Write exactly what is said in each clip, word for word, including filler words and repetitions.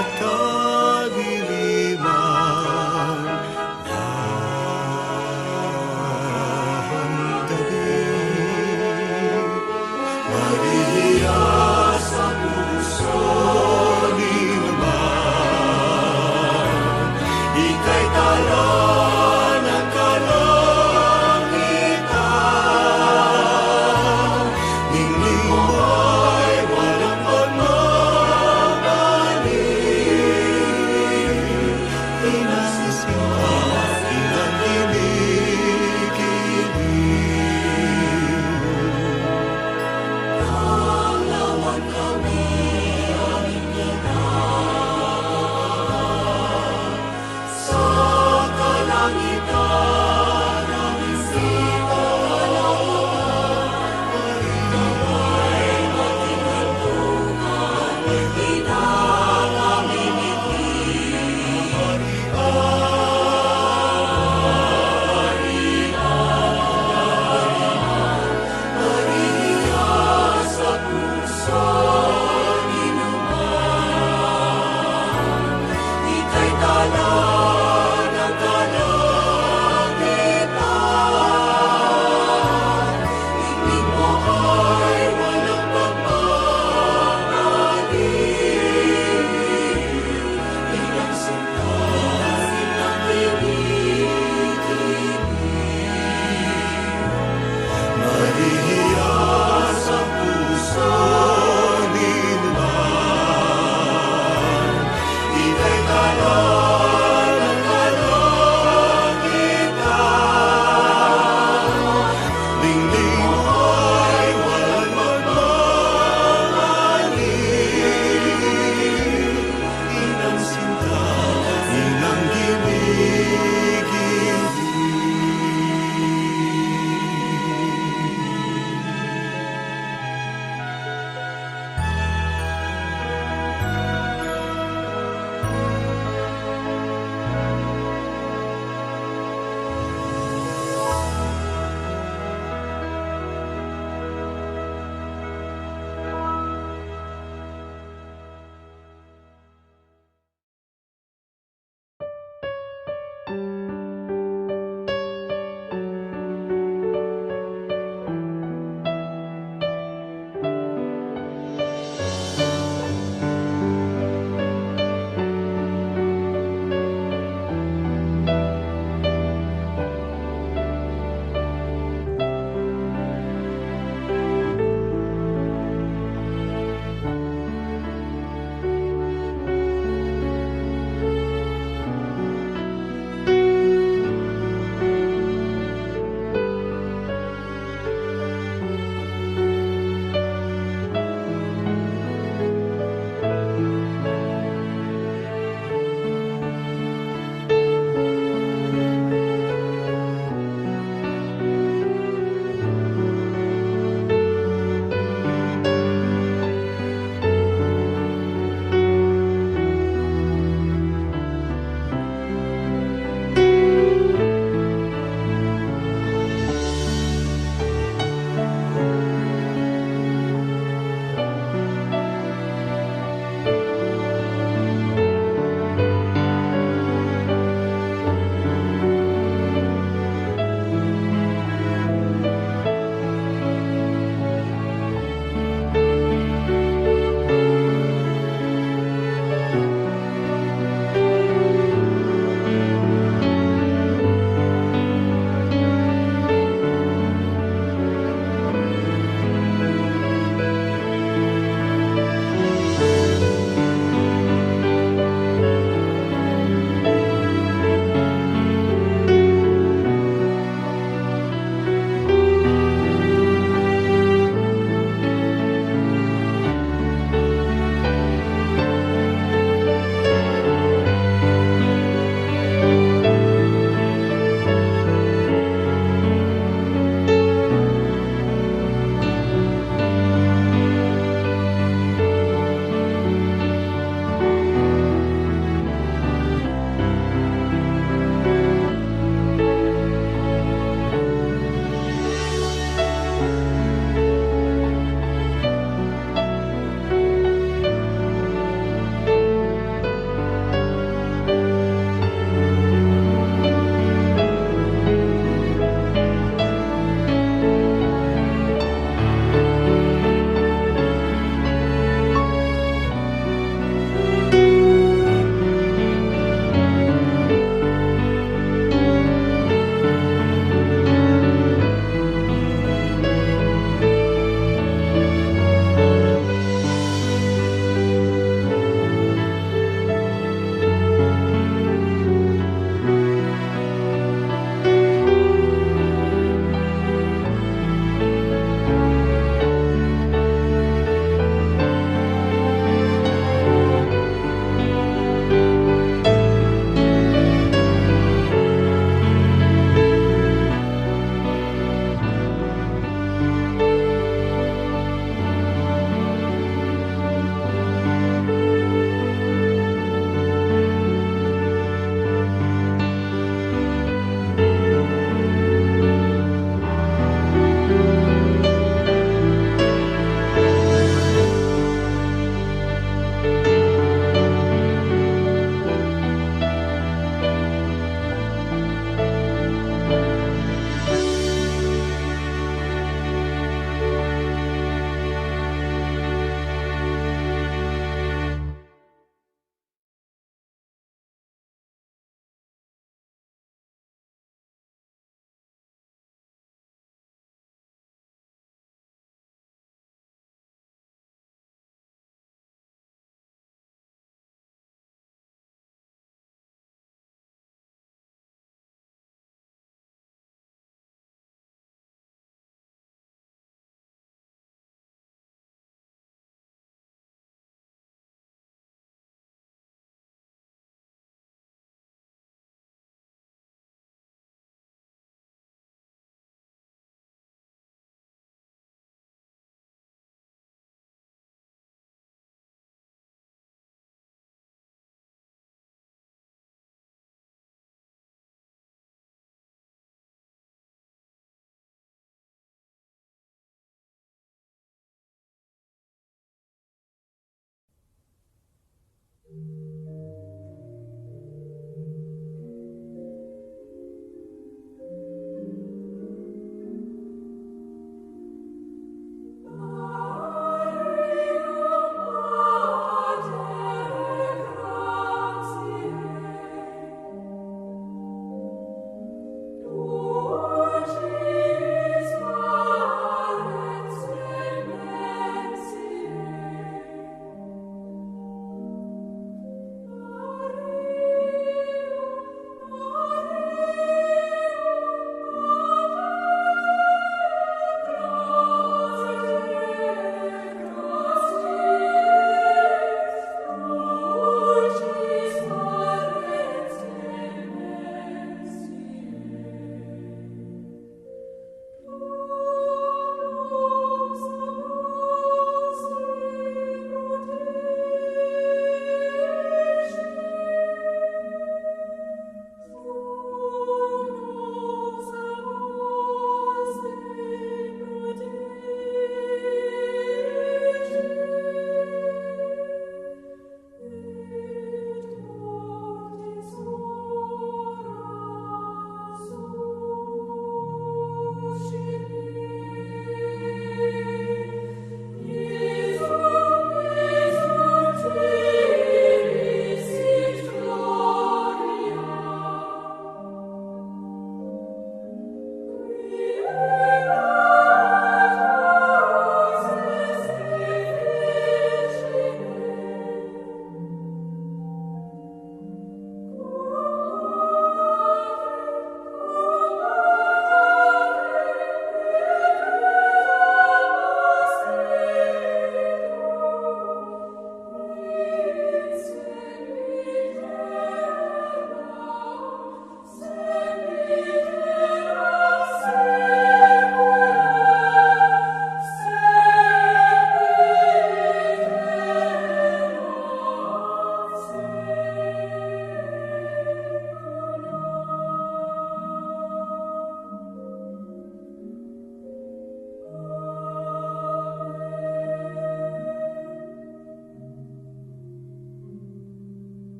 at kadiliman. Dahan David, Maria sa pusu ning Ama, ikay tala na kalangitan, ning limay walang pagmamali.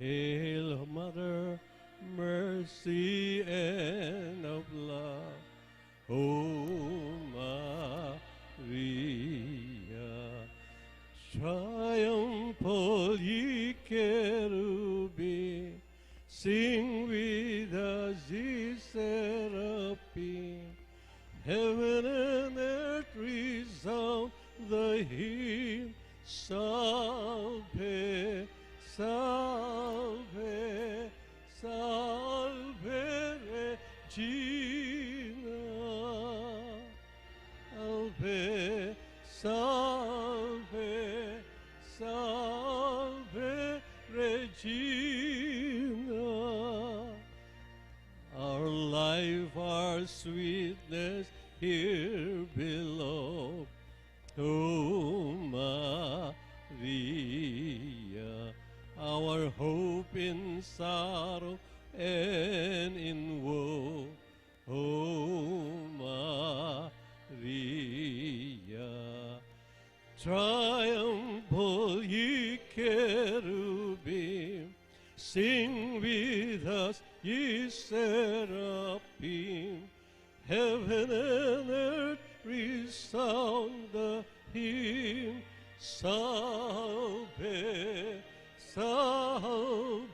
Hail, Mother, mercy and of love, O Maria. Triumphal, ye cherubim, sing with us, ye seraphim. Heaven and earth resound the hymn, Salve, Salve, Salve Regina. Salve, Salve, Salve Regina. Our life, our sweetness here below, O Maria. Our hope in sorrow and in woe, O Maria. Triumphal, ye cherubim, sing with us, ye seraphim. Heaven and earth resound the hymn, Salve, Salve,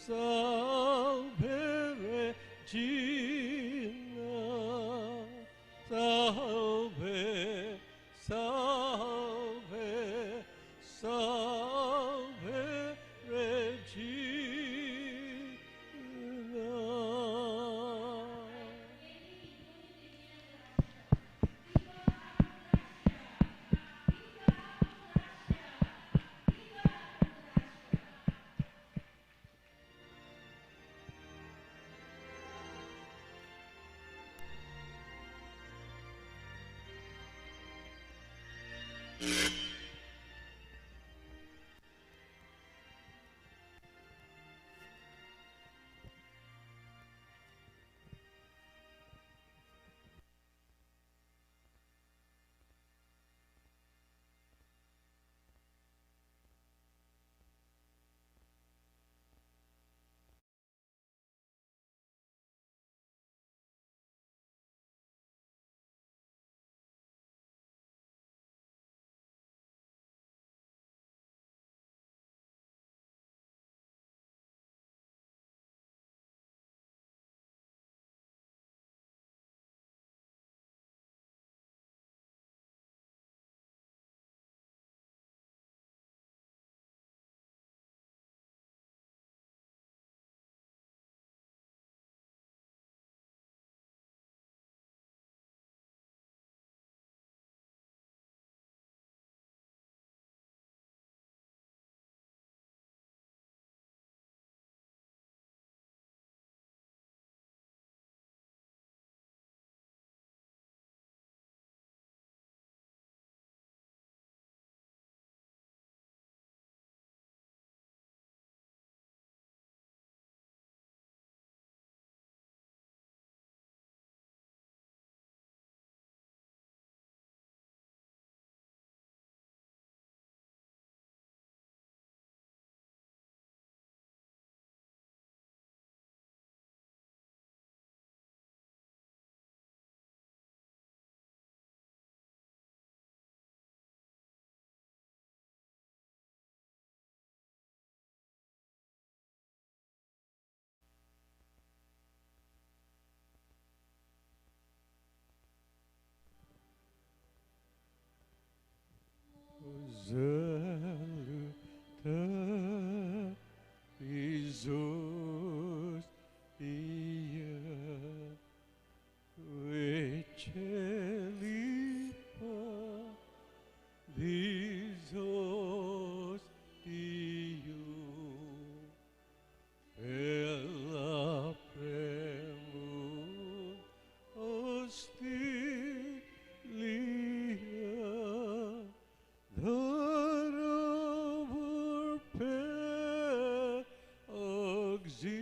Salve Regina. Salve, Salve, Salve Regina. Salutaris Dei, Ecclesia Dei, Ella premiunt auxilium Dare per auxilium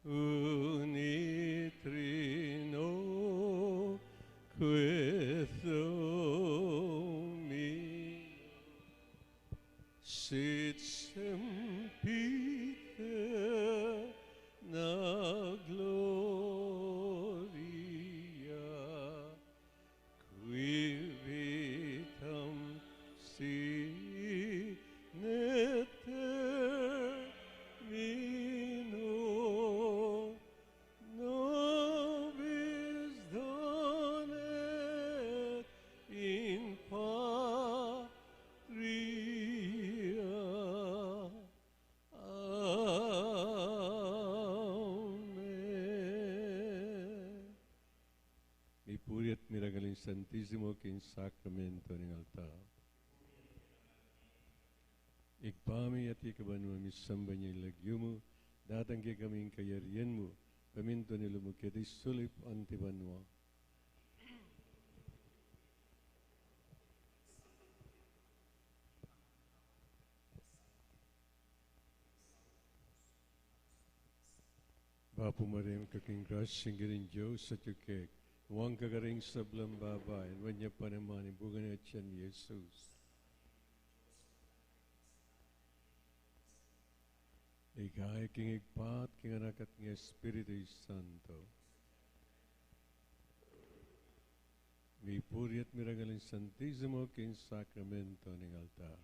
unitrinoque Domine. Sit sempiterna gloria, qui vitam sine termino nobis donet in patria. Amen. Mipuri at mirangal ing Santisimo king sakramento ning altar. Ibpa mi, atiu ka banua, misamban ya ing lagyu mu, datang kekami ing kayarian mu, pamintuan ing lub mu keti sulip anti banua. Bapu Maria, mika king grasya, ing Ginung Dios atiu keka, nuan ka karing sablang babai, nuan ya pa naman ing bunga ning atian mu, i Jesus. Ligaya king Ibpa, at king Anak, at king Espiritu Santo. Mipuri at mirangal ing Santisimo king sakramento ning altar.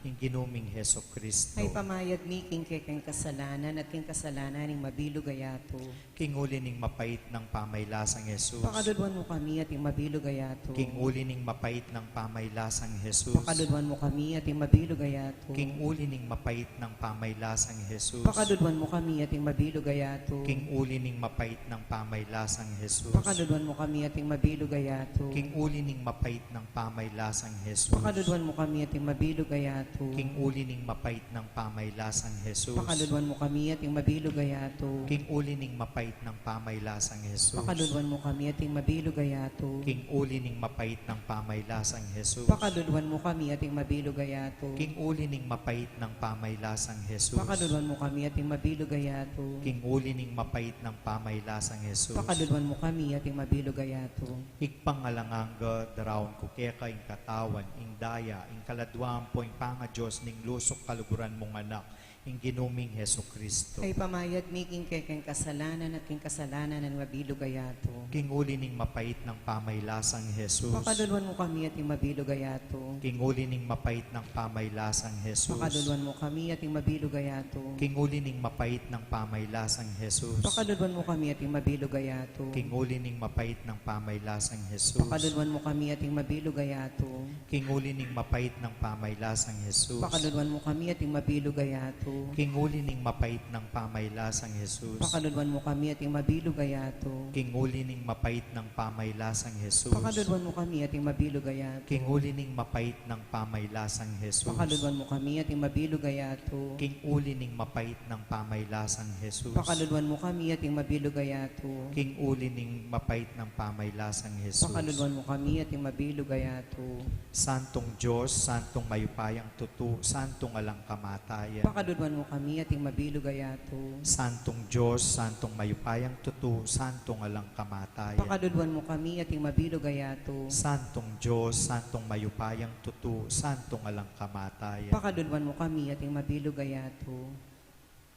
ing Ginu ming Jesucristo. Ay pamayad mi king kekeng kasalanan at king kasalanan ning mabilug a yatu. King uli ning mapait nang pamaylasang Jesus. Pakaluluan mu kami at ing mabilug a yatu. King uli ning mapait nang pamaylasang Jesus. Pakaluluan mu kami at ing mabilug a yatu. King uli ning mapait nang pamaylasang Jesus. Pakaluluan mu kami at ing mabilug a yatu. King uli ning mapait nang pamaylasang Jesus. Pakaluluan mu kami at ing mabilug a yatu. King uli ning mapait nang pamaylasang Jesus. Pakaluluan mu kami at ing mabilug a yatu. King uli ning mapait nang pamaylasang Jesus. Pakaluluan mu kami at ing mabilug a yatu. King uli ning mapait nang pamaylasang Jesus. Pakaluluan mu kami at ing mabilug a yatu. King uli ning mapait nang pamaylasang Jesus. Pakaluluan mu kami at ing mabilug a yatu. King uli ning mapait nang pamaylasang Jesus. Pakaluluan mu kami at ing mabilug a yatu. King uli ning mapait nang pamaylasang Jesus. Pakaluluan mu kami at ing mabilug a yatu. Ibpang alang angga, daraun ku keka ing katawan, ing daya, ing kaladua ampo ing pangaDios ning lusuk kaluguran mung Anak, ing Ginu ming Jesucristo. Ay pamayad mi king kekeng kasalanan at king kasalanan ning mabilug a yatu. King uli ning mapait nang pamaylasang Jesus. Pakaluluan mu kami at ing mabilug a yatu. King uli ning mapait nang pamaylasang Jesus. Pakaluluan mu kami at ing mabilug a yatu. King uli ning mapait nang pamaylasang Jesus. Pakaluluan mu kami at ing mabilug a yatu. King uli ning mapait nang pamaylasang Jesus. Pakaluluan mu kami at ing mabilug a yatu. King uli ning mapait nang pamaylasang Jesus. Pakaluluan mu kami at ing mabilug a yatu. King uli ning mapait nang pamaylasang Jesus. Pakaluluan mu kami at ing mabilug a yatu. King uli ning mapait nang pamaylasang Jesus. Pakaluluan mu kami at ing mabilug a yatu. King uli ning mapait nang pamaylasang Jesus. Pakaluluan mu kami at ing mabilug a yatu. King uli ning mapait nang pamaylasang Jesus. Pakaluluan mu kami at ing mabilug a yatu. King uli ning mapait nang pamaylasang Jesus. Pakaluluan mu kami at ing mabilug a yatu. Santung Dios, santung mayupayang tutu, santung alang kamatayan. Pakaluluan mu kami at ing mabilug a yatu. Santung Dios, santung mayupayang tutu, santung alang kamatayan. Pakaluluan mu kami at ing mabilug a yatu. Santung Dios, santung mayupayang tutu, santung alang kamatayan. Pakaluluan mu kami at ing mabilug a yatu.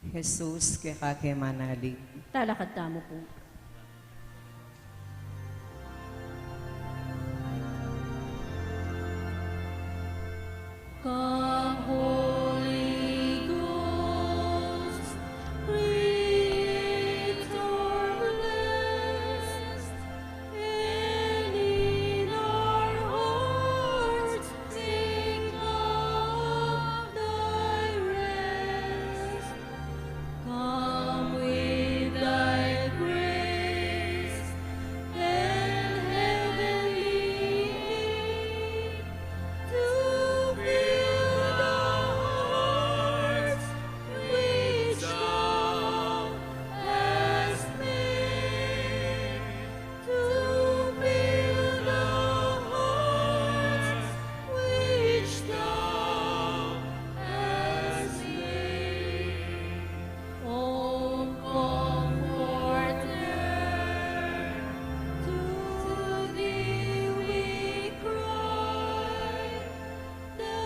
Jesus, keka ke manalig. Talakad tamu pu. Come, Holy Ghost, breathe our blessed and in our hearts take up thy rest. Come with thy grace and heavenly aid to fill the hearts which thou hast made. To fill the hearts which thou hast made. O Comforter, to thee we cry, the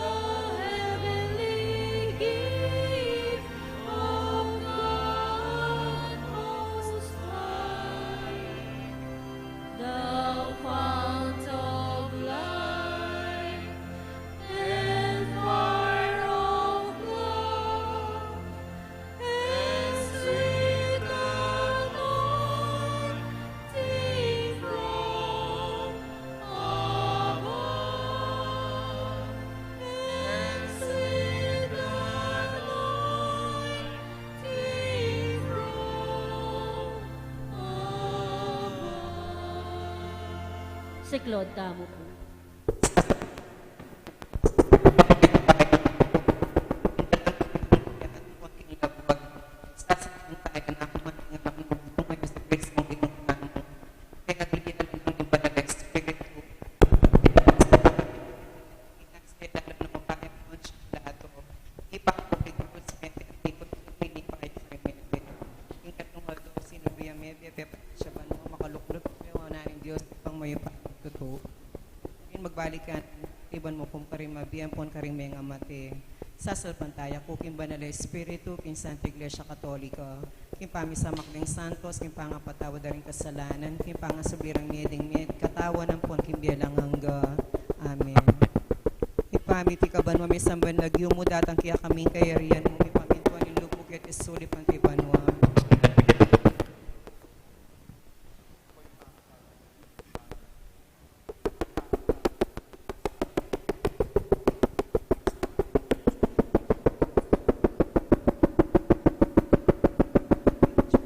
heavenly gift of God Most High, the fount of life and fire of love, and sweet anointing from above, and sweet anointing from above. Siklaud tamu pu. Magbalik ka, iban mu kum karing mabie ampon karing mengamate. Sasalpantaya ku king Banal a Espiritu, king Santa Iglesia Katolika, king pamisamak ding santos, king pangapatawad da ring kasalanan, king pangasubli rang mie ding mie, katawan ampon king bie alang angga. Amen. Ibpa Mami, king kabanua, misamban lagyu mu, datang kekami ing kayarian mu, mipamintuan ing lub mu keti sulip anti banua.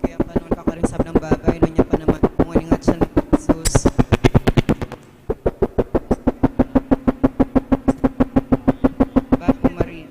Kaya pa naman kakaring sablang babai, nung niya pa naman, kung aling atyan, Jesus. Bapu Maria.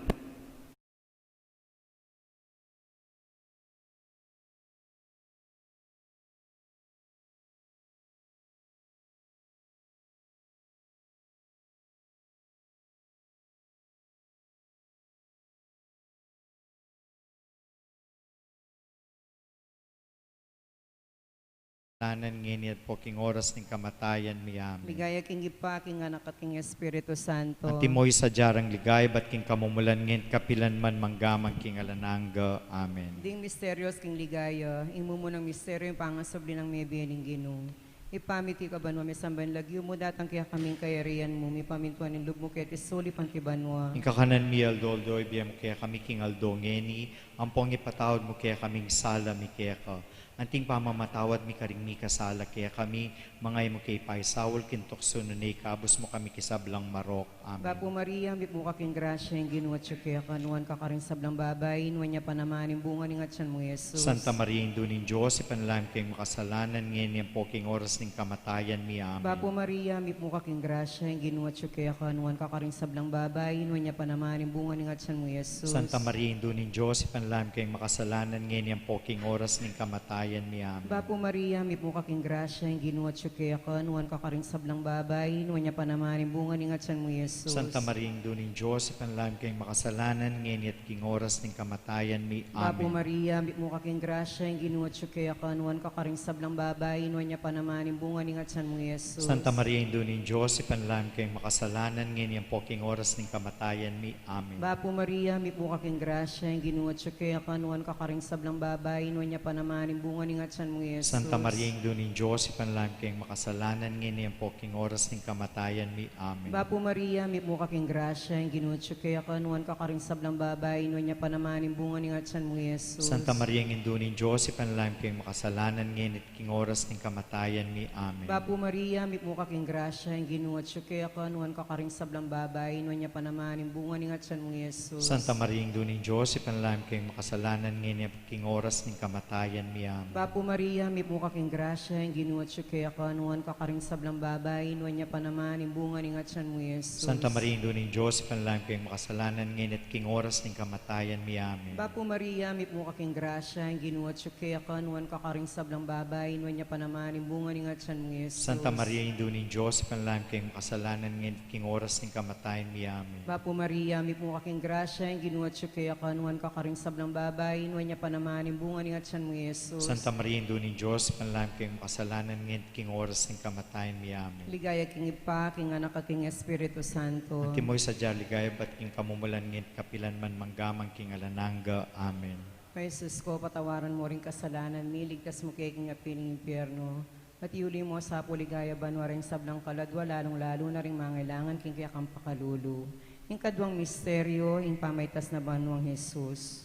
Lanan ngeni at po king oras ning kamatayan mi. Amen. Ligaya king Ibpa, king Anak, at king Espiritu Santo. Antimo ing sadya rang ligaya, ibat king kamumulan, ngeni at kapilan man, mangga man king alang angga. Amen. Ding misterios king ligaya, ing mumunang misteryo, ing pangasubli nang mebie ning Ginu. Ibpa mi, atiu ka banua, misamban lagyu mu, datang kekami ing kayarian mu, mipamintuan ing lub mu keti sulip anti banua. Ing kakanan mi aldo-aldo ibie mu kekami king aldo ngeni, ampong ipatawad mu kekami ing sala mi keka, anti ing pamamatawad mi karing mikasala kekami, manga e mu ke paisaul king tuksu, nune ikabus mu kami king sablang marok. Amen. Bapu Maria, mipnu ka king grasya, ing Ginu atyu keka, nuan ka karing sablang babai, nuan ya pa naman ing bunga ning atyan mu, Jesus. Santa Maria, Indu ning Dios, ipanalangin mu keng makasalanan, ngeni ampo king oras ning kamatayan mi. Amen. Bapu Maria, mipnu ka king grasya, ing Ginu atyu keka, nuan ka karing sablang babai, nuan ya pa naman ing bunga ning atyan mu, Jesus. Santa Maria, Indu ning Dios, ipanalangin mu keng makasalanan, ngeni ampo king oras ning kamatayan mi. Amen. Bapu Maria, mipnu ka king grasya, ing Ginu atyu keka, nuan ka karing sablang babai, nuan ya pa naman ing bunga ning atyan mu, Jesus. Santa Maria, Indu ning Dios, ipanalangin mu keng makasalanan, ngeni at king oras ning kamatayan mi. Amen. Bapu Maria, mipnu ka king grasya, ing Ginu atyu keka, nuan ka karing sablang babai, nuan ya pa naman ing bunga ning atyan mu, Jesus. Santa Maria, Indu ning Dios, ipanalangin mu keng makasalanan, ngeni ampo king oras ning kamatayan mi. Amen. Bapu Maria, mipnu ka king grasya, ing Ginu atyu keka, nuan ka karing sablang babai, nuan ya pa naman ing bunga ning atyan mu, Jesus. Santa Maria, Indu ning Dios, ipanalangin mu keng makasalanan, ngeni ampo king oras ning kamatayan mi. Amen. Bapu Maria, mipnu ka king grasya, ing Ginu atyu keka, nuan ka karing sablang babai, nuan ya pa naman ing bunga ning atyan mu, Jesus. Santa Maria, Indu ning Dios, ipanalangin mu keng makasalanan, ngeni king oras ning kamatayan mi. Amen. Bapu Maria, mipnu ka king grasya, ing Ginu atyu keka, nuan ka karing sablang babai, nuan ya pa naman ing bunga ning atyan mu, Jesus. Santa Maria, Indu ning Dios, ipanalangin mu keng makasalanan, ngeni at king oras ning kamatayan mi. Amen. Bapu Maria, mipnu ka king grasya, ing Ginu atyu keka, nuan ka karing sablang babai, nuan ya pa naman ing bunga ning atyan mu, Jesus. Santa Maria, Indu ning Dios, ipanalangin mu keng makasalanan, ngeni at king oras ning kamatayan mi. Amen. Bapu Maria, mipnu ka king grasya, ing Ginu atyu keka, nuan ka karing sablang babai, nuan ya pa naman ing bunga ning atyan mu, Jesus. Santa Maria, Indu ning Dios, ipanalangin mu keng makasalanan, ngeni at king oras ning kamatayan mi. Amen. Bapu Maria, mipnu ka king grasya, ing Ginu atyu keka, nuan ka karing sablang babai, nuan ya pa naman ing bunga ning atyan mu, Jesus. Santa Maria, Indu ning Dios, ipanalangin mu keng makasalanan, ngeni at king oras ning kamatayan mi. Amen. Ligaya king Ibpa, king Anak, at king Espiritu Santo. Antimo ing sadya ligaya, ibat king kamumulan, ngeni at kapilan man, mangga man king alang angga. Amen. O Jesus ku, patawaran mu ring kasalanan mi, iligtas mu kami king api ning impyernu, at iuli mu sa pu king ligaya banua ring sablang kaladua, lalung-lalu na ring mangailangan king kekang pakalulu. Ing kaduang misteryo, ing pamaitas na banwang Jesus.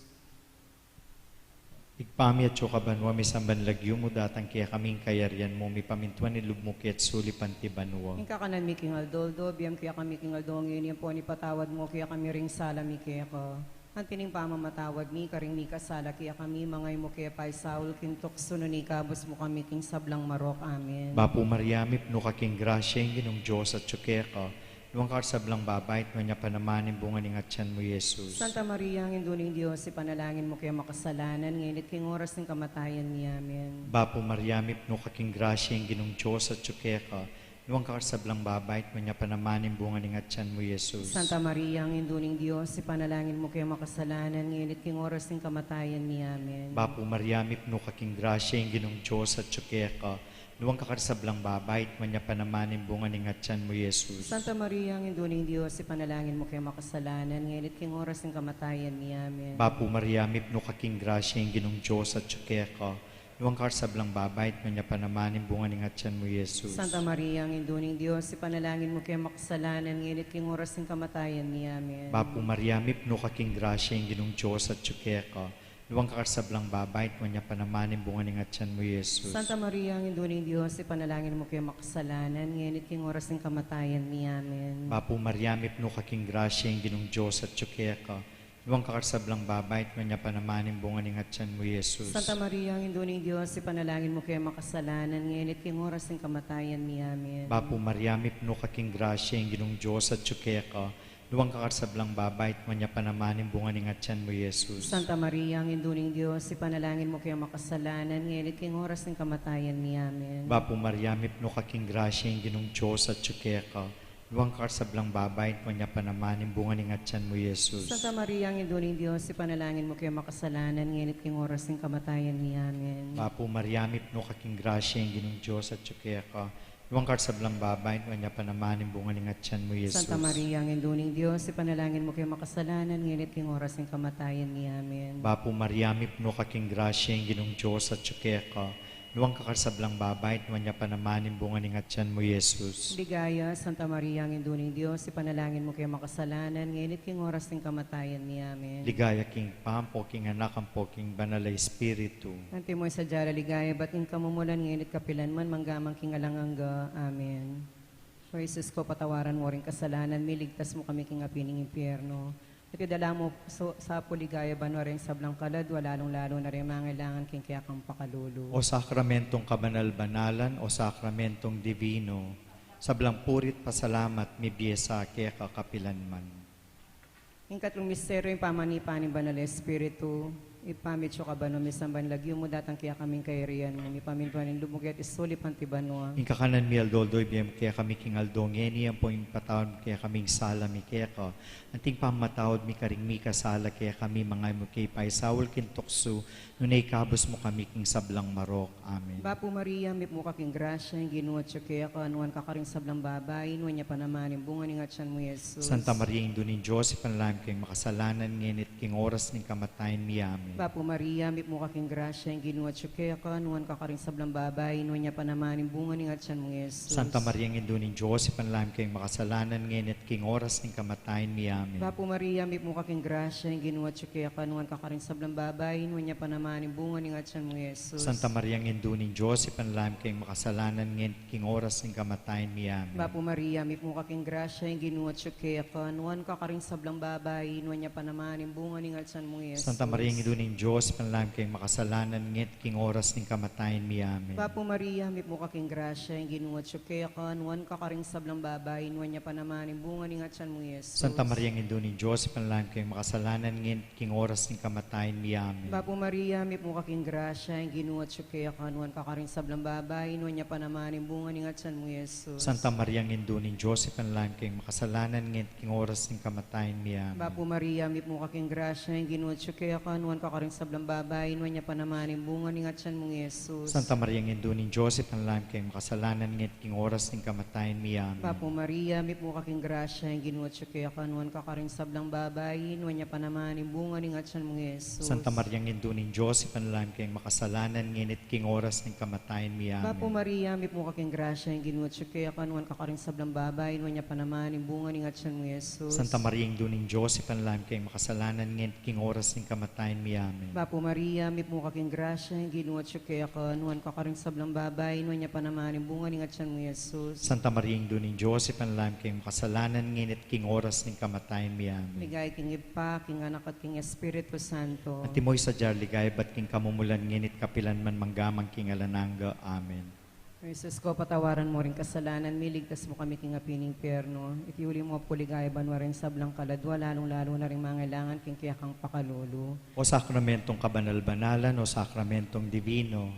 Ibpa mi atsu ka banua, misamban lagyu mu, datang kekami ing kayarian mu, mipamintuan ing lub mu keti sulip anti banua. Ing kakanan mi king aldo-aldo, ibie mu kekami king aldo ngeni, ampon ipatawad mu kekami ring sala mi keka, anti ning pamamatawad mi karing mikasala kekami, manga e mu ke paisaul king tuksu, nune ikabus mu kami king sablang marok. Amen. Bapu Maria, mipnu ka king grasya, ing Ginung Dios atsu keka, nuan ka karing sablang babai, at nuan ya pa naman ing bunga ning atyan mu, Jesus. Santa Maria, Indu ning Dios, ipanalangin mu keng makasalanan, ngeni at king oras ning kamatayan mi. Amen. Bapu Maria, mipnu ka king grasya, ing Ginung Dios atsu keka, nuan ka karing sablang babai, at nuan ya pa naman ing bunga ning atyan mu, Jesus. Santa Maria, Indu ning Dios, ipanalangin mu keng makasalanan, ngeni at king oras ning kamatayan mi. Amen. Bapu Maria, mipnu ka king grasya, ing Ginung Dios atsu keka, nuan ka karing sablang babai, at nuan ya pa naman ing bunga ning atyan mu, Jesus. Santa Maria, Indu ning Dios, ipanalangin mu keng makasalanan, ngeni at king oras ning kamatayan mi. Amen. Bapu Maria, mipnu ka king grasya, ing Ginung Dios atsu keka, Nuan ka karing sablang babai, at nuan ya pa naman ing bunga ning atian mu, Jesus. Santa Maria, Indu ning Dios, ipanalangin mu keng makasalanan, ngeni at king oras ning kamatayan mi. Amen. Bapu Maria, mipnu ka king grasya, ing Ginung Dios atyu keka. Nuan ka karing sablang babai, at nuan ya pa naman ing bunga ning atian mu, Jesus. Santa Maria, Indu ning Dios, ipanalangin mu keng makasalanan, ngeni at king oras ning kamatayan mi. Amen. Bapu Maria, mipnu ka king grasya, ing Ginung Dios atyu keka. Nuan ka karing sablang babai, at nuan ya pa naman ing bunga ning atian mu, Jesus. Santa Maria, Indu ning Dios, ipanalangin mu keng makasalanan, ngeni at king oras ning kamatayan mi. Amen. Bapu Maria, mipnu ka king grasya, ing Ginung Dios atyu keka. Nuan ka karing sablang babai, at nuan ya pa naman ing bunga ning atian mu, Jesus. Santa Maria, Indu ning Dios, ipanalangin mu keng makasalanan, ngeni at king oras ning kamatayan mi. Amen. Bapu Maria, mipnu ka king grasya, ing Ginung Dios atyu keka. Nuan ka karing sablang babai, at nuan ya pa naman ing bunga ning atian mu, Jesus. Santa Maria, Indu ning Dios, ipanalangin mu keng makasalanan, ngeni at king oras ning kamatayan mi. Amen. Bapu Maria, mipnu ka king grasya, ing Ginung Dios atyu keka. Nuan ka karing sablang babai, at nuan ya pa naman ing bunga ning atian mu, Jesus. Santa Maria, Indu ning Dios, ipanalangin mu keng makasalanan, ngeni at king oras ning kamatayan mi. Amen. Bapu Maria, mipnu ka king grasya, ing Ginung Dios atyu keka. Nuan ka karing sablang babai, at nuan ya pa naman ing bunga ning atian mu, Jesus. Ligaya, Santa Maria, Indu ning Dios, ipanalangin mu keng makasalanan, ngeni at king oras ning kamatayan mi. Amen. Ligaya king Ibpa, ampo king Anak, ampo king Banal a Espiritu. Antimo ing sadya la ligaya, ibat king kamumulan, ngeni at kapilan man, mangga man king alang angga. Amen. O Jesus ko, patawaran mu ring kasalanan mi, iligtas mu kami king api ning impyerno. At idala mu sa pu ligaya banua ring sablang kaladua, lalung-lalu na ring mangailangan king kekang pakalulu. O sakramentong kabanal-banalan, o sakramentong dibino, sablang puri't pasalamat mibie sa keka kapilan man. Ing katlung misteryu, ing pamanipa ning Banal a Espiritu. Ibpa mi, atsu ka banua, misamban ing lagyu mu, datang kekami ing kayarian mu, mipamintuan ing lub mu keti sulip anti banua. Ing kakanan mi aldo-aldo ibie mu kekami king aldo ngeni, ampo ipatawad mu kekami ing sala mi keka, anti ing pamamatawad mi karing mikasala kekami, manga e mu ke paisaul king tuksu, nune ikabus mu kami king sablang marok. Amen. Bapu Maria, mipnu ka king grasya, ing Ginu atyu keka, nuan ka karing sablang babai, nuan ya pa naman ing bunga ning atian mu, Jesus. Santa Maria, Indu ning Dios, ipanalangin mu keng makasalanan, ngeni at king oras ning kamatayan mi. Amen. Bapu Maria, mipnu ka king grasya, ing Ginu atyu keka, nuan ka karing sablang babai, nuan ya pa naman ing bunga ning atian mu, Jesus. Santa Maria, Indu ning Dios, ipanalangin mu keng makasalanan, ngeni at king oras ning kamatayan mi. Amen. Bapu Maria, mipnu ka king grasya, ing Ginu atyu keka, nuan ka karing sablang babai, nuan ya pa naman ing bunga ning atian mu, Jesus. Santa Maria, Indu ning Dios, ipanalangin mu keng makasalanan, ngeni at king oras ning kamatayan mi. Amen. Bapu Maria, mipnu ka king grasya, ing Ginu atyu keka, nuan ka karing sablang babai, nuan ya pa naman ing bunga ning atian mu, Jesus. Santa Maria, Indu ning Dios, ipanalangin mu keng makasalanan, ngeni at king oras ning kamatayan mi. Amen. Bapu Maria, mipnu ka king grasya, ing Ginu atyu keka, nuan ka karing sablang babai, nuan ya pa naman ing bunga ning atian mu, Jesus. Santa Maria, Indu ning Dios, ipanalangin mu keng makasalanan, ngeni at king oras ning kamatayan mi. Amen. Bapu Maria, mipnu ka king grasya, ing Ginu atyu keka, nuan ka karing sablang babai, nuan ya pa naman ing bunga ning atian mu, Jesus. Santa Maria, Indu ning Dios, ipanalangin mu keng makasalanan, ngeni at king oras ning kamatayan mi. Amen. Bapu Maria, mipnu ka king grasya, ing Ginu atyu keka, nuan ka karing sablang babai, nuan ya pa naman ing bunga ning atian mu, Jesus. Santa Maria, Indu ning Dios, ipanalangin mu keng makasalanan, ngeni at king oras ning kamatayan mi. Amen. Bapu Maria, mipnu ka king grasya, ing Ginu atyu keka, nuan ka karing sablang babai, nuan ya pa naman ing bunga ning atian mu, Jesus. Santa Maria, Indu ning Dios, ipanalangin mu keng makasalanan, ngeni at king oras ning kamatayan mi. Amen. Bapu Maria, mipnu ka king grasya, ing Ginu atyu keka, nuan ka karing sablang babai, nuan ya pa naman ing bunga ning atian mu, Jesus. Santa Maria, Indu ning Dios, ipanalangin mu keng makasalanan, ngeni at king oras ning kamatayan mi. Amen. Bapu Maria, mipnu ka king grasya, ing Ginu atyu keka, nuan ka karing sablang babai, nuan ya pa naman ing bunga ning atian mu, Jesus. Santa Maria, Indu ning Dios, ipanalangin mu keng makasalanan, ngeni at king oras ning kamatayan mi. Amen. Ligaya king Ibpa, king Anak, at king Espiritu Santo. Antimo ing sadya la ligaya, ibat king kamumulan, ngeni at kapilan man, mangga man king alang angga. Amen. O Jesus ko, patawaran mu ring kasalanan mi, iligtas mu kami king api ning impyerno. Itiuli mu pu ligaya banua ring sablang kaladua, lalung-lalu na ring mangailangan king kekang pakalulu. O sakramentong kabanal-banalan, o sakramentong dibino,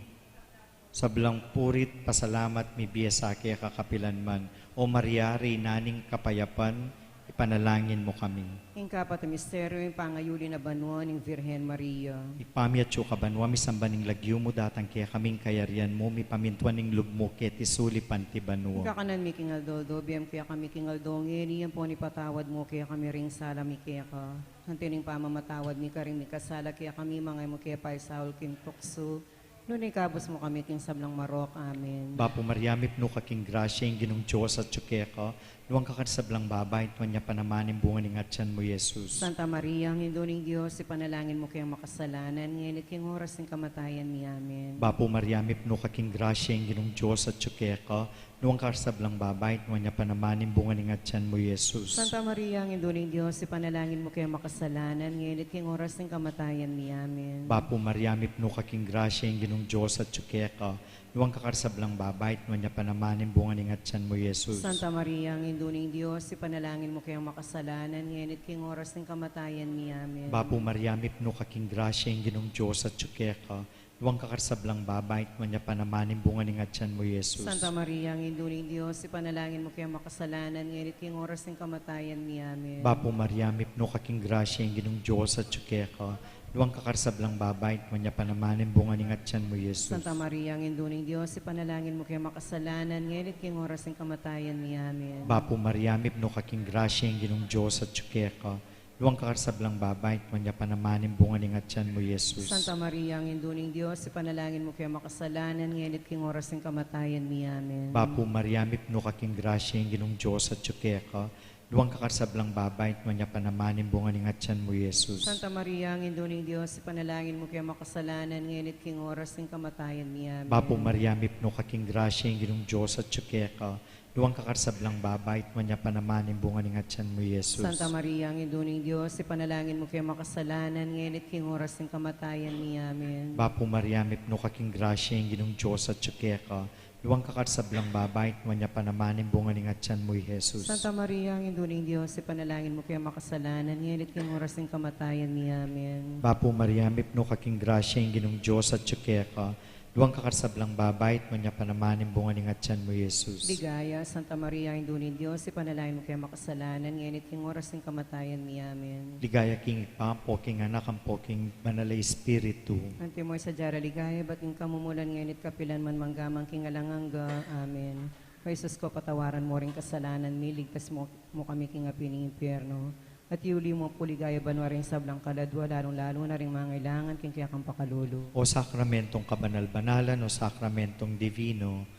sablang puri't pasalamat mibie sa keka kapilan man. O Maria, Reyna ning kapayapan, ipanalangin mu kami. Ing kapat a misteryu, ing pangayuli na banua ning Virgen Maria. Ibpa mi atsu ka banua, misamban ing lagyu mu, datang kekami ing kayarian mu, mipamintuan ing lub mu keti sulip anti banua. Ing kakanan mi king aldo-aldo, ibie mu kekami king aldo ngeni, ampon ipatawad mu kekami ring sala mi keka, anti ning pamamatawad mi karing mikasala kekami, manga e mu ke paisaul king tuksu, Nune ikabus mu kami king sablang marok. Amen. Bapu Maria, mipnu ka king grasya, ing Ginung Dios atyu keka, nuan ka karing sablang babai, at nuan ya pa naman ing bunga ning atyan mu, Jesus. Santa Maria, Indu ning Dios, ipanalangin mu keng makasalanan, ngeni at king oras ning kamatayan mi. Amen. Bapu Maria, mipnu ka king grasya, ing Ginung Dios atyu keka, nuan ka karing sablang babai, at nuan ya pa naman ing bunga ning atyan mu, Jesus. Santa Maria, Indu ning Dios, ipanalangin mu keng makasalanan, ngeni at king oras ning kamatayan mi. Amen. Bapu Maria, mipnu ka king grasya, ing Ginung Dios atyu keka, nuan ka karing sablang babai, at nuan ya pa naman ing bunga ning atyan mu, Jesus. Santa Maria, Indu ning Dios, ipanalangin mu keng makasalanan, ngeni at king oras ning kamatayan mi. Amen. Bapu Maria, mipnu ka king grasya, ing Ginung Dios atyu keka, nuan ka karing sablang babai, at nuan ya pa naman ing bunga ning atyan mu, Jesus. Santa Maria, Indu ning Dios, ipanalangin mu keng makasalanan, ngeni at king oras ning kamatayan mi. Amen. Bapu Maria, mipnu ka king grasya, ing Ginung Dios atyu keka, nuan ka karing sablang babai, at nuan ya pa naman ing bunga ning atyan mu, Jesus. Santa Maria, Indu ning Dios, ipanalangin mu keng makasalanan, ngeni at king oras ning kamatayan mi. Amen. Bapu Maria, mipnu ka king grasya, ing Ginung Dios atyu keka, nuan ka karing sablang babai, at nuan ya pa naman ing bunga ning atyan mu, Jesus. Santa Maria, Indu ning Dios, ipanalangin mu keng makasalanan, ngeni at king oras ning kamatayan mi. Amen. Bapu Maria, mipnu ka king grasya, ing Ginung Dios atyu keka, nuan ka karing sablang babai, at nuan ya pa naman ing bunga ning atyan mu, Jesus. Santa Maria, Indu ning Dios, ipanalangin mu keng makasalanan, ngeni at king oras ning kamatayan mi. Amen. Bapu Maria, mipnu ka king grasya, ing Ginung Dios atyu keka, nuan ka karing sablang babai, at nuan ya pa naman ing bunga ning atyan mu, Jesus. Santa Maria, Indu ning Dios, ipanalangin mu keng makasalanan, ngeni at king oras ning kamatayan mi. Amen. Bapu Maria, mipnu ka king grasya, ing Ginung Dios atyu keka, nuan ka karing sablang babai, at nuan ya pa naman ing bunga ning atyan mu, Jesus. Santa Maria, Indu ning Dios, ipanalangin mu keng makasalanan, ngeni at king oras ning kamatayan mi. Amen. Bapu Maria, mipnu ka king grasya, ing Ginung Dios atyu keka, nuan ka karing sablang babai, at nuan ya pa naman ing bunga ning atyan mu, Jesus. Ligaya, Santa Maria, Indu ning Dios, ipanalangin mu keng makasalanan, ngeni at king oras ning kamatayan mi. Amen. Ligaya king Ibpa, ampo king Anak, ampo king Banal a Espiritu. Antimo ing sadya rang ligaya, ibat king kamumulan, ngeni at kapilan man, mangga man king alang angga. Amen. O Jesus ko, patawaran mu ring kasalanan mi, iligtas mu, mu kami king api ning impyerno, at iuli mu pu king ligaya banua ring sablang kaladua, lalung-lalu na ring mangailangan king kekang pakalulu. O sakramentong kabanal-banalan, o sakramentong dibino,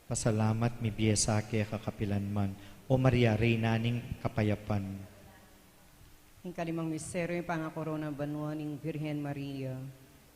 pasalamat mi, bie sa keka kapilan man, O Maria, Reyna ning kapayapan. Ing kalimang misteryo, ing pangakorona banua ning Birhen Maria.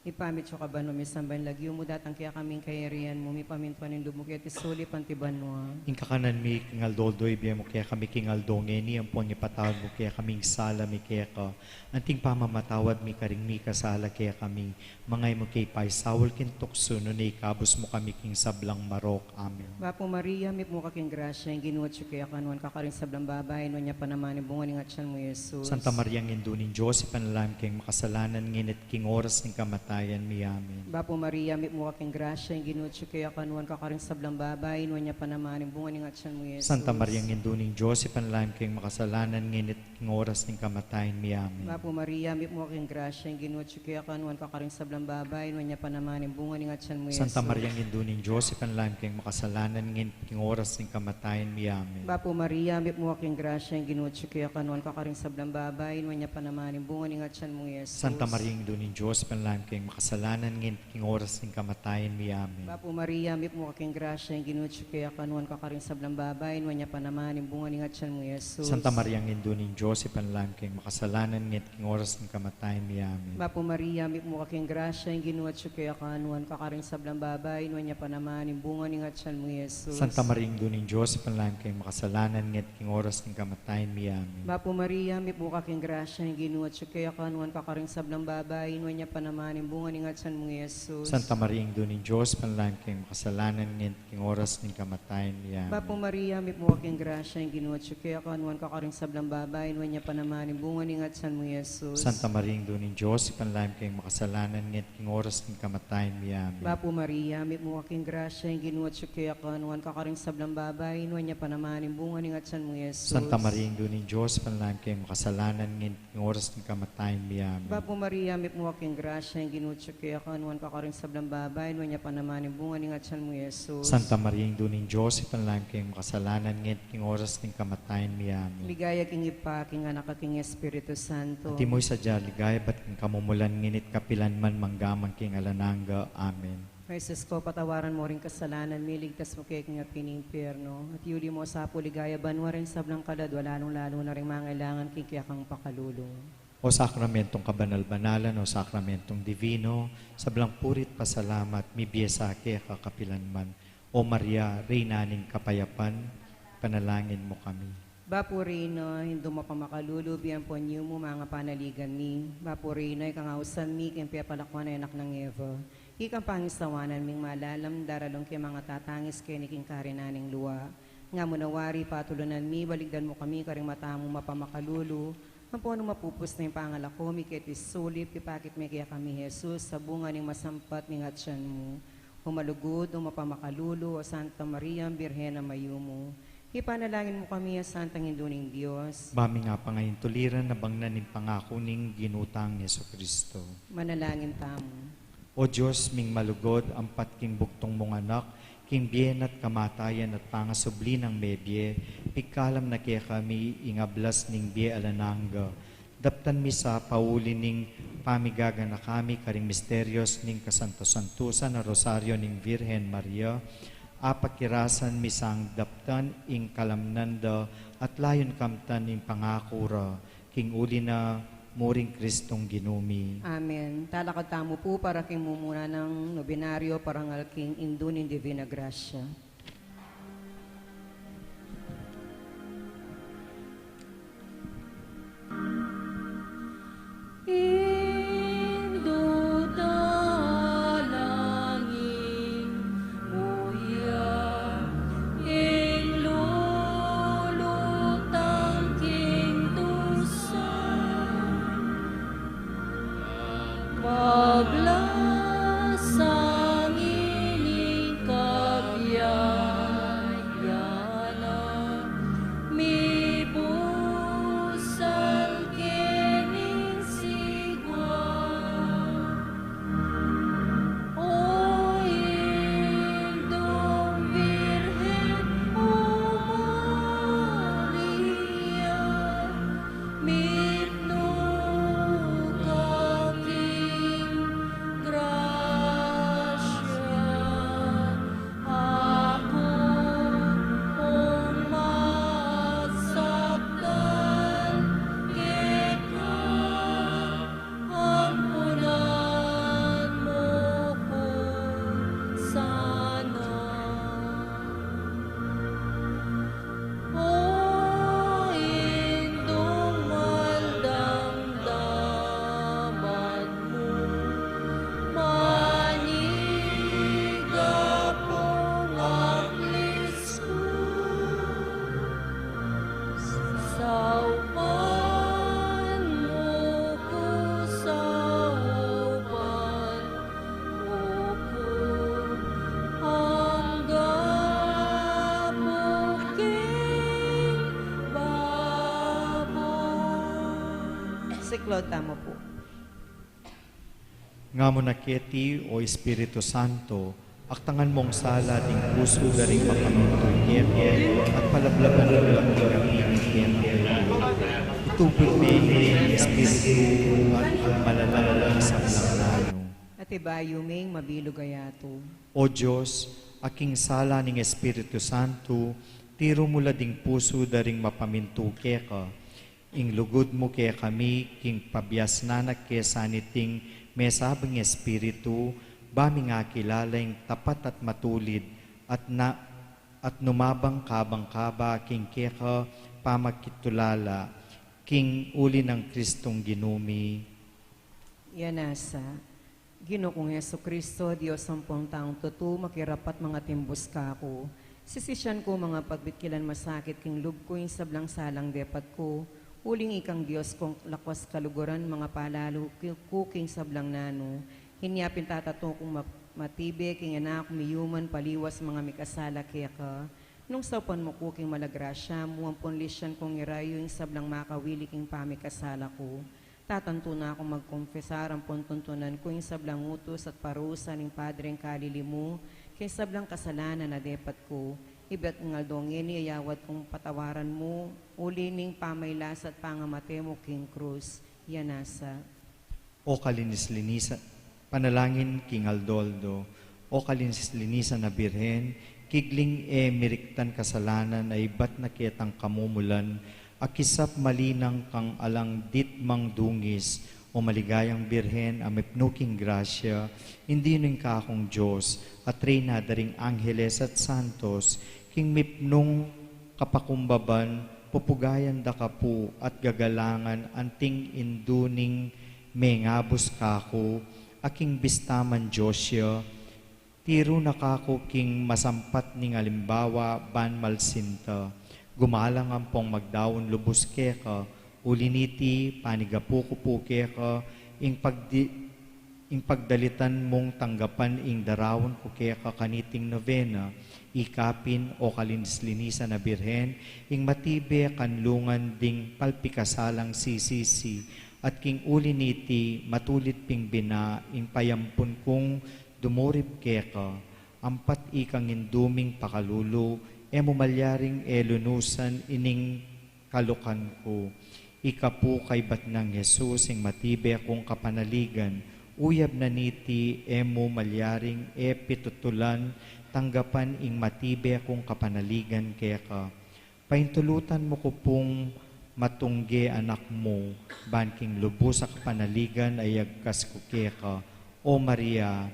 Ibpa mi, atsu ka banua, misamban ing lagyu mu, datang kekami ing kayarian mu, mipamintuan ing lub mu keti sulip anti banua. Ing kakanan mi king aldo-aldo ibie mu kekami king aldo ngeni, ampon ipatawad mu kekami ing sala mi keka, anti ing pamamatawad mi karing mikasala kekami, manga e mu ke paisaul king tuksu, nune ikabus mu kami king sablang marok. Amen. Bapu Maria, mipnu ka king grasya, ing Ginu atyu keka, nuan ka karing sablang babai, nuan ya pa naman ing bunga ning atyan mu, Jesus. Santa Maria, Indu ning Dios, ipanalangin mu keng makasalanan, ngeni at king oras ning kamatayan mi. Amen. Bapu Maria, mipnu ka king grasya, ing Ginu atyu keka, nuan ka karing sablang babai, nuan ya pa naman ing bunga ning atyan mu, Jesus. Santa Maria, Indu ning Dios, ipanalangin mu keng makasalanan, ngeni at king oras ning kamatayan mi. Amen. Bapu Maria, mipnu ka king grasya, ing Ginu atyu keka, nuan ka karing sablang babai, nuan ya pa naman ing bunga ning atyan mu, Santa Jesus. Maria, Indu ning Dios, ipanalangin mu keng makasalanan, ngeni at king oras ning kamatayan mi. Amen. Bapu Maria, mipnu ka king grasya, ing Ginu atyu keka, nuan ka karing sablang babai, nuan ya pa naman ing bunga ning atyan mu, Jesus. Santa Maria, Indu ning Dios, ipanalangin mu keng makasalanan, ngeni at king oras ning kamatayan mi. Amen. Bapu Maria, mipnu ka king grasya, ing Ginu atyu keka, nuan ka karing sablang babai, nuan ya pa naman ing bunga ning atyan mu, Jesus. Santa Maria, Indu ning Dios, ipanalangin mu keng makasalanan, ngeni at king oras ning kamatayan mi. Amen. Bapu Maria, mipnu ka king grasya, ing Ginu atyu keka, nuan ka karing sablang babai, nuan ya pa naman ing bunga ning atyan mu, Jesus. Santa Maria, Indu ning Dios, ipanalangin mu keng makasalanan, ngeni at king oras ning kamatayan mi. Amen. Bapu Maria, mipnu ka king grasya, ing Ginu atyu keka, nuan ka karing sablang babai, nuan ya pa naman ing bunga ning atyan mu, Jesus. Santa Maria, Indu ning Dios, ipanalangin mu keng makasalanan, ngeni at king oras ning kamatayan mi. Amen. Bapu Maria, mipnu ka king grasya, ing Ginu atyu keka, nuan ka karing sablang babai, nuan ya pa naman ing bunga ning atyan mu, Jesus. Santa Maria, Indu ning Dios, ipanalangin mu keng makasalanan, ngeni at king oras ning kamatayan mi. Amen. Bapu Maria, mipnu ka king grasya, ing Ginu atyu keka, nuan ka karing sablang babai, nuan ya pa naman ing bunga ning atyan mu, Jesus. Santa Maria, Indu ning Dios, ipanalangin mu keng makasalanan, ngeni at king oras ning kamatayan mi. Amen. Bapu Maria, mipnu ka king grasya, ing Nuan ka karing sablang babai, nuan ya pa naman ing bunga ning atian mu, Jesus. Santa Maria, Indu ning Dios, ipanalangin mu kaming makasalanan, ngeni at king oras ning kamatayan mi. Amen. Ligaya king Ibpa, king Anak, at king Espiritu Santo. Antimo ing sadya a ligaya ibat king kamumulan, ngeni at kapilan man, mangga man king alang angga. Amen. O Jesus ko, patawaran mu ring kasalanan mi, iligtas mu kami king api ning impyerno, at iuli mu sa pu king ligaya banua ring sablang kaladua, lalung-lalu na ring mangailangan king kekang pakalulu. O sakramentong kabanal-banalan, o sakramentong divino, sablang puri't pasalamat mibie sa keka kapilan man. O Maria, Reyna ning kapayapan, ipanalangin mu kami. Bapu Reyna, Indung mapamakalulu, bie ampon yumu ing panaligan mi. Bapu Reyna, ikang ausan mi king pepalakuan a anak nang Eva. Ikang pangisawanan ming malalam, daralung king mangatatangis keni king karinan ning lua. Nga mu na wari patulunan mi, balikdan mu kami karing mata mung mapamakalulu, ampon nung mapupus na ing pangalako mi keti sulip, ipakit mu kekami i Jesus, a bunga ning masampat ning atian mu. O malugud, o mapamakalulu, o Santa Maria, Birhen a mayumu, ipanalangin mu kami, a Santang Indu ning Dios. Ba mi nga pangaintuliran a bangnan ing pangaku ning Ginu tang Jesucristo. Manalangin tamu. O Dios ming malugud, ampat king bugtung mung Anak, king bie na at kamatayan at pangasubli nang mebie, pigkalam na kekami ing ablas ning bie alang angga. Daptan mi sa pauli ning pamigaganaka mi karing misterios ning kasanto-santusan a Rosario ning Virgen Maria, apakirasan mi sang daptan ing kalamnan da at layun kamtan ing pangaku ra, king uli na murin Kristong Ginu mi. Amen. Talakad tamu pu para king mumuna nang nobenaryo, parangal king Indu ning Divina Gracia. Indu, dalangin mu ya ing lulutang king dusa. Paglasang ining kabyayan na, mibusan kening sigwa. O Indung Birhen, o Maria, mitmu ka king grasya, aku pung magsakdal keka, ampunan mu ku sana. O Indung maldamdaman mu, manigap pung aklis ku. Saupan mu ku, saupan mu ku, angga pu king babo. Siklaud tamu pu. Nga mu na keti, O Espiritu Santo, aktangan mung sala ding pusu da ring makamintu keka, at palablaban mu la king api ning keka. Itubud me ing Espiritu at ang malalang king sablang nanu. At ibayu ming mabilug a yatu. O Dios, a king sala ning Espiritu Santo, tiru mu la ding pusu da ring mapamintu keka, ing lugud mu kekami king pabiasnan na kesa niting mesabing Espiritu, ba ming akilala ing tapat at matulid, at na, at numabang kabang kaba king keka pamakitulala, king uli nang Kristong Ginu mi. Yan nasa. Ginu kung Jesucristo, Dios ampong taung tutu, makirapat mangatimbus kaku. Sisisian ku mangapagbikilan masakit king lub ku ing sablang salang depat ku, uling ikang Dios kung lakwas kaluguran, mangapalalu ku king sablang nanu. Inya pin tatatu kung ma-, matibe king anak miyuman paliwas mangamikasala keka. Nung saupan mu ku king mala grasya mu, ampon lisian kung irayu ing sablang makawili king pamikasala ku. Tatantu na kung magkonfesar ampon tuntunan ku ing sablang utus at parusa ning Padreng kalili mu, king sablang kasalanan a depat ku, ibat ing aldo ngeni ayawad kung patawaran mu, uli ning pamailas at pangamate mu king krus. Yanasa. O kalinis-linisan, panalangin king aldo-aldo. O kalinis-linisan a Birhen, kigling e miriktan kasalanan a ibat na ketang kamumulan, a kisap malinang kang alang ditmang dungis, o maligayang Birhen a mipnu king grasya, indi ning kakung Dios, at reyna da ring angeles at santos, king mipnung kapakumbaban, pupugayan da ka pu at gagalangan anting indu ning mengabus kaku, a king bista man Dios ya, tiru na kaku king masampat ning alimbawa ban malsinta. Gumalang ampong magdaun lubus keka, uli niti panigapu ku pu keka, ing pagdi-, ing pagdalitan mung tanggapan ing daraun ku keka kaniting novena, ikapin o kalinis-linisan a Birhen, ing matibe kanlungan ding palpikasalang sisisi, at king uli niti matulid ping bina ing payampun kung dumurib keka, ampat ikang induming pakalulu, e mu malyaring e lunusan ining kalukan ku. Ika pu kaybat nang Jesus ing matibe kung kapanaligan, uyab na niti e mu malyaring e pitutulan tanggapan ing matibe kung kapanaligan keka. Paintulutan mu ku pung matungge anak mu, ban king lubus a kapanaligan a iagkas ku keka. O Maria,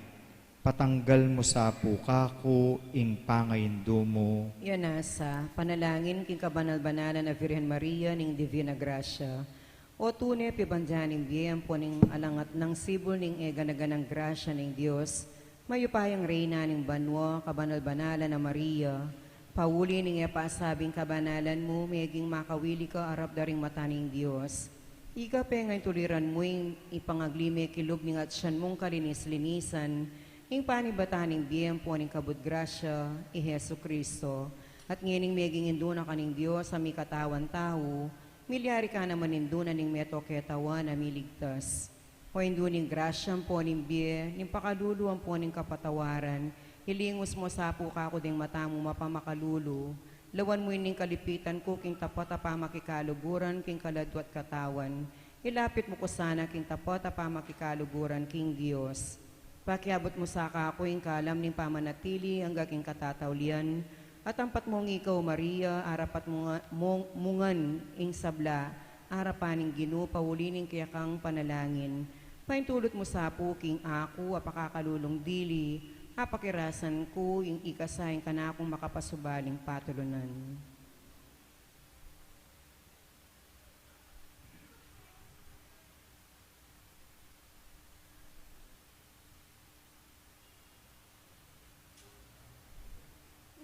patanggal mu sa pu kaku ing pangaindu mu. Yanasa, panalangin king kabanal-banalan a Virgen Maria ning Divina Gracia. O tune pibandian ning bie ampon ning alang at nang sibul ning e gana-ganang grasya ning Dios, mayupayang Reyna ning banua, kabanal-banalan a Maria, pauli ning e pasabing kabanalan mu, meging makawili ka arap da ring mata ning Dios. Ika pengaintuliran mu ing ipangagli mekilub ning atyan mung kalinis-linisan, ing panibatan ning bie ampon ning kabud grasya, i Jesu-Cristo, at ngening meging indu na ka ning Dios a mikatawan tau, milyari ka naman indu na ning meto ketawan a miligtas. O Indu ning grasya ampon ning bie, ning pakalulu ampon ning kapatawaran, ilingus mu sa pu kaku deng mata mung mapamakalulu, lawan mu ining kalipitan ku king tapat a pamakikaluguran king kaladua at katawan, ilapit mu ku sana king tapat a pamakikaluguran king Dios. Pakiabut mu sa kaku ing kalam ning pamanatili angga king katataulian, at ampat mung ika, O Maria, arapat mu nga-, mu-, mu ngan ing sabla, arapan ning Ginu, pauli ning kekang panalangin. Paintulut mu sa pu king aku a pakakalulung dili, apakirasan ku ing ikasa ing kanakung makapasubaling patulunan.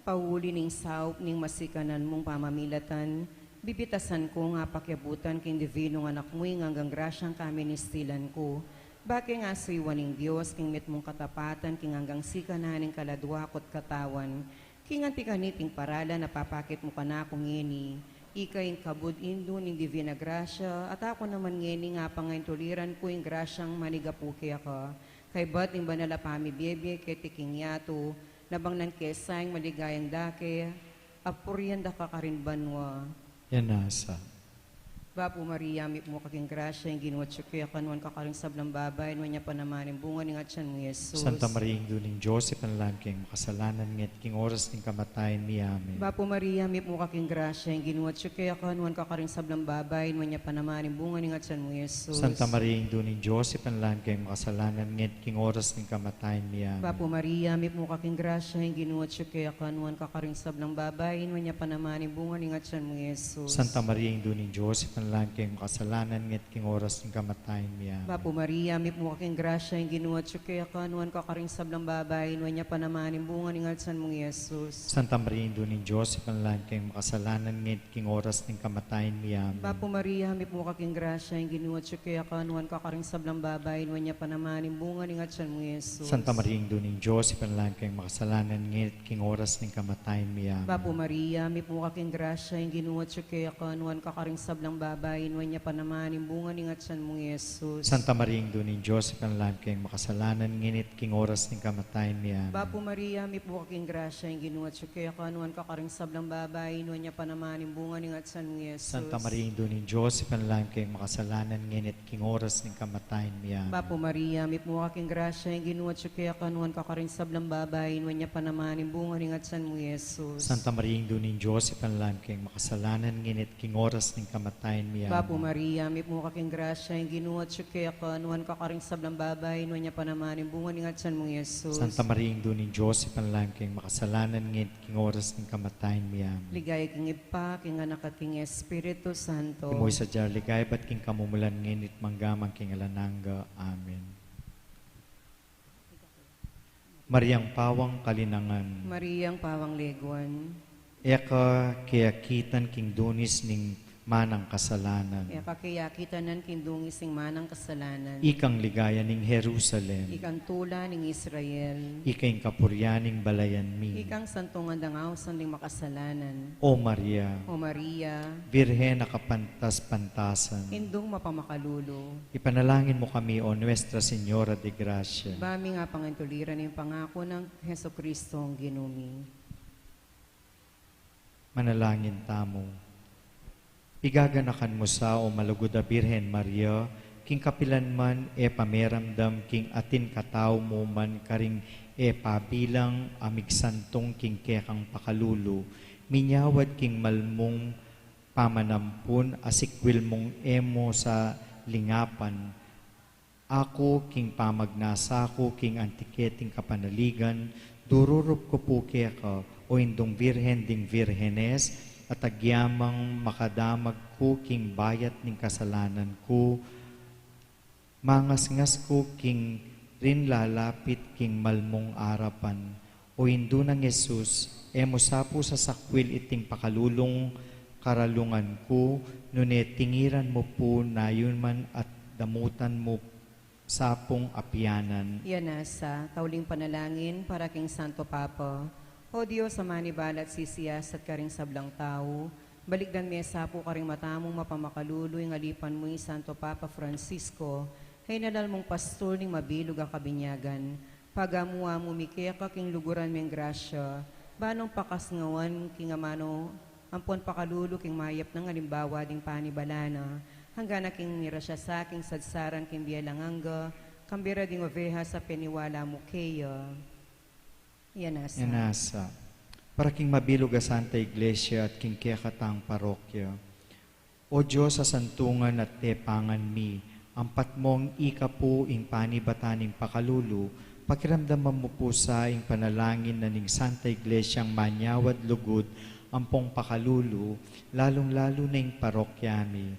Pauli ning saup ning masikanan mung pamamilatan, bibitasan ku nga pakiabutan king divinung Anak mu ing anggang grasyang kaministilan ku. Ba keng asuyuan ning Dios king mitmung katapatan king anggang sikanan ning kaladua ku't katawan, king anti kaniting paralan a papakit mu kanaku ngeni, ika ing kabud Indu ning Divina Grasya, at aku naman ngeni nga pangaintuliran ku ing grasyang manigapu keka, kaybat ning banal a pamibiebie keti king yatu, nabang nang kesa ing maligayang dake, apurian da ka karin banua. Yanasa. Bapu Maria, mipmu ka king grasya, ing Ginu atyu keka, nuan ka karing sablang babai, nuan ya pa naman ing bunga ning atyan mu, Jesus. Santa Maria, Indu ning Dios, ipanalangin keng makasalanan, ngeni at king oras ning kamatayan mi. Amen. Bapu Maria, mipmu ka king grasya, ing Ginu atyu keka, nuan ka karing sablang babai, nuan ya pa naman ing bunga ning atyan mu, Jesus. Santa Maria, Indu ning Dios, ipanalangin keng makasalanan, ngeni at king oras ning kamatayan mi. Amen. Bapu Maria, mipmu ka king grasya, ing Ginu atyu keka, nuan ka karing sablang babai, nuan ya pa naman ing bunga ning atyan mu, Jesus. Santa Maria, Indu ning Dios, ipanalangin keng makasalanan, ngeni at king oras ning kamatayan mi. Amen. Bapu Maria, mipmu ka king grasya, ing Ginu atyu keka, nuan ka karing sablang babai, nuan ya pa naman ing bunga ning atyan mu, Jesus. Santa Maria, Indu ning Dios, ipanalangin keng makasalanan, ngeni at king oras ning kamatayan mi. Amen. Bapu Maria, mipmu ka king grasya, ing Ginu atyu keka, nuan ka karing sablang babai, nuan ya pa naman ing bunga ning atyan mu, Jesus. Santa Maria, Indu ning Dios, ipanalangin keng makasalanan, ngeni at king oras ning kamatayan mi. Amen. Bapu Maria, mipmu ka king grasya, ing Ginu atyu keka, nuan ka karing sablang babai, nuan ya pa naman ing bunga ning atsan mu, i Jesus. Santa Maria, Indu ning Dios, ipanalangin mu keng makasalanan, ngeni at king oras ning kamatayan mi. Amen. Bapu Maria, mipnu ka king grasya, ing Ginu atyu keka, nuan ka karing sablang babai, nuan ya pa naman ing bunga ning atsan mu, i Jesus. Santa Maria, Indu ning Dios, ipanalangin mu keng makasalanan, ngeni at king oras ning kamatayan mi. Amen. Bapu Maria, mipnu ka king grasya, ing Ginu atyu keka, nuan ka karing sablang babai, nuan ya pa naman ing bunga ning atsan mu, i Jesus. Santa Maria, Indu ning Dios, ipanalangin mu keng makasalanan, ngeni at king oras ning kamatayan mi. Amen. Bapu Maria, mipnu ka king grasya, ing Ginu atyu keka, nuan ka karing sablang babai, nuan ya pa naman ing bunga ning atsan mu, i Jesus. Santa Maria, Indu ning Dios, ipanalangin mu keng makasalanan, ngeni at king oras ning kamatayan mi. Amen. Ligaya king Ibpa, king Anak, at king Espiritu Santo. Antimo ing sadya a ligaya ibat king kamumulan, ngeni at mangga man king alang angga. Amen. Mariang pawang kalinangan. Mariang pawang leguan. E ka keakitan king dunis ning manang kasalanan. E ka keakitanan king dunis ning manang kasalanan. Ikang ligaya ning Jerusalem. Ikang tula ning Israel. Ika ing kapurian ning balayan mi. Ikang santungan dang ausan ding makasalanan. O Maria. O Maria. Birhen a kapantas-pantasan. Indung mapamakalulu. Ipanalangin mu kami, O Nuestra Señora de Gracia. Ba ming apangintuliran ing pangaku nang Jesucristong Ginu mi. Manalangin tamu. Igaganakan mu sa, O malugud a Birhen Maria, king kapilan man e pameramdam king atin katau mu man karing e pabilang a migsantung king kekang pakalulu, minyawad king malmung pamanampun a sikwil mung e mu sa lingapan. Aku king pamagnasa ku king anti keting kapanaligan, dururup ku pu keka, O Indung Birhen ding Virgenes, at agyamang makadamag ku king bayat ning kasalanan ku, mangasngas ku king rin lalapit king malmung arapan. O Indu nang Jesus, e mu sa pu sasakwil iting pakalulung karalungan ku, nune tingiran mu pu nayun man at damutan mu sa pung apianan. Iya nasa, tauling panalangin para king Santo Papa. O Dios, a manibalat sisiyasat karing sablang tau, balikdan me sa pu karing mata mung mapamakalulu ing alipan mu, i Santo Papa Francisco, a inalal mung pastul ning mabilug a kabinyagan. Pagamuan mu mi keka king luguran meng grasya, ba nung pakasngawan king amanu ampon pakalulu king mayap nang alimbawa ding panibala na, angga na king mira sya sa king sadsaran king bie alang angga, kambe ra ding ovehas a peniwala mu keya. Iya nasa. Iya nasa. Para king mabilug a Santa Iglesia at king kekatang parokya. O Dios a santungan at tepangan mi, ampat mung ika pu ing panibatan ning pakalulu, pakiramdaman mu pu sa ing panalangin na ning Santa Iglesiang manyawad lugud ampong pakalulu, lalung-lalu na ing parokya mi.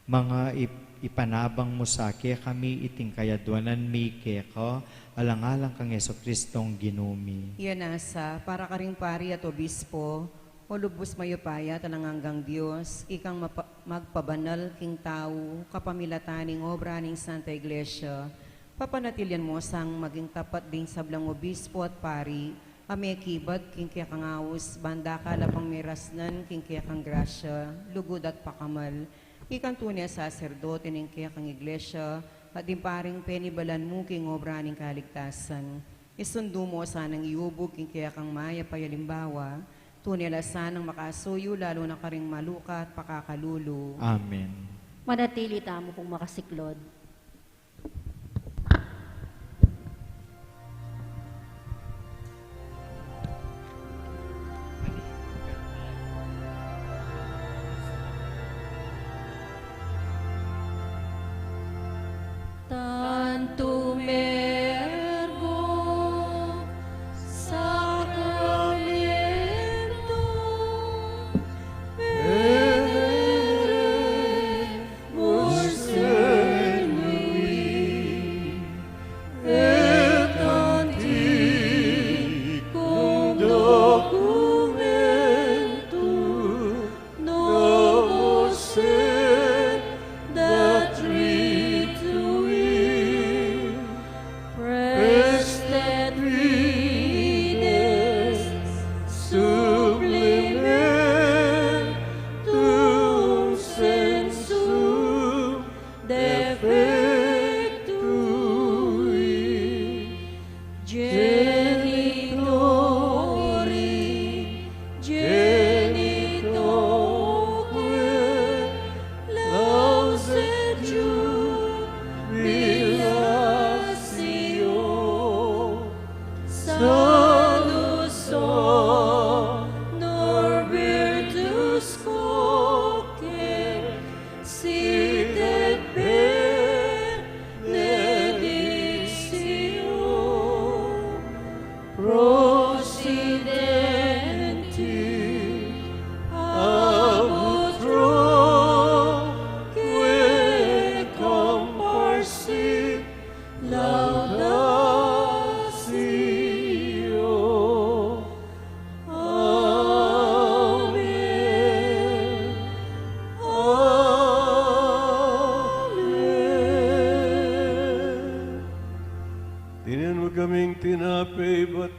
Manga ip-, ipanabang mu sa kekami iting kayadwanan mi keka, alang-alang kang Jesucristong Ginu mi. Iya nasa, para karing pari at obispo, O lubus mayupaya at alang anggang Dios, ikang mapa-, magpabanal king tau kapamilatan ning obra ning Santa Iglesia, papanatilian mu sang maging tapat ding sablang obispo at pari a mekibat king kekang aus, ban dakal a pang merasnan king kekang grasya, lugud at pakamal, ikang tune a saserdote ning kekang Iglesia, at ding paring penibalan mu king obra ning kaligtasan. Isundu mu sanang iubug king kekang mayap a alimbawa, tune la sanang makasuyu lalu na karing maluka at pakakalulu. Amen. Manatili tamu pung makasiklod. Tantum ergo sacramentum eremus in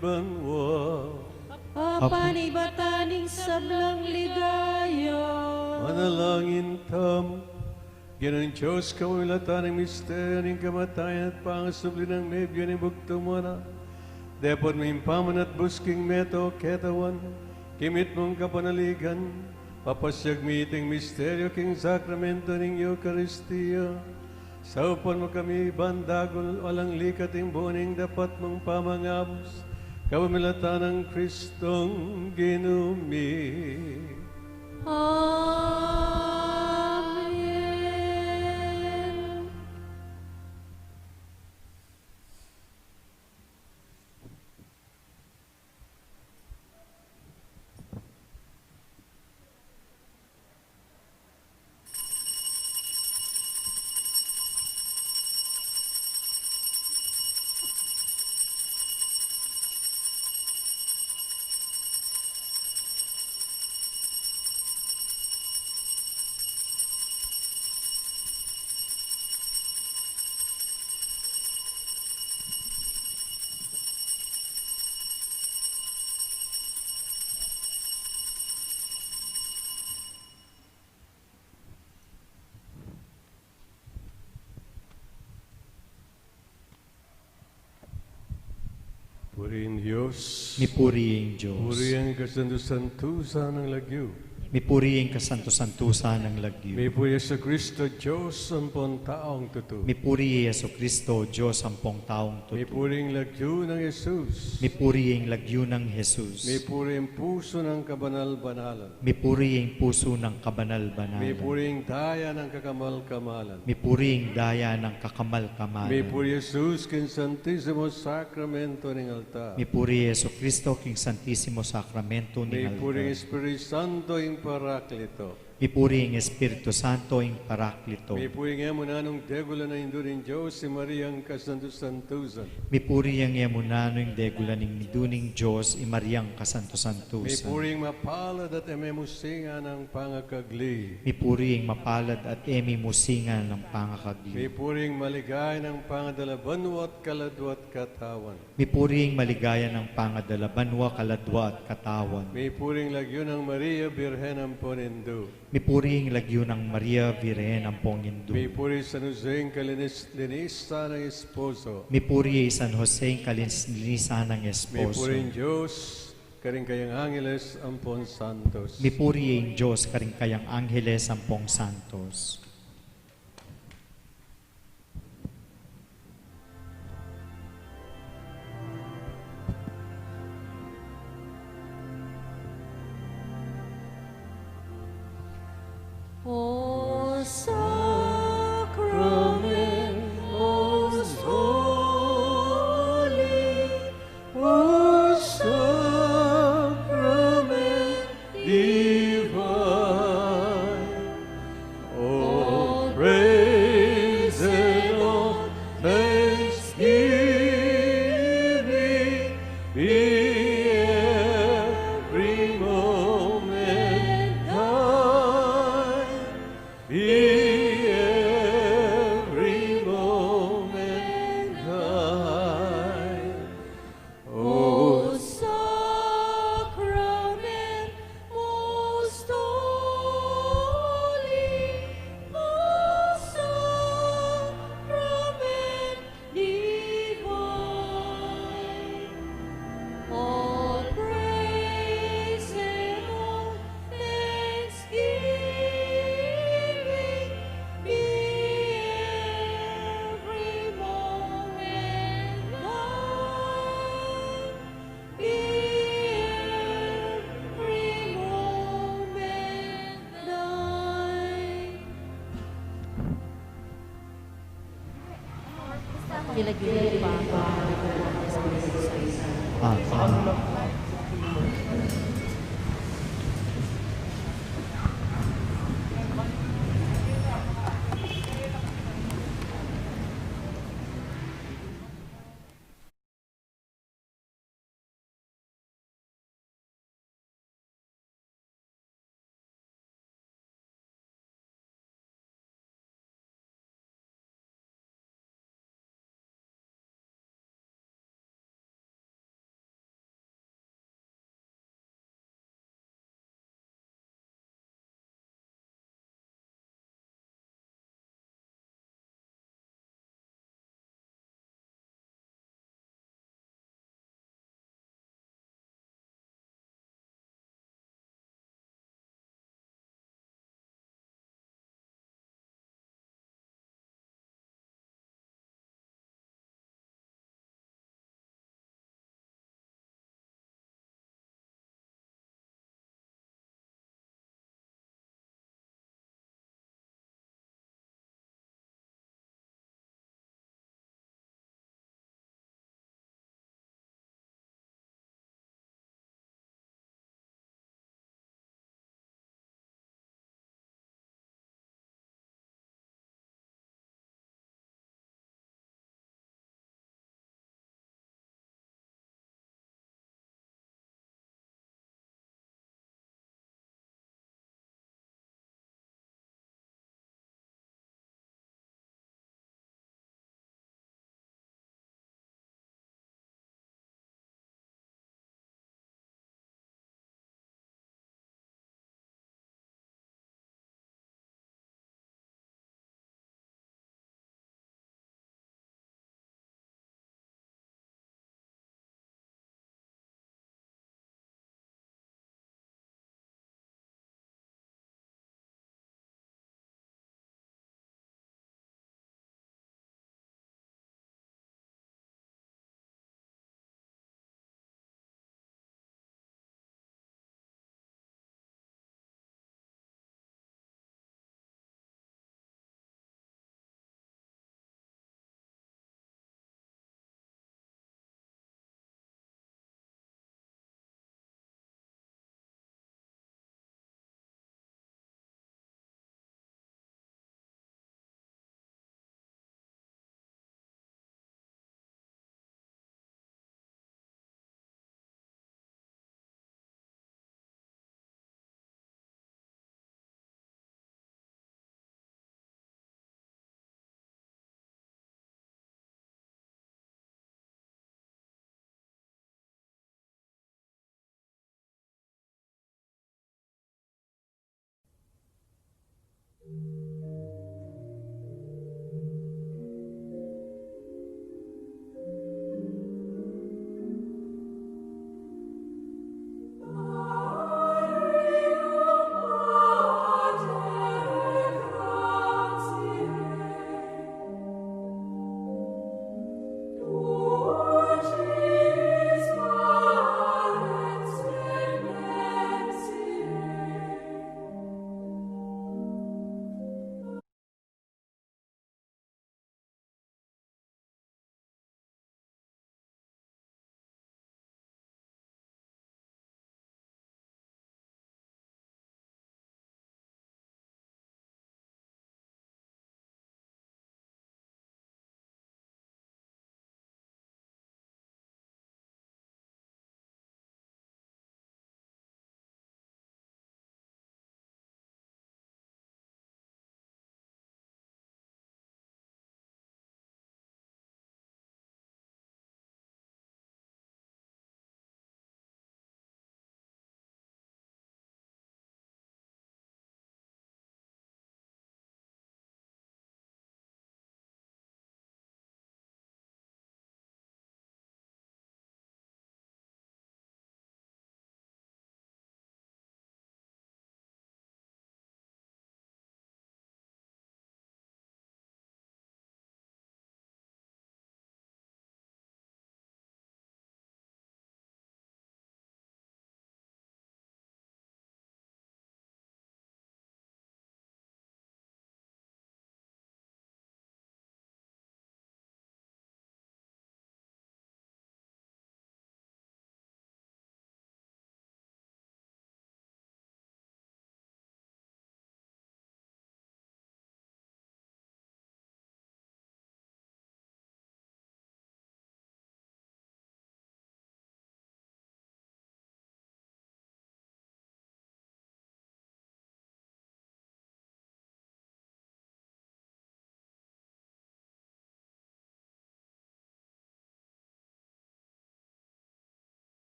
banua. Apan ibatan ing sablang ligaya. Manalangin tamu. Ginung Dios, kamamilatan ning misteryu ning kamatayan at pangasubli nang mebie ning bugtung mung anak, depot ming pamanatbus king metung a katawan, king mitmung kapanaligan, papasiag mi iting misteryu king sakramento ning Eukaristia. Saupan mu kami ban dagul alang likat ing bunga ning dapat mung pamangabus, kapamilatan nang Kristong Ginu mi. Amen. Puri ing Dios. Mipuri ing Dios. Puri ing kasantu-santusan nang lagyu. Mipuri ing kasantu-santusan nang lagyu. Mipuri Jesucristo, Dios ampong taung tutu. Mipuri i Jesucristo, Dios ampong taung tutu. Mipuri ing lagyu nang Jesus. Mipuri ing lagyu nang Jesus. Mipuri ing pusu nang kabanal-banalan. Mipuri ing pusu nang kabanal-banalan. Mipuri ing daya nang kakamal-kamalan. Mipuri ing daya nang kakamal-kamalan. Mipuri Jesus king Santisimo Sakramento ning altar. Mipuri i Jesucristo king Santisimo Sakramento ning altar. Mipuri ing Espiritu Santo ing Paraklito. Mipuri ing Espiritu Santo ing Paraklito. Mipuri ing e mu nanung degulan ning Indu ning Dios, i Mariang kasantu-santusan. Mipuri ing e mu nanung degulan ning Indu ning Dios, i Mariang kasantu-santusan. Mipuri ing mapalad at e me musingan nang pangakagli. Mipuri ing mapalad at e me musingan nang pangakagli. Mipuri ing maligaya nang pangadala banua at kaladua at katawan. Mipuri ing maligaya nang pangadala banua, kaladua at katawan. Mipuri ing lagyu nang Maria, Birhen ampong Indu. Mipuri ing lagyu nang Maria, Birhen ampong Indu. Mipuri San Jose ing kalinis-, linisan nang esposo. Mipuri i San Jose ing kalinis-, linisan nang esposo. Mipuri ing Dios karing kayang angeles ampong santos. Mipuri ing Dios karing kayang angeles ampong santos. O Sacrament most holy, O Sacrament divine, all praise and all thanksgiving be every moment thine. Be every moment thine. O Sacrament most holy, O Sacrament divine, all praise and all thanksgiving be every moment thine. Be every moment thine. Gila-gila pa. Ah, ah.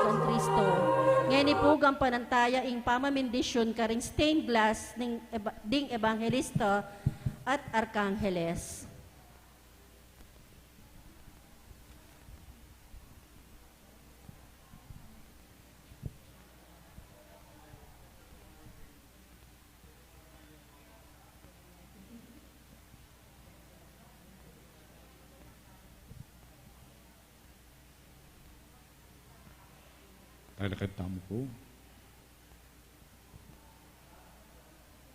San Cristo. Ngeni pu, gampanan taya ing pamamindisyun karing stained glass ning eba-, ding ebanghelista at arkangeles. Talakad tamu pu.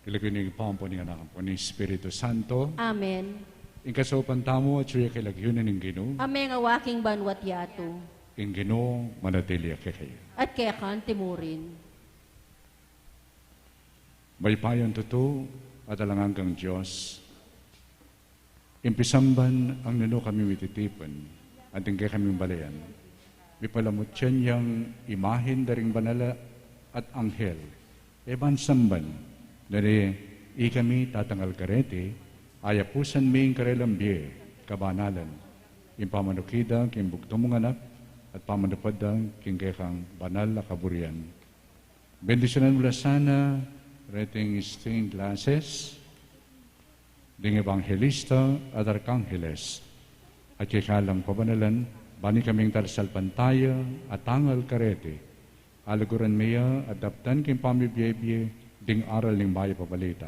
King lagyu ning Ibpa, ampo ning Anak, ampo ning Espiritu Santo. Amen. Ing kasaupan tamu atyu ya king lagyu na ning Ginu. Ame ngan king banua't yatu. Ing Ginu manatili ya kekayu. At keka naman murin. Mayupayang tutu at alang anggang Dios, ing pisamban nung nanu kami mititipun, anting kekaming balen, mipalamut yang imahen da ring banal at anghel, e ban samban, nune ikami tatangal kareti, ayapusan mi ing karelang bie, kabanalan, ing pamanukid da king bugtung mung anak, at pamanupad da king kekang banal a kaburian. Bendisyunan mu la sana reting stained glasses ding ebanghelista at arkangeles, at keka lang pabanalan, ban ikaming talasalpantaya a tangal kareti, aluguran mi ya at daptan king pamibie-bie ding aral ning mayap a balita.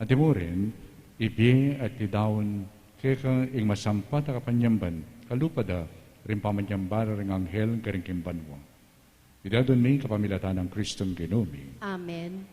Anti murin, ibie at idaun keka ing masampat a kapanyamban, kalupa da ring pamanyamba ring anghel karin king banua. Iti adwan mi kapamilatan nang Kristong Ginu mi. Amen.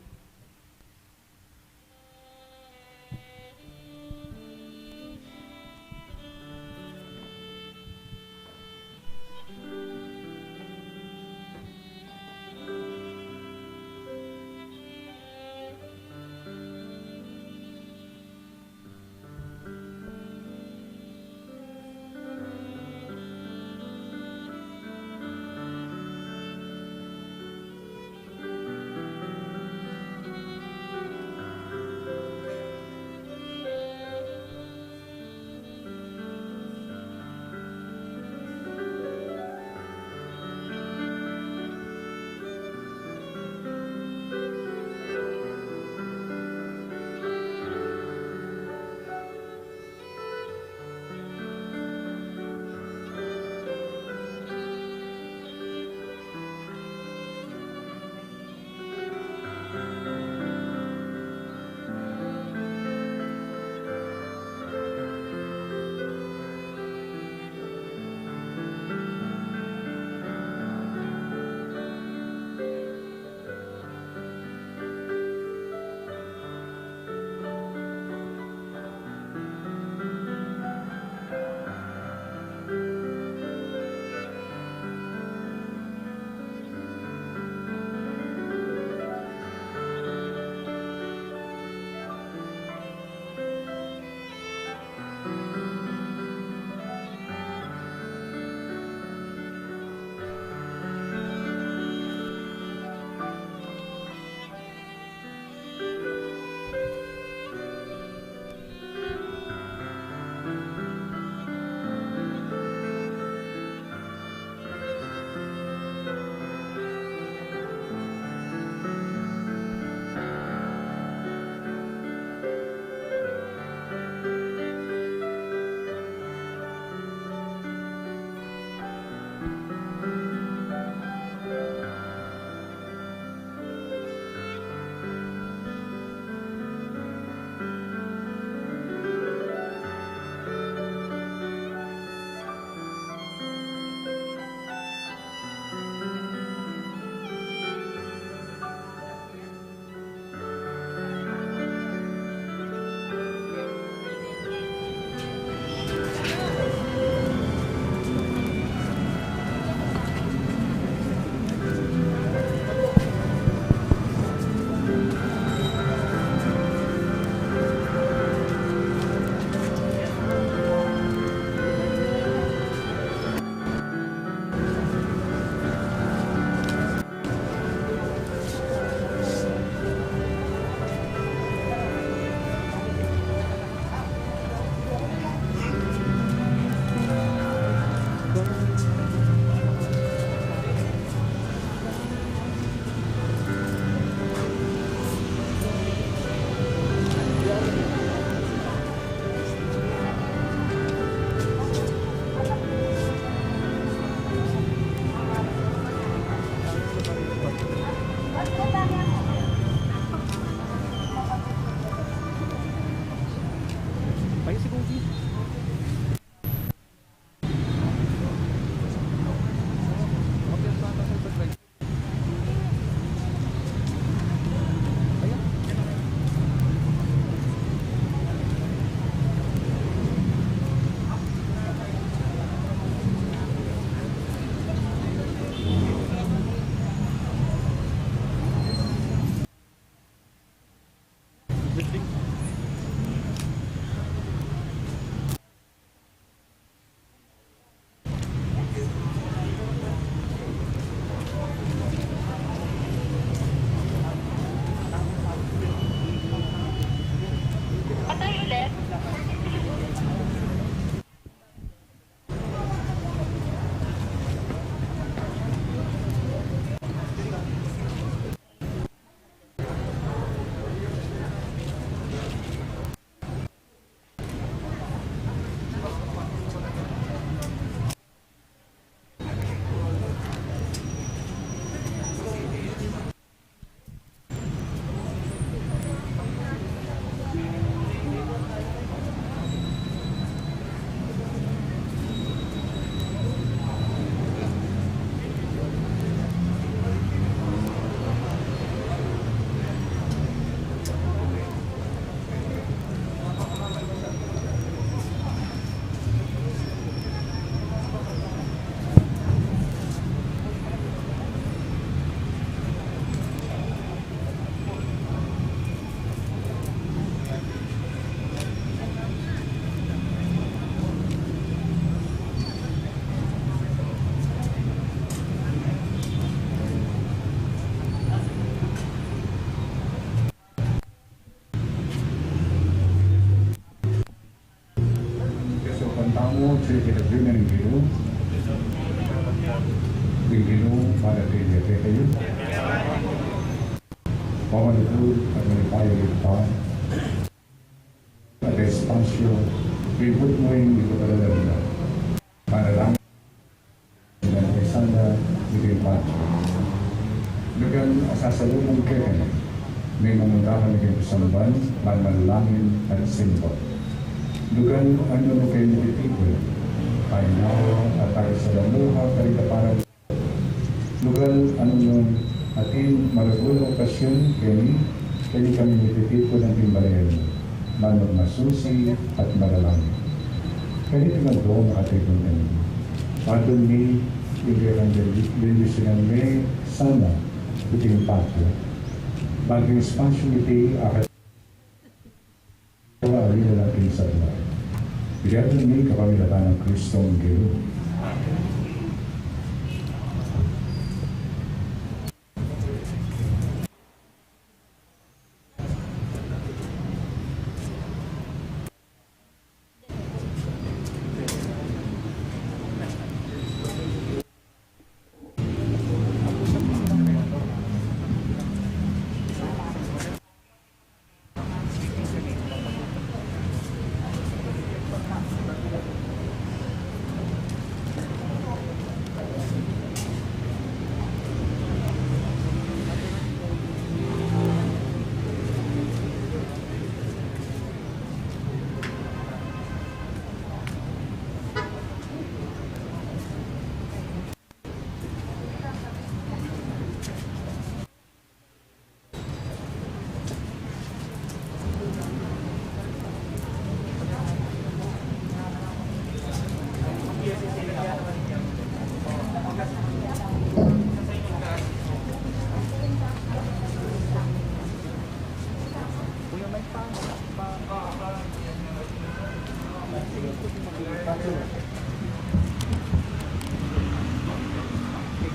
Kasi o kantamu, chili kita dyu ning Ginu. Ing Ginu manatili ya kekayu. Pamanutud at manipaya kita. At espasyo, lingkod mu ing ipapadalan na. Panalangin Ngan sana iti patyu. Lugan a sasalubung kekami, ming mamunta kami king pisamban, ban manalangin at simba. Lugan a nung kami titipun, painawa at pagkasalamuha, kaligtasan. Lugan a nung atin maragul a okasyun kami, keni kami mititipun anti balayan mu, ban magmasusi at manalangin. Keni ing aldo a makatipun kami. Padalun mi ing kekang bendisyunan mi sana iting patyu. Ban king espasyu iti akat Wa, alila la king sabla. Iti aduan mi kapamilatan nang Kristong Ginu.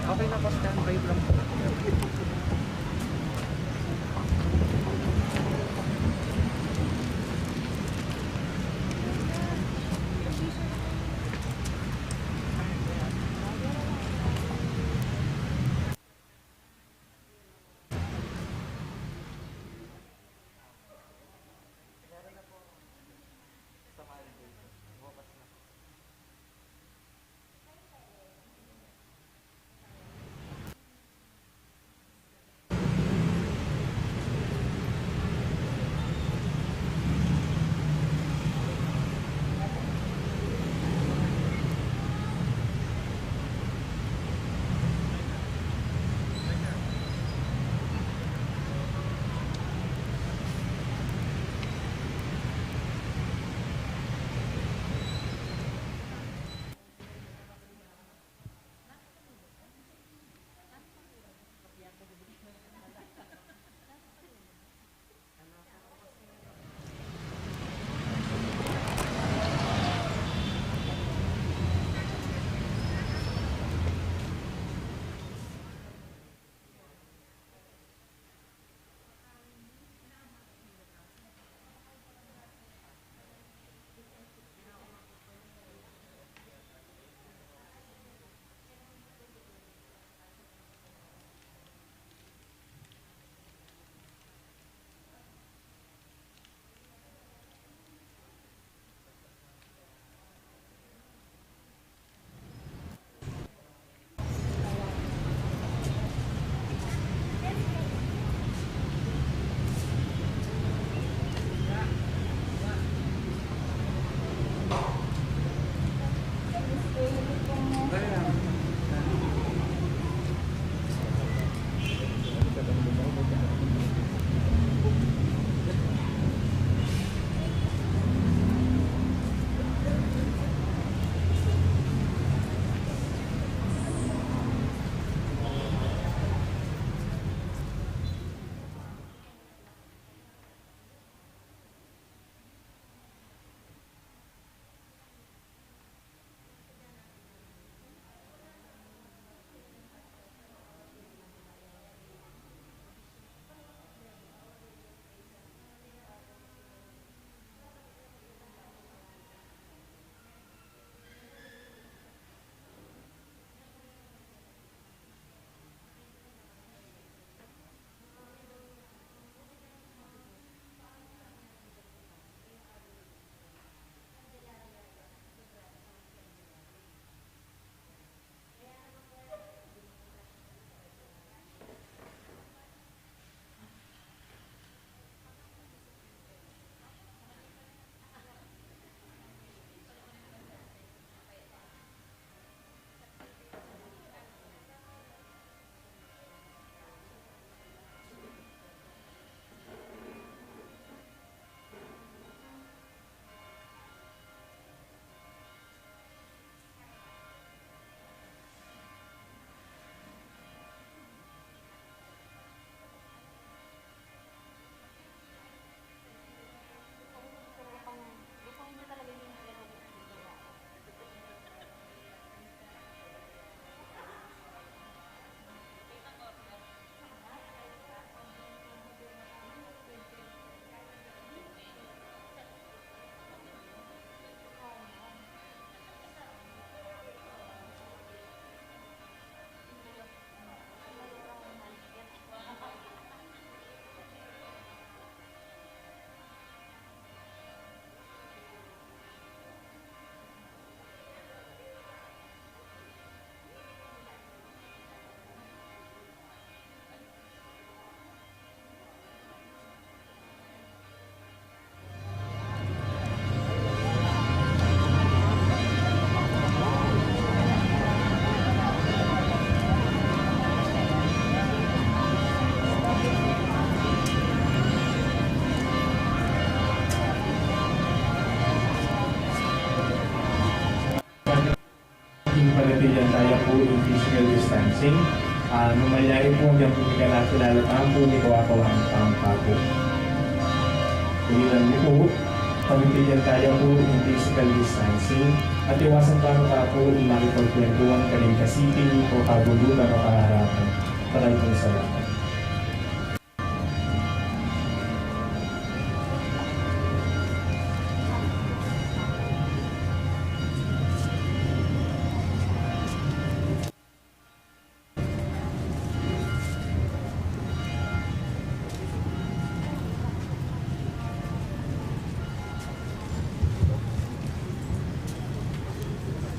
Okay na po, standby lang po. Panatilian taya pu ing physical distancing. Ah, malyari pu, agyang pu mikakilala tamu pu king kawang-kawang tamu pu. Ulitan mi pu, panatilian taya pu ing physical distancing at iwasan tamu pu ing makipagkwentuhan karing kasiping o kabulutan o kaharapan. Maraming salamat.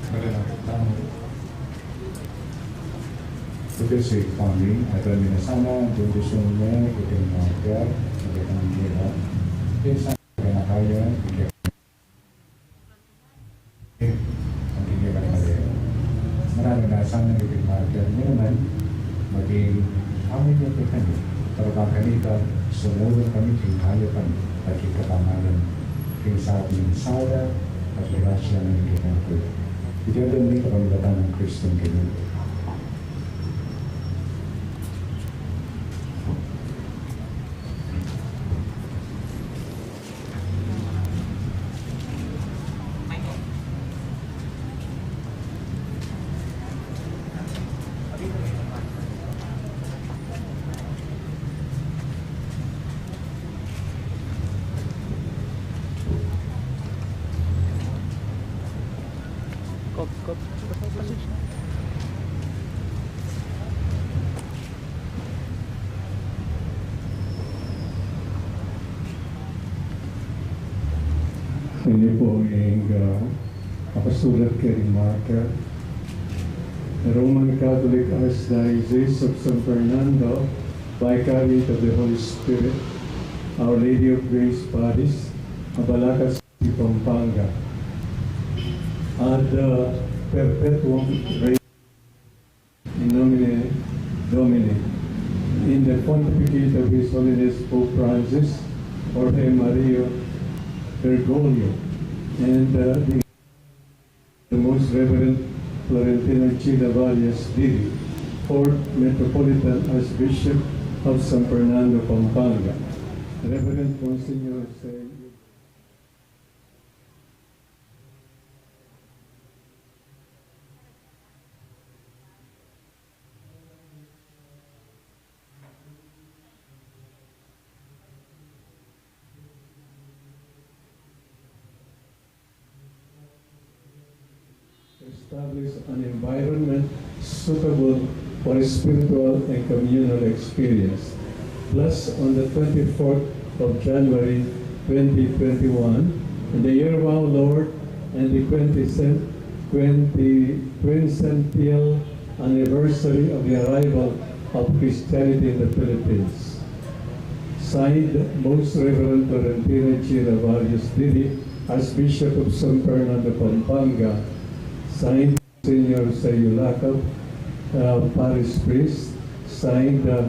Magandang araw. Ito si Tommy, at ang minasama, ang kondisyon niya, iting mga kaya, ang kanyang hirap. Minsan, kaya na kaya, hindi kaya. Ang hindi kaya kaya. Maraming na sana iting mga kaya niya naman, maging amin niya kaya kami. Para ba kanita, sumulong kami, king kaya kami, at king kapamalan, king sabing sala, at grasya ng Ginoong Kristo. Iti adwan mi kapamilatan nang Kristong Ginoo. Ini pu ing, ah, makasulat keri Marker. The Roman Catholic Archdiocese of San Fernando, Vicariate of the Holy Spirit, Our Lady of Grace Parish, Abalacat City, Pampanga. Ad, uh, perpetuum re- In nomine Domini, in the pontificate of His Holiness Pope Francis, Jorge Mario Bergoglio, and, uh, the, the Most Reverend Florentino G. Lavalle Asdiri, fourth Metropolitan Archbishop of San Fernando, Pampanga, Reverend Monsignor Jose Establish an environment suitable for spiritual and communal experience. Blessed on the twenty-fourth of January twenty twenty-one, in the year of our Lord and the quinticent-, quinti-, quincentennial anniversary of the arrival of Christianity in the Philippines. Signed, Most Reverend Florentino G. Lavalle Asdiri, Archbishop of San Fernando, Pampanga. Signed, Monsignor Sayulakab, uh, Parish Priest. Signed, uh,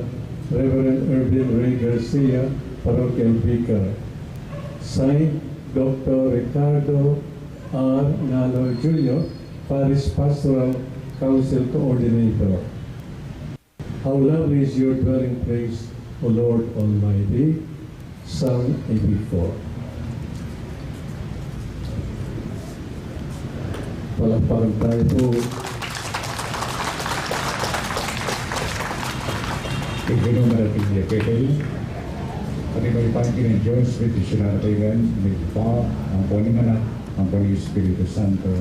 Reverend Ervin Ray Garcia, Parochial Vicar. Signed, Doctor Ricardo R. Nalo Junior, Parish Pastoral Council Coordinator. How lovely is your dwelling place, O Lord Almighty. Psalm eighty-four. Palakpakan tayo pu. Ing Ginu marating ya kekayu. At ing mayupayang Ginung Dios, bendisyunan na kayu ngan ning Ibpa, ampo ning Anak, ampo ning Espiritu Santo.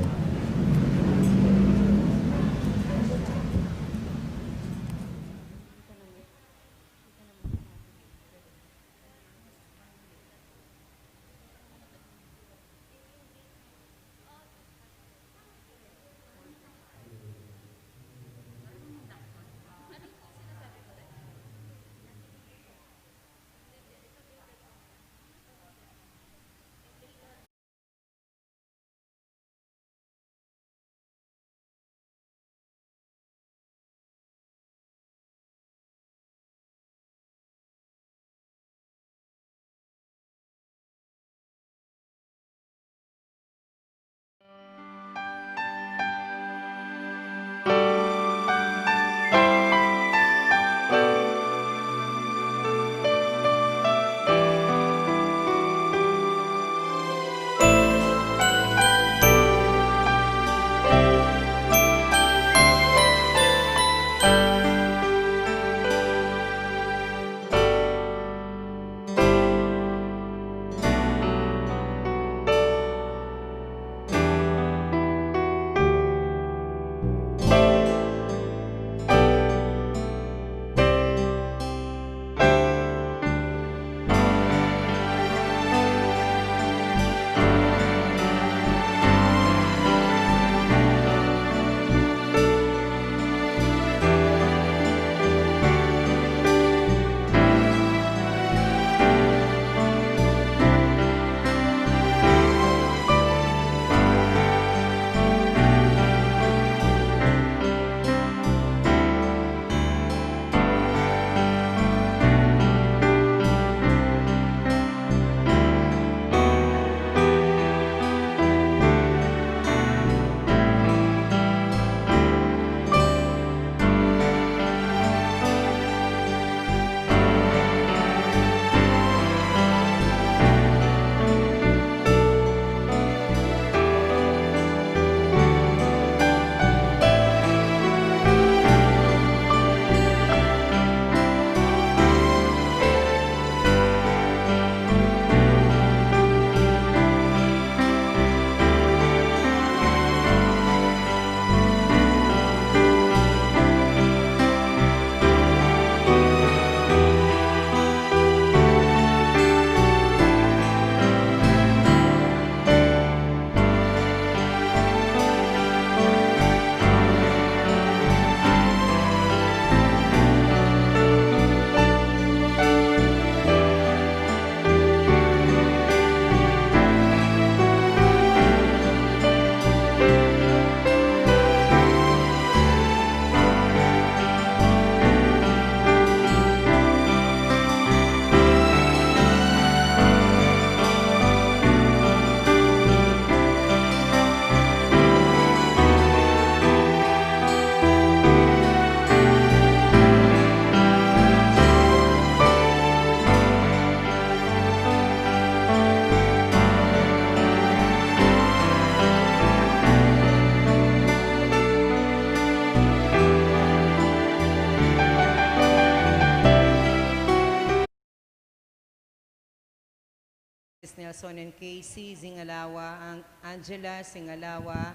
Son and Casey Zingalawa, Ang-, Angela Zingalawa,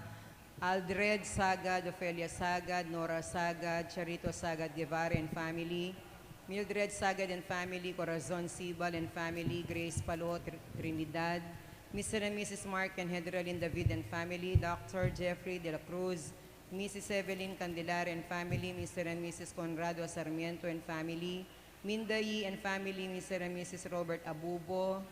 Aldred Sagad, Ofelia Sagad, Nora Sagad, Charito Sagad Guevara and family, Mildred Sagad and family, Corazon Sibal and family, Grace Palo, Tr-, Trinidad, Mister and Missus Mark and Hedralyn David and family, Doctor Jeffrey de la Cruz, Missus Evelyn Candelaria and family, Mister and Missus Conrado Sarmiento and family, Minda Yi and family, Mister and Missus Robert Abubo,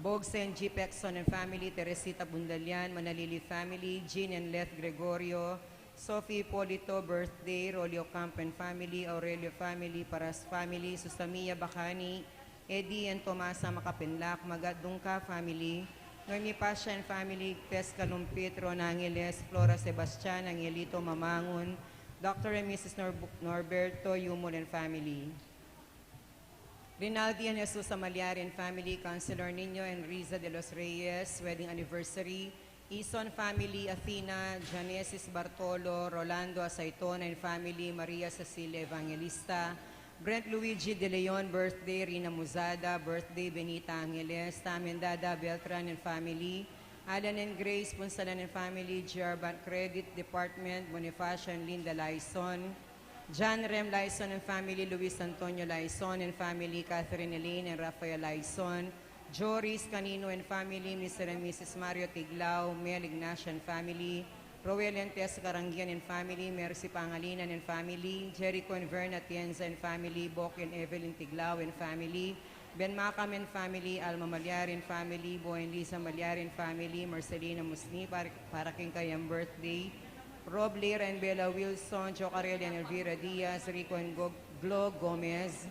Bogs and G Pexon and family, Teresita Bundalian, Manalili family, Jean and Leth Gregorio, Sophie Polito birthday, Rolio Campo and family, Aurelio family, Paras family, Susamiya Bacani, Eddie and Tomasa Makapenlak, Magat Dungca family, Noemi Pasha and family, Tess Kalumpit, Ron Angeles, Flora Sebastian, Angelito Mamangun, Doctor and Missus Nor-, Norberto Yumul and family. Rinaldi and Jesus Amaliari and family, Counselor Nino and Riza de los Reyes, wedding anniversary, Ison family, Athena, Genesis Bartolo, Rolando Asaitona and family, Maria Cecilia Evangelista, Brent Luigi De Leon, birthday, Rina Muzada, birthday, Benita Angeles, Tam and Dada Beltran and family, Alan and Grace Punsalan and family, G R Bank Credit Department, Bonifacio and Linda Laison, John Rem Laison and family, Luis Antonio Laison and family, Catherine Elaine and Rafael Laison, Joris Canino and family, Mister and Missus Mario Tiglao, Mel Ignacio and family, Roel and Tess Carangian and family, Mercy Pangalinan and family, Jericho and Verna Atienza and family, Bok and Evelyn Tiglao and family, Ben Macam and family, Alma Maliari and family, Bo and Lisa Maliari and family, Marcelina Musni, para, para king kayang birthday, Rob Lira and Bella Wilson, Joe Carelli and Elvira Diaz, Rico and Go-, Glo Gomez,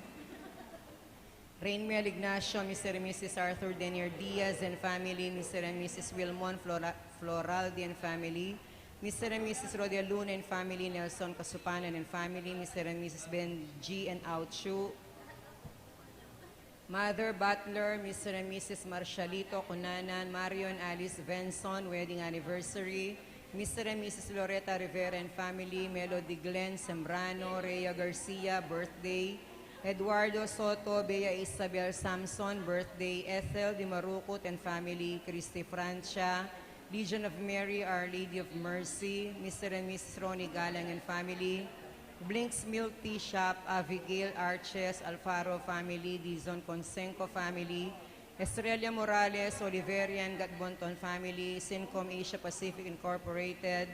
Rainmel Ignacio, Mister and Missus Arthur Denier Diaz and family, Mister and Missus Wilmon Flora-, Floraldi and family, Mister and Missus Rodia Luna and family, Nelson Kasupanan and family, Mister and Missus Benji and Auchu, Mother Butler, Mister and Missus Marcialito Cunanan, Mario and Alice Benson, wedding anniversary, Mister and Missus Loretta Rivera and family, Melody Glenn Sembrano, Rhea Garcia, birthday, Eduardo Soto, Bea Isabel Samson, birthday, Ethel Di Marucut and family, Christy Francia, Legion of Mary, Our Lady of Mercy, Mister and Missus Ronnie Galang and family, Blinks Milk Tea Shop, Abigail Arches, Alfaro family, Dizon Conseco family, Estrella Morales, Oliverian Gatbonton family, Sincom Asia Pacific Incorporated,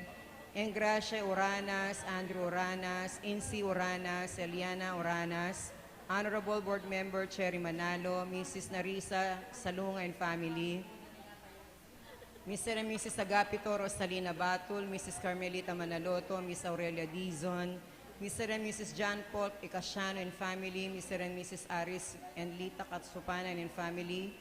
Engracia Uranas, Andrew Uranas, Insi Uranas, Eliana Uranas, Honorable Board Member Cherry Manalo, Missus Narisa Salunga and family, Mister and Missus Agapito Rosalina Batul, Missus Carmelita Manaloto, Miss Aurelia Dizon, Mister and Missus John Paul Icasiano and family, Mister and Missus Aris and Lita Katsupanan and family,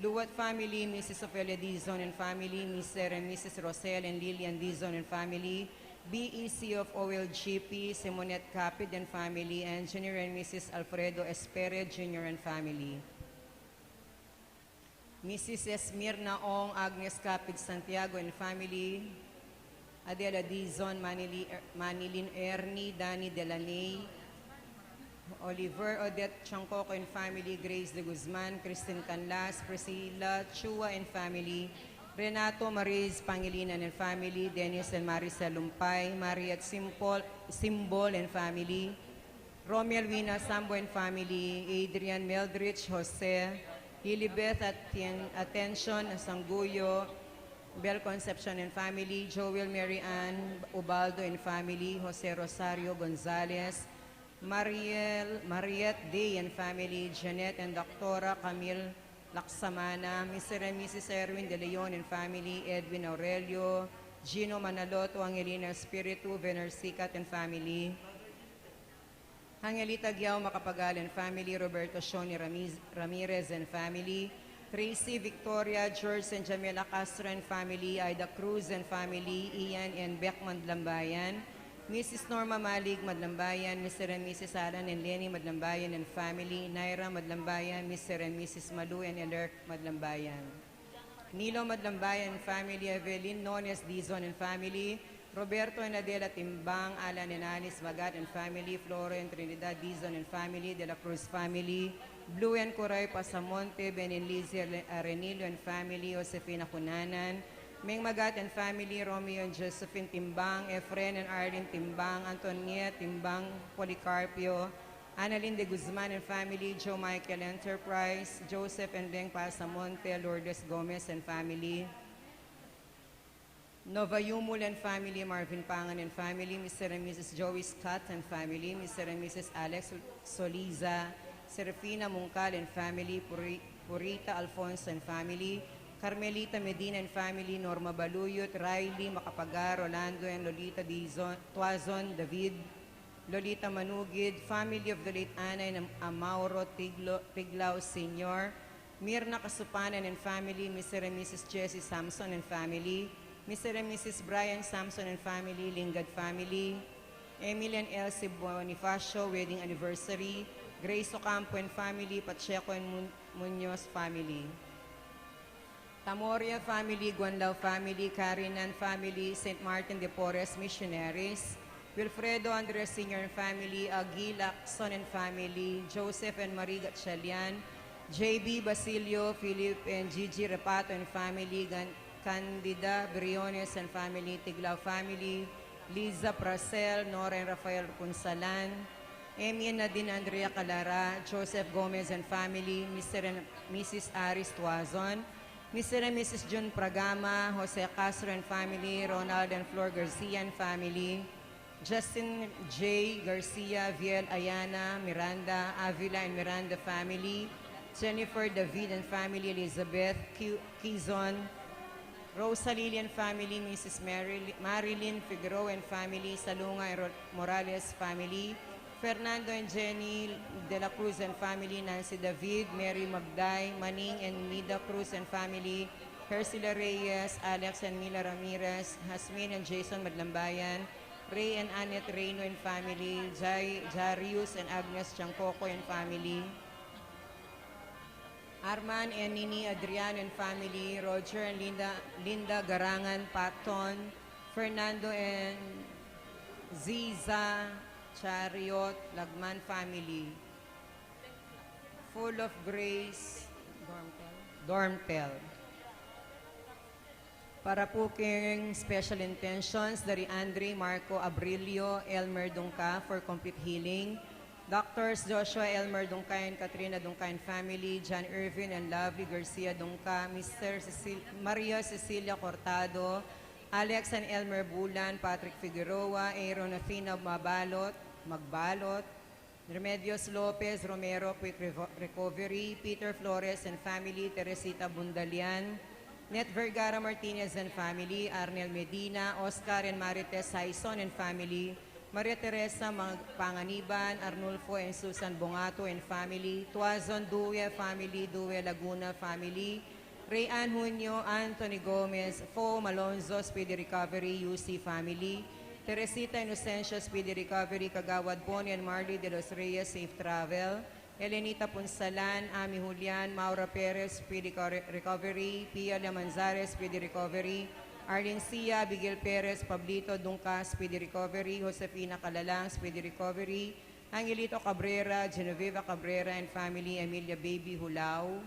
Luwat family, Missus Ofelia Dizon and family, Mister and Missus Rosel and Lilian Dizon and family, B E C of O L G P, Simonette Capid and family, Engineer and Missus Alfredo Espere Junior and family. Missus Esmirna Ong, Agnes Capid Santiago and family, Adela Dizon, Manili-, Manilin Ernie, Danny Delaney, Oliver Odette Chancoco and family, Grace de Guzman, Christine Canlas, Priscilla Chua and family, Renato Mariz Pangilinan and family, Dennis and Maricel Lumpay, Mariet Simpol-, Simbol and family, Romel Wina Sambo and family, Adrian Meldrich Jose, Lilibeth Atien-, Attention Sanguyo, Bel Concepcion and family, Joel Mary Ann Ubaldo and family, Jose Rosario Gonzalez, Mariel, Mariette Day and family, Jeanette and Doctora Camille Laksamana, Mister and Missus Erwin De Leon and family, Edwin Aurelio, Gino Manaloto, Angelina Espiritu, Vener Sicat and family, Angelita Guiao Macapagal and family, Roberto Shoni Ramiz-, Ramirez and family, Tracy Victoria, George and Jamela Castro and family, Ida Cruz and family, Ian and Beck Madlambayan, Missus Norma Malig Madlambayan, Mister and Missus Alan and Lenny Madlambayan and family, Naira Madlambayan, Mister and Missus Malu and Elerk Madlambayan. Nilo Madlambayan and family, Evelyn Nones Dizon and family, Roberto and Adela Timbang, Alan and Alice Magat and family, Floro and Trinidad Dizon and family, De La Cruz family, Bluen Coray Pasamonte, Benin Lizzie Are-, Arenillo and family, Josefina Cunanan, Meng Magat and family, Romeo and Josephine Timbang, Efren and Arlene Timbang, Antoinette Timbang, Policarpio, Annalyn de Guzman and family, Joe Michael Enterprise, Joseph and Beng Pasamonte, Lourdes Gomez and family, Nova Yumul and family, Marvin Pangan and family, Mister and Missus Joey Scott and family, Mister and Missus Alex Soliza, Serafina Mungkal and family, Puri-, Purita Alfonso and family, Carmelita Medina and family, Norma Baluyot, Riley Macapagar, Rolando and Lolita Dizon, Tuazon David, Lolita Manugid, family of the late Ana and Am-, Amauro Tiglo-, Tiglao Senior, Mirna Kasupanan and family, Mister and Missus Jessie Samson and family, Mister and Missus Brian Samson and family, Lingad family, Emily and Elsie Bonifacio wedding anniversary, Grace Ocampo and family, Pacheco and Mun-, Munoz family. Tamoria family, Guanlao family, Carinan family, Saint Martin de Porres missionaries, Wilfredo Andres Senior and family, Aguila Son and family, Joseph and Marie Gatchalian, J B Basilio, Philip and Gigi Repato and family, Gan-, Candida Briones and family, Tiglao family, Liza Prasel, Nora and Rafael Punsalan, Amy and Nadine Andrea Calara, Joseph Gomez and family, Mister and Missus Aris Tuazon, Mister and Missus Jun Pragama, Jose Castro and family, Ronald and Flor Garcia and family, Justin J Garcia, Viel Ayana, Miranda, Avila and Miranda family, Jennifer David and family, Elizabeth Q-, Quizon, Rosa Lily and family, Missus Maril-, Marilyn Figueroa and family, Salunga and Ro-, Morales family, Fernando and Jenny de la Cruz and family, Nancy David, Mary Magday, Maning and Mida Cruz and family, Hercila Reyes, Alex and Mila Ramirez, Hasmin and Jason Madlambayan, Ray and Annette Reyno and family, Jai-, Jarius and Agnes Chancoco and family, Arman and Nini Adriano and family, Roger and Linda, Linda Garangan Paton, Fernando and Ziza Chariot Lagman family. Full of Grace Dormtel. Dormtel. Para pu king special intentions, dari Andre Marco Abrilio, Elmer Dungca for complete healing. Doctors Joshua Elmer Dungca and Katrina Dungca and family, John Irvin and Lovely Garcia Dungca, Mister Cecil-, Maria Cecilia Cortado, Alex and Elmer Bulan, Patrick Figueroa, Aaron Athena Mabalot, Magbalot, Remedios Lopez Romero, quick revo-, recovery, Peter Flores and family, Teresita Bundalian, Net Vergara Martinez and family, Arnel Medina, Oscar and Marites Saison and family, Maria Teresa Mag-, Panganiban, Arnulfo and Susan Bongato and family, Tuazon Due family, Due Laguna family, Ray Ann Junio, Anthony Gomez, Fo Malonzo, speedy recovery, U C family, Teresita Inocencio, speedy recovery, Kagawad Bonnie and Marley de los Reyes, safe travel, Elenita Punsalan, Ami Julian, Maura Perez, speedy co-, recovery, Pia Lamanzares, speedy recovery, Arlene Sia, Abigail Perez, Pablito Dungca, speedy recovery, Josefina Calalang, speedy recovery, Angelito Cabrera, Genoveva Cabrera and family, Emilia Baby Hulao,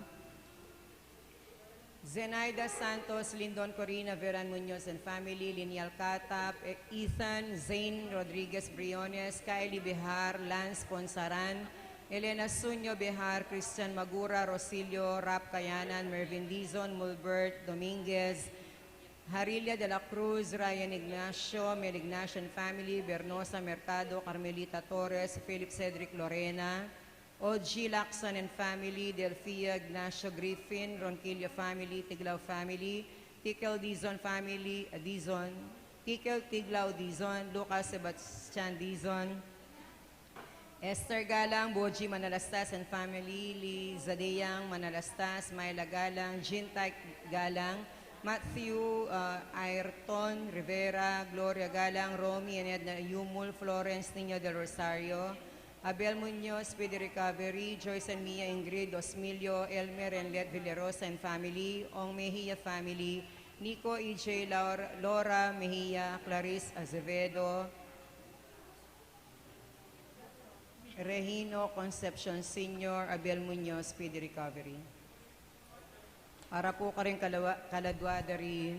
Zenaida Santos, Lindon Corina, Veran Muñoz and family, Linial Catap, E-, Ethan, Zane Rodriguez Briones, Kylie Behar, Lance Ponsaran, Elena Suño Behar, Christian Magura, Rosilio Rap Kayanan, Mervin Dizon, Mulbert Dominguez, Harilia de la Cruz, Ryan Ignacio, Mel Ignacio and family, Bernosa Mercado, Carmelita Torres, Philip Cedric Lorena, O G Lacson and family, Delphia Ignacio Griffin, Ronquillo family, Tiglao family, Tikel Dizon family, ah, Dizon, Tikel Tiglao Dizon, Lucas Sebastian Dizon, Esther Galang, Boji Manalastas and family, Liza Deyang Manalastas, Myla Galang, Jean Tyke Galang, Matthew, ah, Ayrton Rivera, Gloria Galang, Romy and Edna Yumul, Florence Niño del Rosario, Abel Muñoz, speedy recovery, Joyce and Mia Ingrid Osmilio, Elmer and Let Villarosa and family, Ong Mejia family, Nico E J, Laura, Laura Mejia, Clarice Azevedo, Regino Concepcion Senior, Abel Muñoz, speedy recovery. Para pu karing kalawa-, kaladua da ri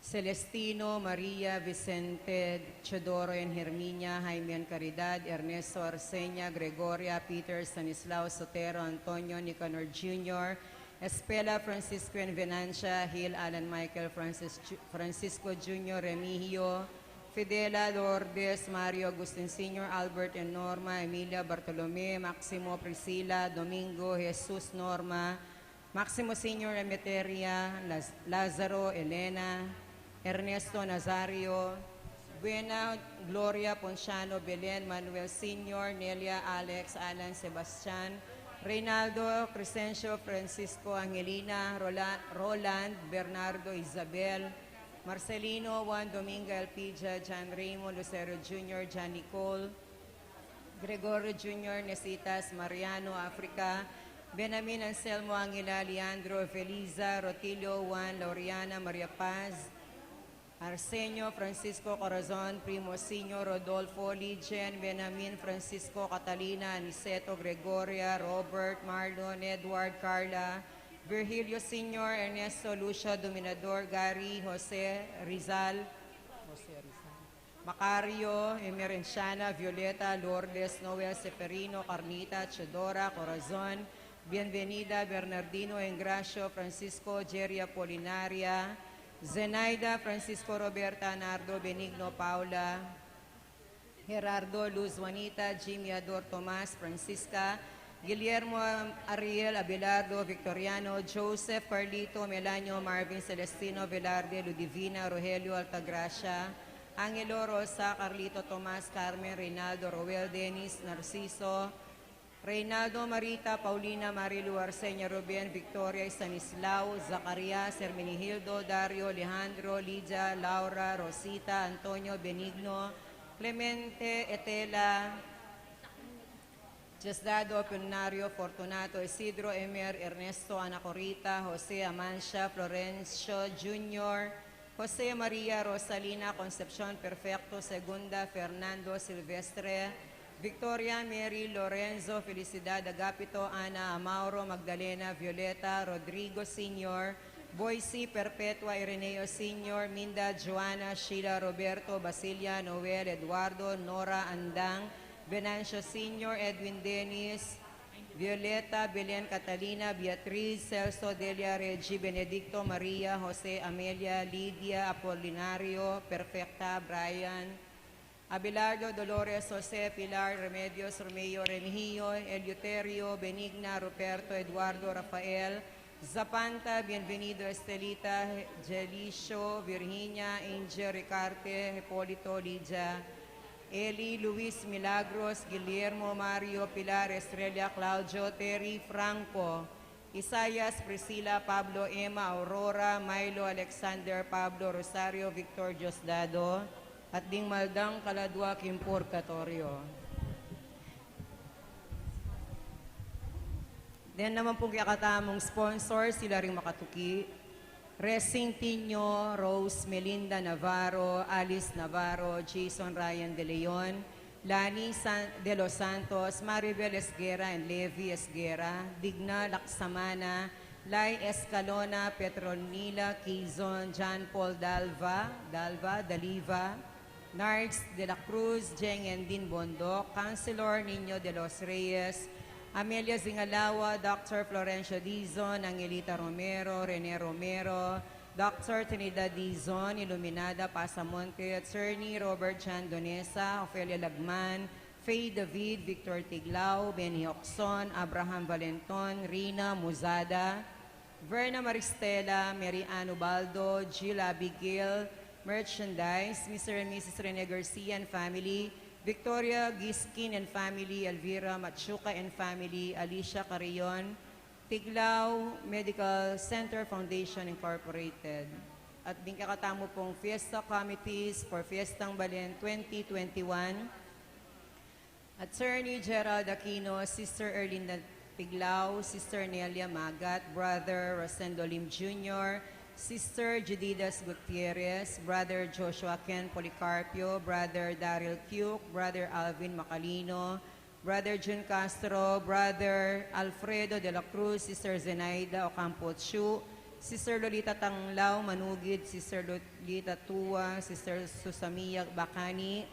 Celestino, Maria, Vicente, Teodoro and Herminia, Jaime and Caridad, Ernesto, Arsenia, Gregoria, Peter, Stanislao, Sotero, Antonio, Nicanor Junior, Espela, Francisco and Venancia, Gil, Alan, Michael, Francis Ju-, Francisco Junior, Remigio, Fidela, Lourdes, Mario, Agustin Senior, Albert and Norma, Emilia, Bartolome, Maximo, Priscila, Domingo, Jesus, Norma, Maximo Senior, Emeteria, Laz-, Lazaro, Elena, Ernesto, Nazario, Buena, Gloria, Ponciano, Belen, Manuel Senior, Nelia, Alex, Alan, Sebastian, Reynaldo, Crescencio, Francisco, Angelina, Rola-, Roland, Bernardo, Isabel, Marcelino, Juan, Dominga, Elpidia, John Raymond, Lucero Junior, John Nicole, Gregorio Junior, Nesitas, Mariano, Africa, Benamin, Anselmo, Angela, Leandro, Feliza, Rotilio, Juan, Laureana, Maria Paz, Arsenio, Francisco, Corazon, Primo Senior, Rodolfo, Lijen, Benamin, Francisco, Catalina, Aniceto, Gregoria, Robert, Marlon, Edward, Carla, Virgilio Senior, Ernesto, Lucia, Dominador, Gary, Jose, Rizal, Jose Rizal, Macario, Emerenciana, Violeta, Lourdes, Noel, Seferino, Carnita, Teodora, Corazon, Bienvenida, Bernardino, Engracio, Francisco, Jerry, Apolinaria, Zenaida, Francisco, Roberta, Nardo, Benigno, Paula, Gerardo, Luz, Juanita, Jimmy, Ador, Tomas, Francisca, Guillermo, Ariel, Abelardo, Victoriano, Joseph, Carlito, Melanio, Marvin, Celestino, Velarde, Ludivina, Rogelio, Altagracia, Angelo, Rosa, Carlito, Tomas, Carmen, Reynaldo, Roel, Dennis, Narciso, Reynaldo, Marita, Paulina, Marilu, Arsenia, Ruben, Victoria, Stanislao, Zacarias, Hermenegildo, Dario, Alejandro, Lidia, Laura, Rosita, Antonio, Benigno, Clemente, Etela, Diosdado, Apolinario, Fortunato, Isidro, Emer, Ernesto, Anacorita, Jose, Amancia, Florencio Junior, Jose, Maria, Rosalina, Concepcion, Perfecto, Segunda, Fernando, Silvestre, Victoria, Mary, Lorenzo, Felicidad, Agapito, Ana, Amauro, Magdalena, Violeta, Rodrigo Senior, Boysi, Perpetua, Ireneo Senior, Minda, Joanna, Sheila, Roberto, Basilia, Noel, Eduardo, Nora, Andang, Venancio Senior, Edwin, Dennis, Violeta, Belen, Catalina, Beatriz, Celso, Delia, Reggie, Benedicto, Maria, Jose, Amelia, Lydia, Apolinario, Perfecta, Brian, Abelardo, Dolores, Jose, Pilar, Remedios, Romeo, Remigio, Eleuterio, Benigna, Ruperto, Eduardo, Rafael, Zapanta, Bienvenido, Estelita, Jelicio, Virginia, Angel, Ricarte, Hipolito, Lydia, Eli, Luis, Milagros, Guillermo, Mario, Pilar, Estrella, Claudio, Terry, Franco, Isaias, Priscila, Pablo, Emma, Aurora, Milo, Alexander, Pablo, Rosario, Victor, Diosdado, at ding maldang kaladua king purgatorio. Then naman pung kekatamung sponsor, sila ring makatuki, Resing Tinio, Rose Melinda Navarro, Alice Navarro, Jason Ryan De Leon, Lani San-, De Los Santos, Maribel Esguerra and Levi Esguerra, Digna Laksamana, Lai Escalona, Petronila Quizon, John Paul Dalva, Dalva, Daliva, Nards de la Cruz, Jeng Endin Bondoc, Councilor Nino de los Reyes, Amelia Zingalawa, Doctor Florencio Dizon, Angelita Romero, Rene Romero, Doctor Trinidad Dizon, Iluminada Pasamonte, Attorney Robert Chan Donesa, Ofelia Lagman, Faye David, Victor Tiglao, Benny Ocson, Abraham Valenton, Rina Muzada, Verna Maristela, Mary Ann Ubaldo, Jill Abigail, Merchandise, Mister and Missus Rene Garcia and family, Victoria Giskin and family, Elvira Machuca and family, Alicia Carrion, Tiglao Medical Center Foundation Incorporated. At ding kekatamu pung Fiesta Committees for Fiestang Balen twenty twenty-one, Attorney Gerald Aquino, Sister Erlinda Tiglao, Sister Nelia Magat, Brother Rosendo Lim Junior, Sister Judidas Gutierrez, Brother Joshua Ken Policarpio, Brother Daryl Cuke, Brother Alvin Macalino, Brother Jun Castro, Brother Alfredo de la Cruz, Sister Zenaida Ocampo Chu, Sister Lolita Tanglao Manugid, Sister Lolita Tua, Sister Susamia Bacani,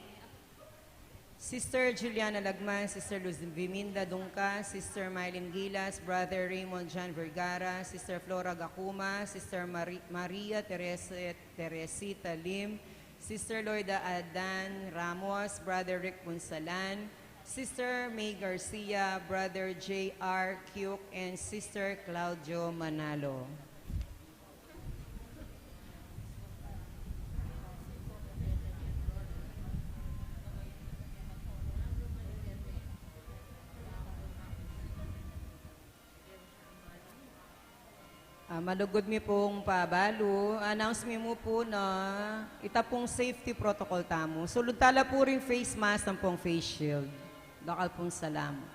Sister Juliana Lagman, Sister Luz Viminda Dungca, Sister Mylene Gilas, Brother Raymond John Vergara, Sister Flora Gacuma, Sister Mari- Maria Teresa, Teresita Lim, Sister Loida Adan Ramos, Brother Rick Bunsalan, Sister May Garcia, Brother J R Kyuk, and Sister Claudio Manalo. Ah, malugud mi pung pabalu, announce mi mu pu na ita pung safety protocol tamu. Sulud tala pu ring face mask ampong face shield. Dakal pung salamat.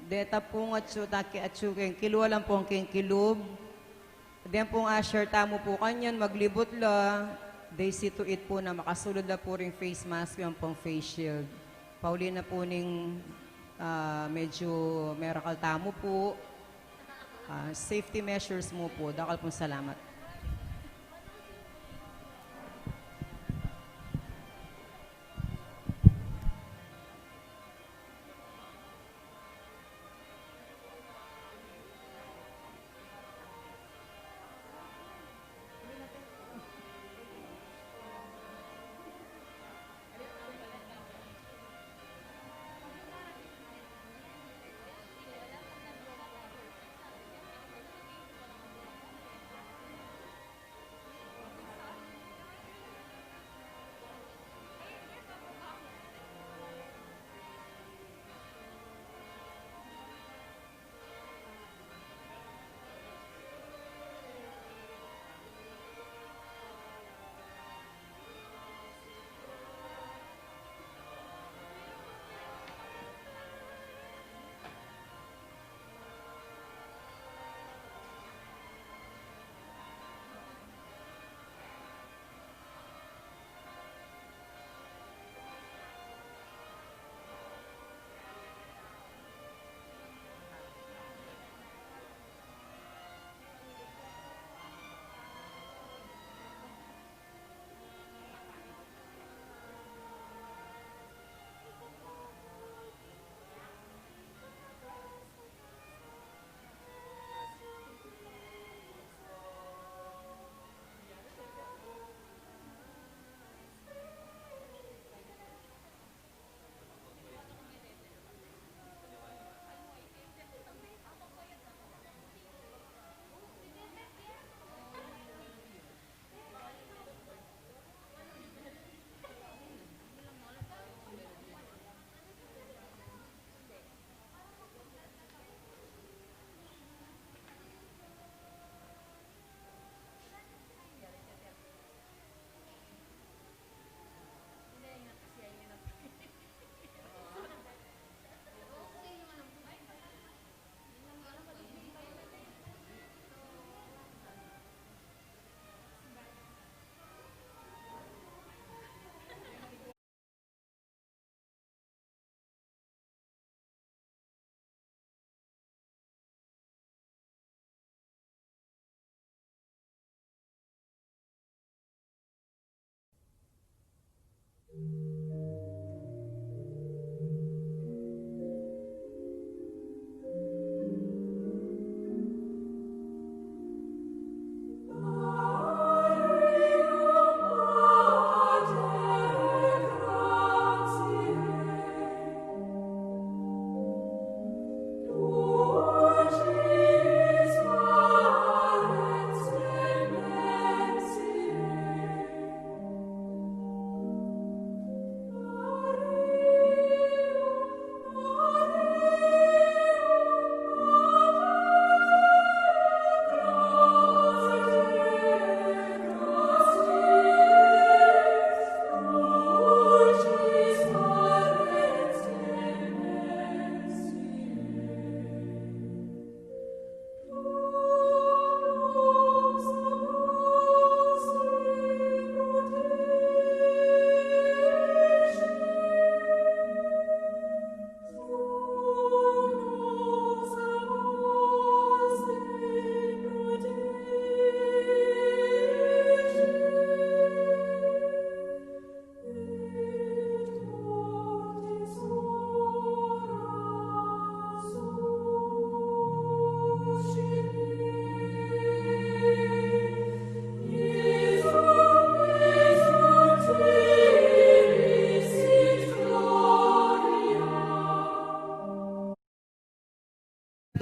Deta pung atsu, taki atsu keng kilub, ampong keng kilub. Den pung usher tamu pu kanyan, maglibut la. Deng see to it pu na makasulud la pu ring face mask ampong face shield. Pauli na pu ning, ah, medyu merakal tamu pu. Ah, safety measures mu pu. Dakal pung salamat.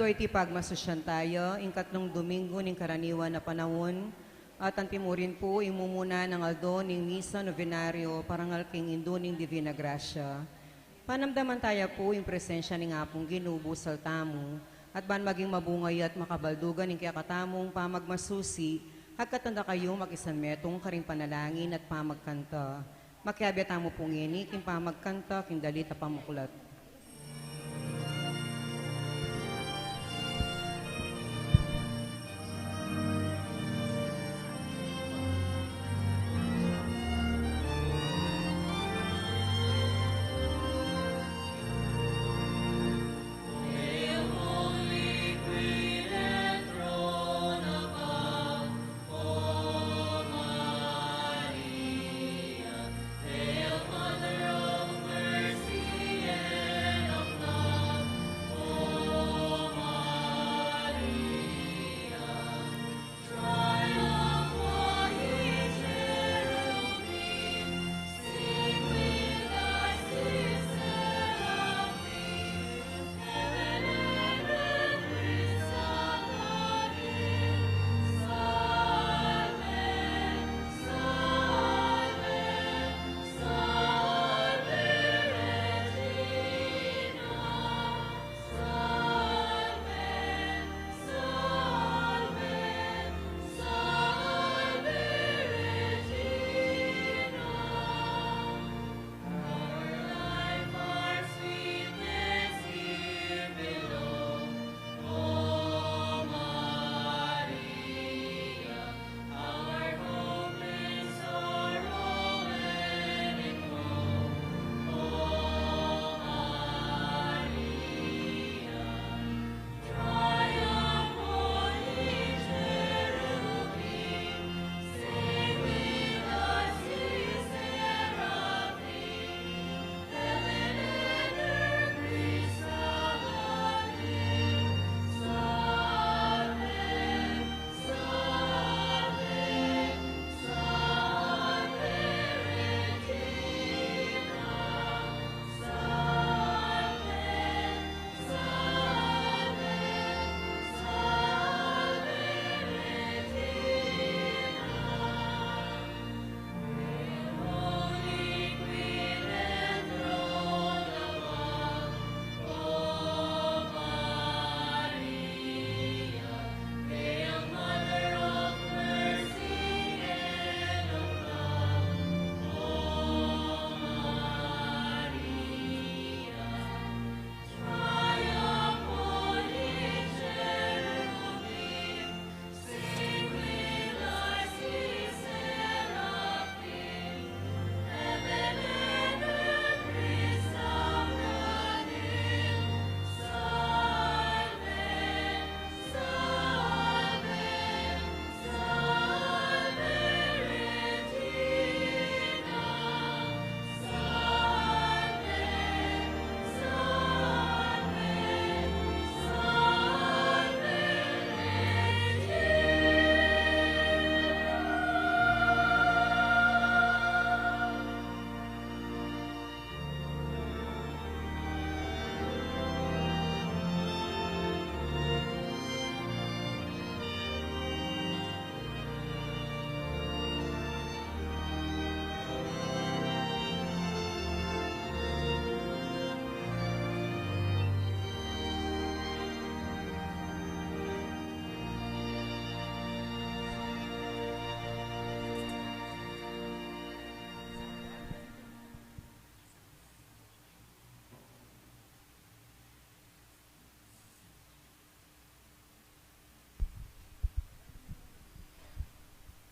Iti pagmasusyan taya, ing katlung Domingo ning karaniwan a panaun, at antimurin pu ing mumuna nang aldo ning Misa Novenario parangal king Indu ning Divina Gracia. Panamdaman taya pu ing presensya ning Apung Ginu busal tamu, at ban maging mabunga ya at makabaldugan ing kekatamung pamagmasusi, agkatan da kayu makisanmetung karing panalangin at pamagkanta. Makiabe tamu pu ngeni king pamagkanta king dalit a pamuklat.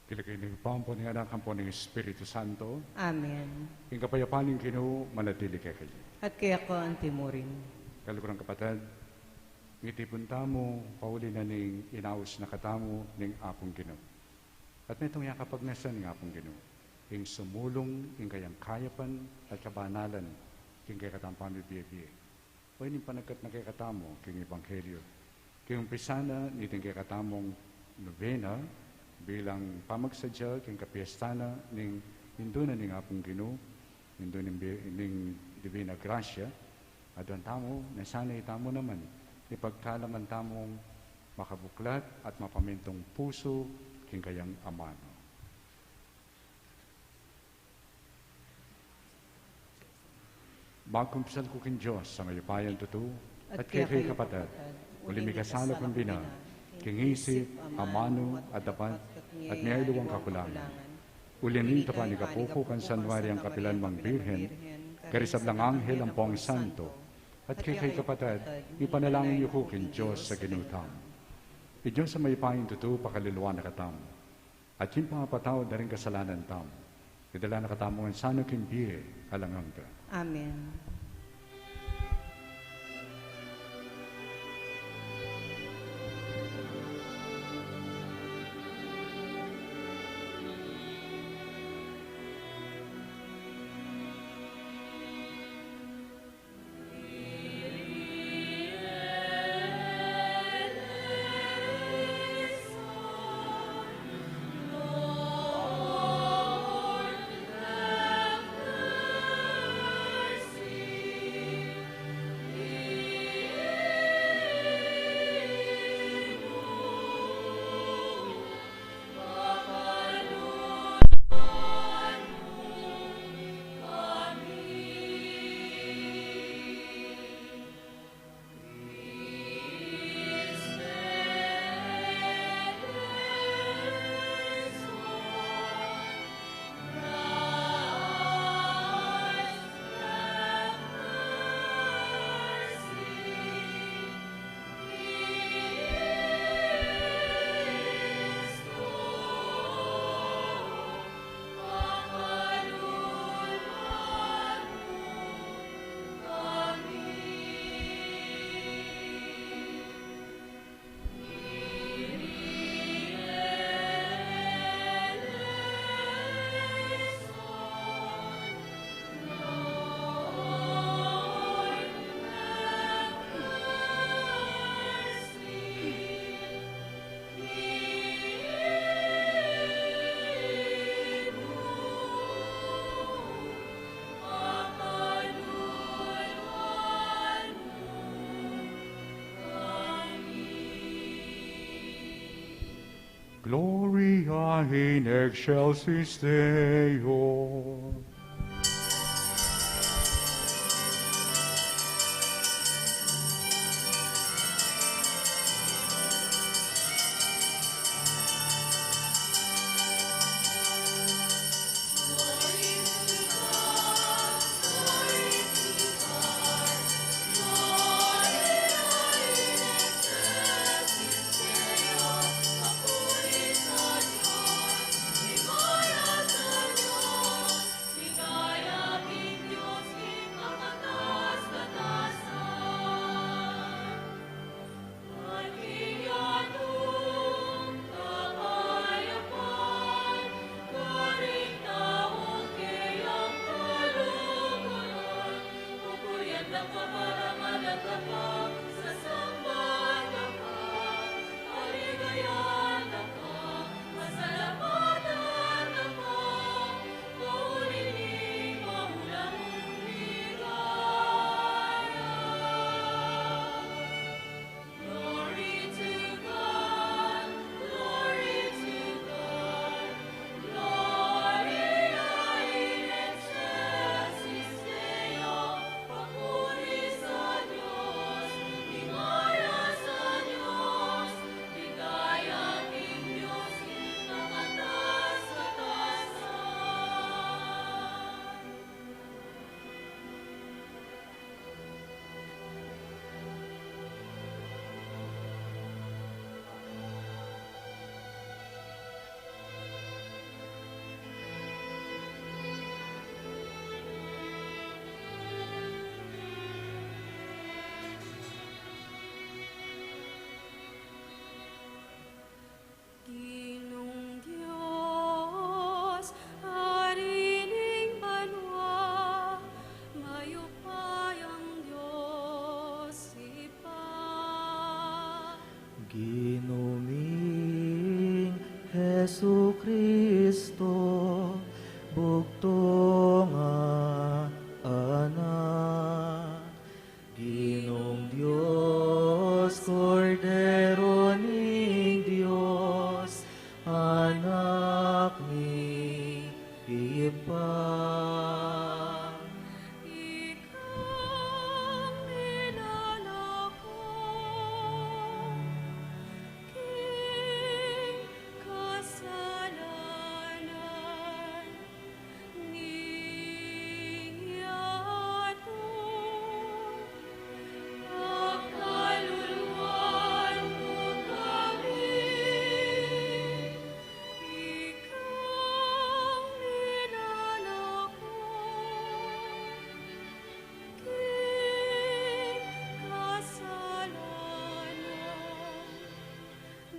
King lagyu ning Ibpa, ampo ning Anak, ampo ning Espiritu Santo. Amen. Ing kapayapan ning Ginu manatili kekayu. At keka antimurin. Kaluguran kapatad, mitipun tamu, pauli na ning inaus na katamu ning Apung Ginu. At metung yang kapagnasan ning Apung Ginu, ing sumulung ing kayang kayapan at kabanalan king kekatamung pamibie-bie. O ining panagkat na kekatamu king Ebanghelyo, king umpisa na niting kekatamung nobena, bilang pamagsadya king kapiesta na ning Indu na ning Apung Ginu, Indu ning, bi- ning Divina Gracia, aduan tamu, nung sana itamu naman Ipagkalangan tamung makabuklat at mapamintung pusu king kayang amanu. Magkumpisal ku king Dios a mayupayang tutu, at kekay, kapatad, uli mikasala kung bina, king isip, amanu, at dapat, at miyaliwang kakulangan. Uli nita, panigapu ku kang San Mariang kapilan mang Birhen, karing sablang anghel ampong santo, at kekay, kapatad, ipanalangin yu ku king Dios a Ginu tamu. I Dios a mayupayang tutu, pakalulwan na katamu, at king pamapatawad da ring kasalanan tamu, idala na katamu ngan sana king bie alang angga. Amen. Gloria in excelsis Deo. Glory to God, glory to God, Gloria in excelsis Deo, papuris a Dios, ligaya sa Dios, ligaya king Dios king kakatas-katasan. Ginung Dios, Ari ning banua, mayupayang Dios Ibpa. Ginu ming Jesucristo, bugtung a Anak, Ginung Dios, Ibpa. Ikang milalako king kasalanan ning yatu, pakaluluan mu kami. Ikang milalako king kasalanan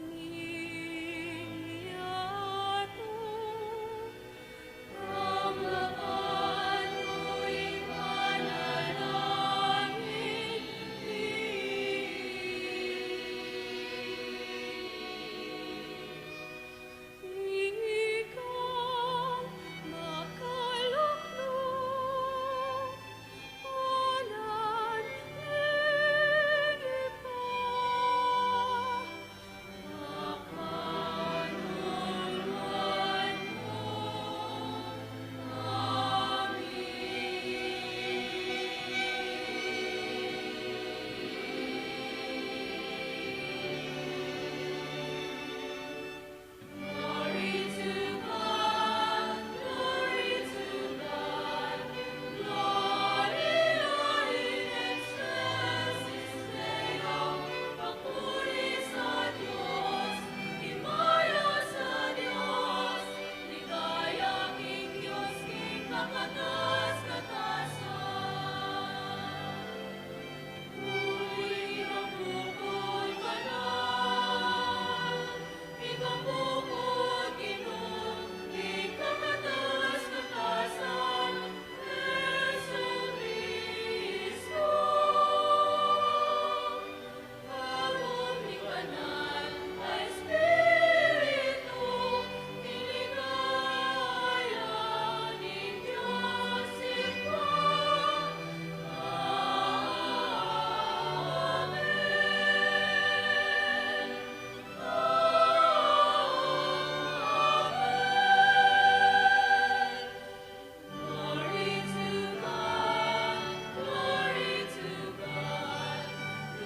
ning yatu, tanggapan mu ing panalangin mi. Ikang makaluklukan ning Ibpa, pakaluluan mu kami. Glory to God, glory to God, Gloria in excelsis Deo, pakuris a Dios, himayas a Dios, ligaya king Dios king kakatas-katasan. Glory to God, glory to God,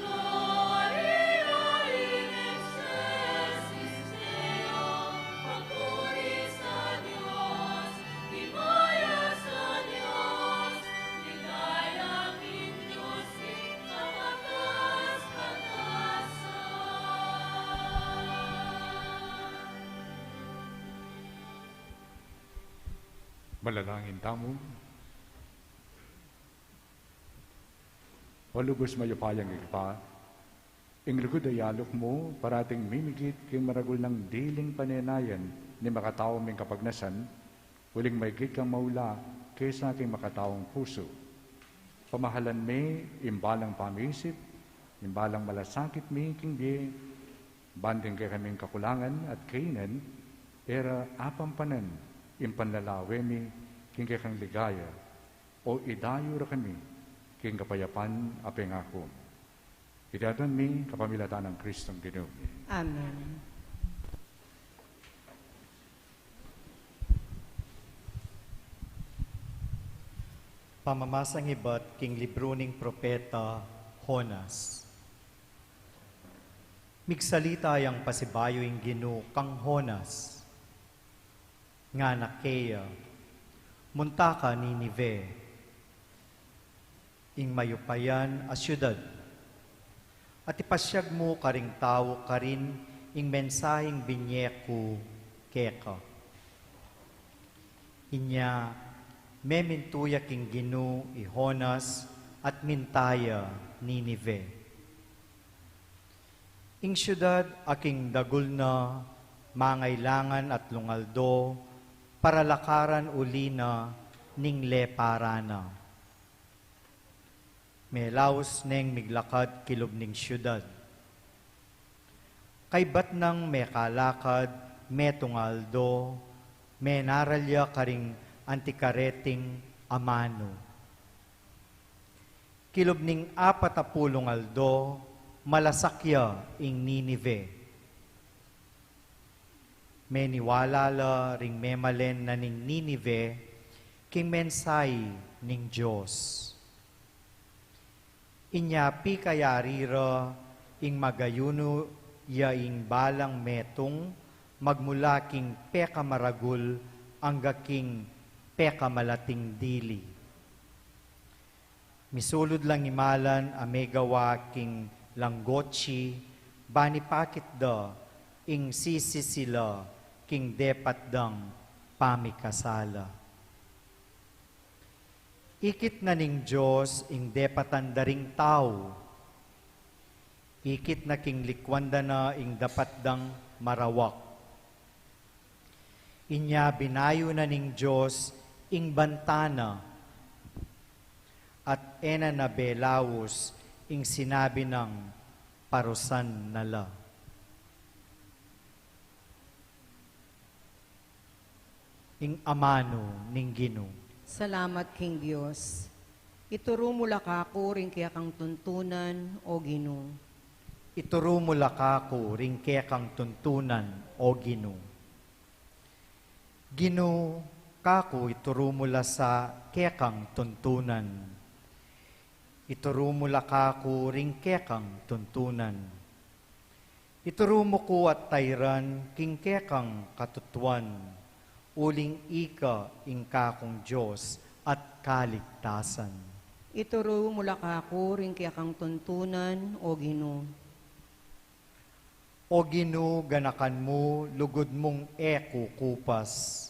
Gloria in excelsis Deo, pakuris a Dios, himayas a Dios, ligaya king Dios king kakatas-katasan. Manalangin tamu. O lubus mayupayang Ibpa, ing lugud a yaluk mu parating mimigit king maragul nang diling panenayan ning makatau ming kapagnasan, uling maigit kang maula kesa king makataung pusu. Pamahalan me ing balang pamisip, ing balang malasakit mi king bie, ban ding kekaming kakulangan at kainan, e ra apampanan ing panlalawe mi king kekang ligaya, o idayu ra kami king kapayapan a pengaku. Iti adwan mi kapamilatan nang Kristong Ginu mi. Amen. Pamamasang ibat king libru ning propeta Jonas. Migsalita yang pasibayu ing Ginu kang Jonas, ngana keya, munta ka Ninive, ing mayupayan a siudad, at ipasyag mu karing tau karin ing mensaheng binye ku keka. Inya, memintu ya king Ginu i Jonas at minta ya Ninive. Ing siudad a king dagul na mangailangan atlung aldo para lakaran uli na ning lepara na. Melaus neng miglakad kilub ning siudad. Kaybat nang mekalakad metung a aldo, menaral ya karing antikareting amanu. Kilub ning apat a pulung aldo, malasak ya ing Ninive. Meniwala la ring memalen na ning Ninive king mensahe ning Dios. Inya pikayari ra ing mag-ayunu ya ing balang metung, magmula king pekamaragul angga king pekamalating dili. Misulud lang imalan a megawa king langgotsi, ban ipakit da ing sisisila king depat dang pamikasala. Ikit na ning Dios ing depatan da ring tau. Ikit na king likuan da na ing dapat dang marawak. Inya binayu na ning Dios ing banta na, at e na na belaus ing sinabi nang parusan na la. Ing amanu ning Ginu. Salamat king Dios. Ituru mu la kaku ring kekang tuntunan, o Ginu. Ituru mu la kaku ring kekang tuntunan, o Ginu. Ginu, kaku ituru mu la sa kekang tuntunan. Ituru mu la kaku ring kekang tuntunan. Ituru mu ku at tairan king kekang katutuan, uling ika ing kakung Dios at kaligtasan. Ituru mu la kaku ring kekang tuntunan, o Ginu. O Ginu, ganakan mu, lugud mung e kukupas.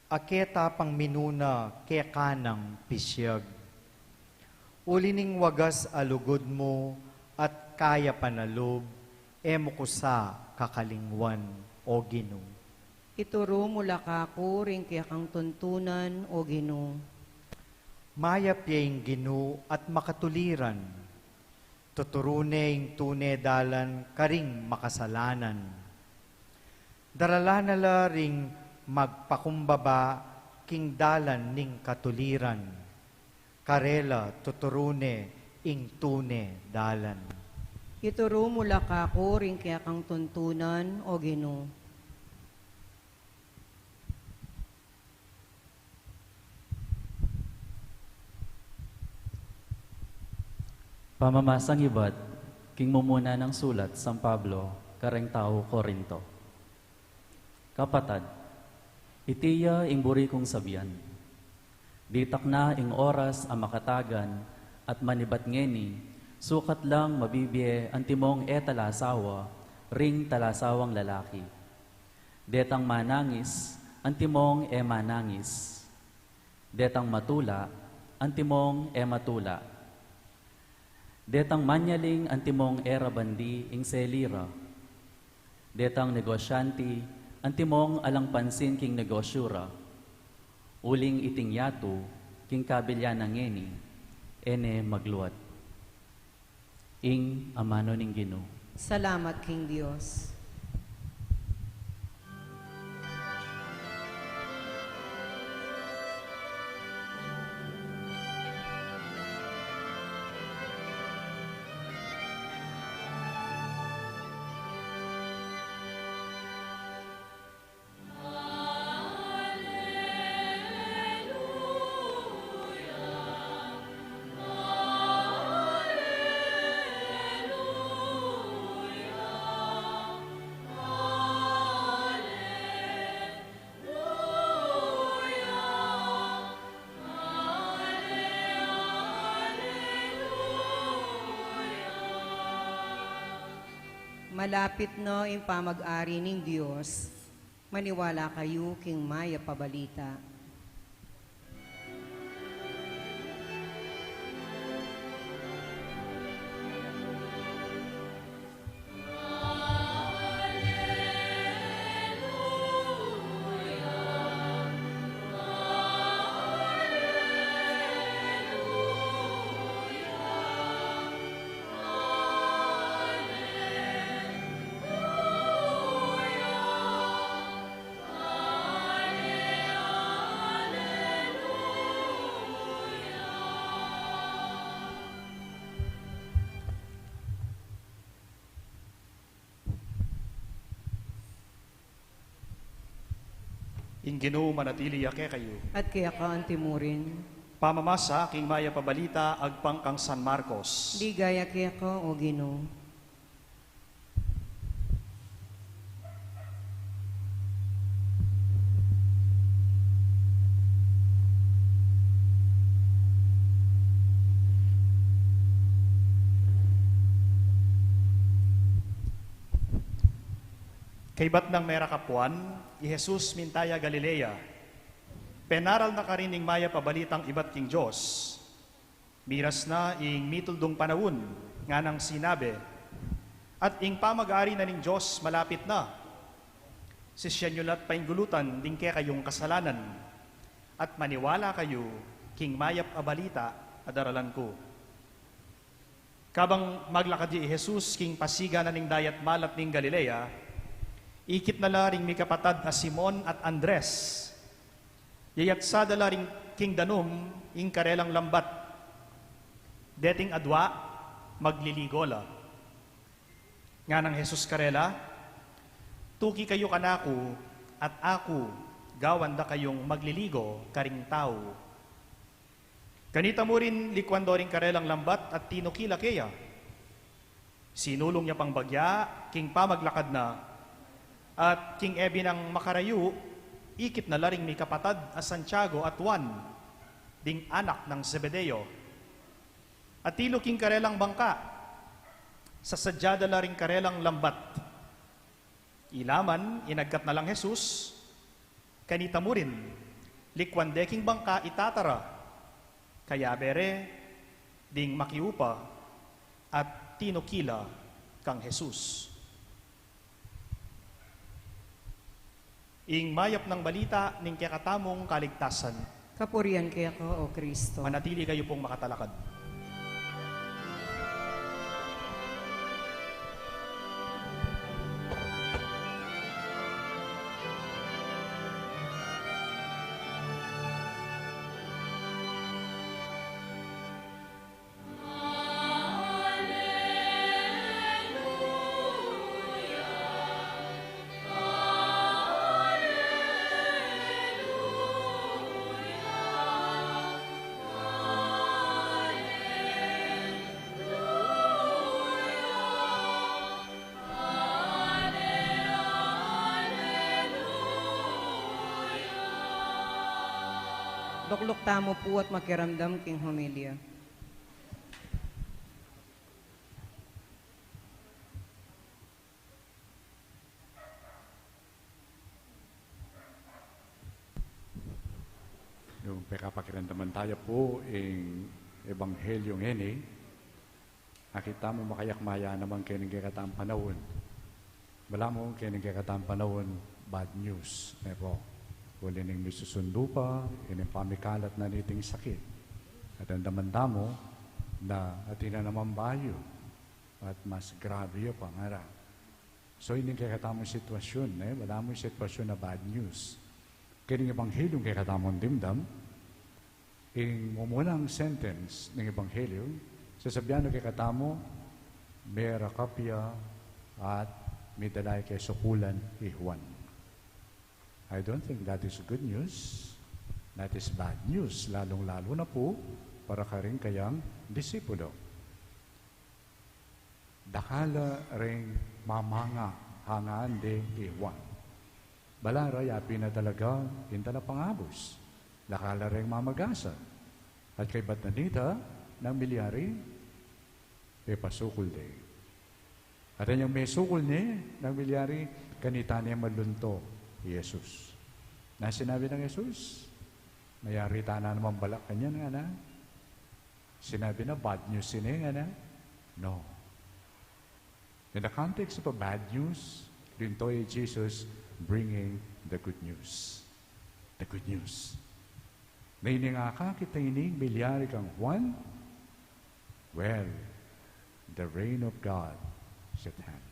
A ketapang minuna keka nang pisiag. Uli ning wagas a lugud mu at kayapan a lub, e mu ku sa kakalingwan, o Ginu. Ituru mu la kaku ring kekang tuntunan, o Ginu. Mayap ya ing Ginu at makatuliran. Tuturu ne ing tune dalan karing makasalanan. Daralan na la ring magpakumbaba king dalan ning katuliran. Karela tuturu ne ing tune dalan. Ituru mu la kaku ring kekang tuntunan, o Ginu. Pamamasang ibat king mumuna nang sulat San Pablo kareng tau Corinto. Kapatad, iti ya ing buri kung sabian. Ditak na ing oras a makatagan at manibat ngeni, sukat lang mabibie antimong e talasawa ring talasawang lalaki. Detang manangis antimong e manangis. Detang matula antimong e matula. Detang manyaling antimong e ra bandi ing seli ra. Detang negosyante antimong alang pansin king negosyu ra. Uling iting yatu king kabilyan na ngeni e ne magluat. Ing amanu ning Ginu. Salamat king Dios. Malapit na ing pamag-ari ning Dios. Maniwala kayu king mayap a balita. Ing Ginu manatili ya kekayu. At keka antimurin. Pamamasa king Mayap a Balita agpang kang San Marcos. Ligaya keka, O Ginu. Kaybat nang merakap Juan, i Jesus minta ya Galilea. Penaral na karin ing Mayap a Balitang ibat king Dios. Miras na ing mituldung panaun, nganang sinabi, at ing pamag-ari na ning Dios malapit na. Sisian yu la't painggulutan ding kekayung kasalanan, at maniwala kayu king Mayap a Balita a daralan ku. Kabang maglakad ya i Jesus king pasigan na ning dayat malat ning Galilea, ikit na la ring mikapatad a Simon at Andres. Yayatsa da la ring king danum ing karelang lambat. Deting adua, magliligo la. Nganang Jesus karela, "Tuki kayu kanaku, at aku gawan da kayung magliligo karing tau." Kanita murin likuan do ring karelang lambat at tinuki la keya. Sinulung ya pang bagya king pamaglakad na, at king ebi nang makarayu, ikit na la ring mikapatad a Santiago at Juan, ding anak nang Zebedeo. Atilu king karelang bangka, sasadya da la ring karelang lambat. Ila man, inagkat na lang Jesus, kanita murin, likuan de king bangka itatara, kayabe re ding makiupa at tinuki la kang Jesus. Ing mayap nang balita ning kekatamung kaligtasan. Kapurian keka, O Kristo. Manatili kayu pung makatalakad. Lukluk tamu pu at makiramdam king homilya. Nung pekapakiramdaman taya pu ing ebanghelyo ngeni, akit tamu makayakmaya naman keng kekatang panaun. Balamu keng kekatang panaun, bad news, ne pu. Uli ning misusundu pa ining pamikalat na niting sakit. At andaman tamu na atin na naman bayu at mas grabe ya pa ngara. So, ining kekatamung sitwasyun, ne? Balamu sitwasyun na bad news. Keng ebanghelyung kekatamung dimdam, ing mumunang sentence ning ebanghelyo, sasabian na kekatamu, merakap ya at midala ya keng sukulan i Juan. I don't think that is good news. That is bad news, lalung-lalu na pu para karing kayang disipulo. Dakal la ring mamanga, hangaan de i Juan. Bala ra ya pin na talaga ing talapangabus. Dakal la ring mamagasa. At kaybat na nita, nang milyari, pepasukul de. At inyang mesukul ne, nang milyari, kanita ne malunto i Jesus. Na sinabi nang Jesus, mayari ta na naman bala kanyan, ngana. Sinabi na, bad news ini, ngana? No. In the context of a bad news, linto i Jesus bringing the good news. The good news. Na ining akakit ining milyari kang Juan, well, the reign of God is at hand.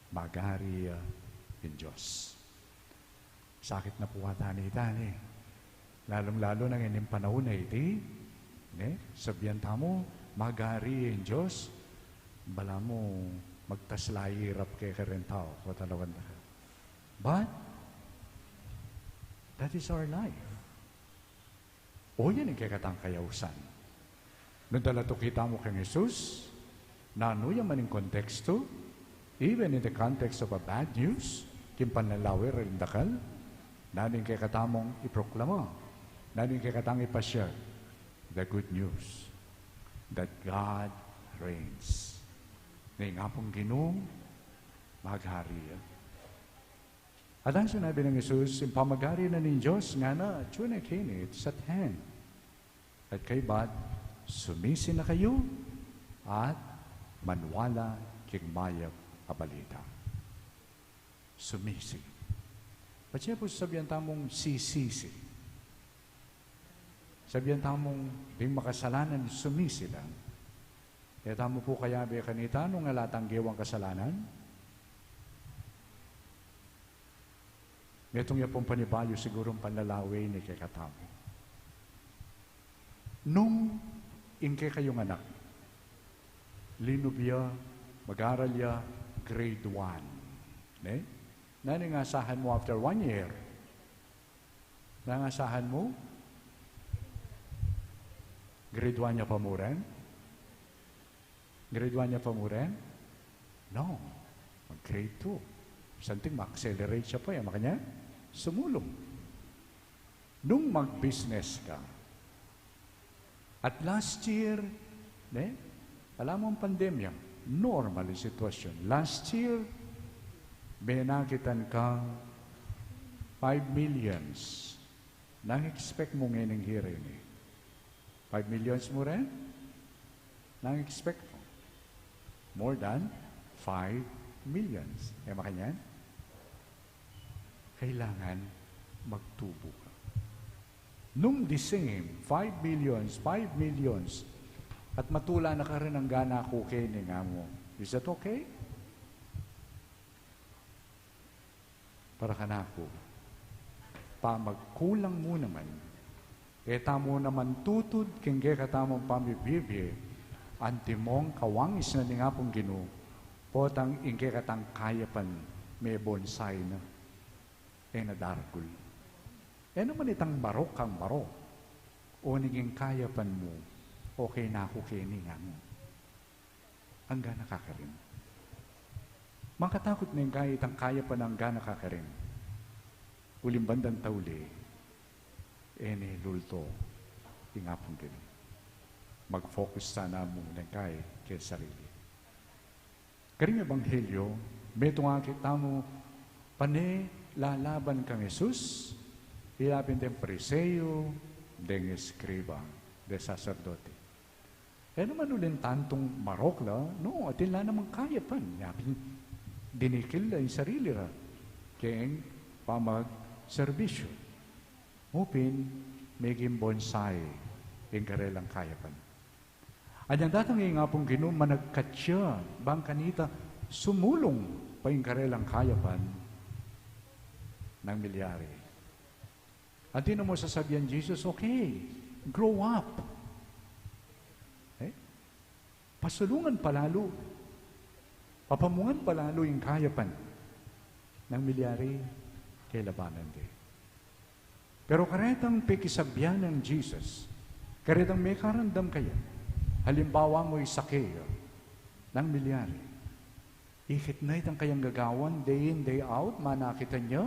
Mag-ari ya ing Dios. Sakit na pu ata nita, ne? Lalung-lalu na ngening panaun a iti, ne? Sabian tamu, mag-ari ing Dios, balamu magtasla irap kekeng tau, kota lawan da ka. But, That is our life. O yan ing kekatang kayausan. Nung dalatuk itamu kang Jesus, nanu ya man ing kontekstu, even in the context of a bad news, king panlalawe ring dakal, nanu ing kekatamung iproklama, nanu ing kekatang ipa-share, the good news that God reigns. Na ing Apung Ginu, maghari ya. At ang sinabi nang Jesus, ing pamagari na ning Dios, ngana, atyu na keni, it's at hand. At kaybat, sumisi na kayu, at maniwala king mayap a balita. Sumisi. Patse pu sabian tamung sisisi. Sabian tamung ding makasalanan, sumisi la. E tamu pu kayabe kanita nung ala tang gewang kasalanan? Metung ya pung panibayu sigurung panlalawe ini kekatamu. Nung ing kekayung anak, linub ya, mag-aral ya, grade one. Ne? Nanu ing asahan mu after one year? Nanu ing asahan mu? Grade one ya pa mu rin? Grade one ya pa mu rin? No. Mag-grade two. Something ma-accelerate ya pa, e makanyan? Sumulung. Nung mag-business ka, at last year, ne? Ala mu ing pandemya, normal ing sitwasyun. Last year, menakitan kang five millions. Nanu ing expect mu ngening year ini? Five millions mu rin? Nanu ing expect mu? More than five millions. E makanyan? Kailangan magtubu ka. Nung the same, five millions, five millions, at matula na karin, anggana ku keni, nga mu, is that okay? Para kanaku, pamagkulang mu naman, e tamu naman tutud king kekatamung pamibie-bie, antimong kawangis na ning Apung Ginu, potang ing kekatang kayapan me-bonsai na, e na daragul. E naman itang marok kang marok, o niging kayapan mu, okay na ku keni, nga mu. Anggana ka karin. Makatakut ne ing kaya, itang kayapan anggana ka karin. Uling bandang tauli, e ne lulto ing Apung Ginu. Mag-focus sana mu ning kaya king sarili. Karing ebanghelyo, metung akit tamu pane lalaban kang Jesus, ila pin deng Pariseo, deng eskriba, deng saserdote. E naman uling tantung marok la, no, atin la namang kayapan, yapin dinikil la ing sarili ra keng pamagserbisyu. Mu pin, meging bonsai ing karelang kayapan. Anyang datang ing Apung Ginu, managkat ya bang kanita sumulung pa ing karelang kayapan. Nanu ing milyari? Atin na mu sasabian Jesus, "Okay, grow up." E? Pasulungan pa lalu. Papamungan pa lalu ing kayapan. Nanu ing milyari? Kelabanan de. Pero karetang pekisabian nang Jesus, karetang mekaramdam kaya, halimbawa mu i Sakeo, nanu ing milyari? Ikit na itang kayang gagawan, day in, day out, manakitan ya.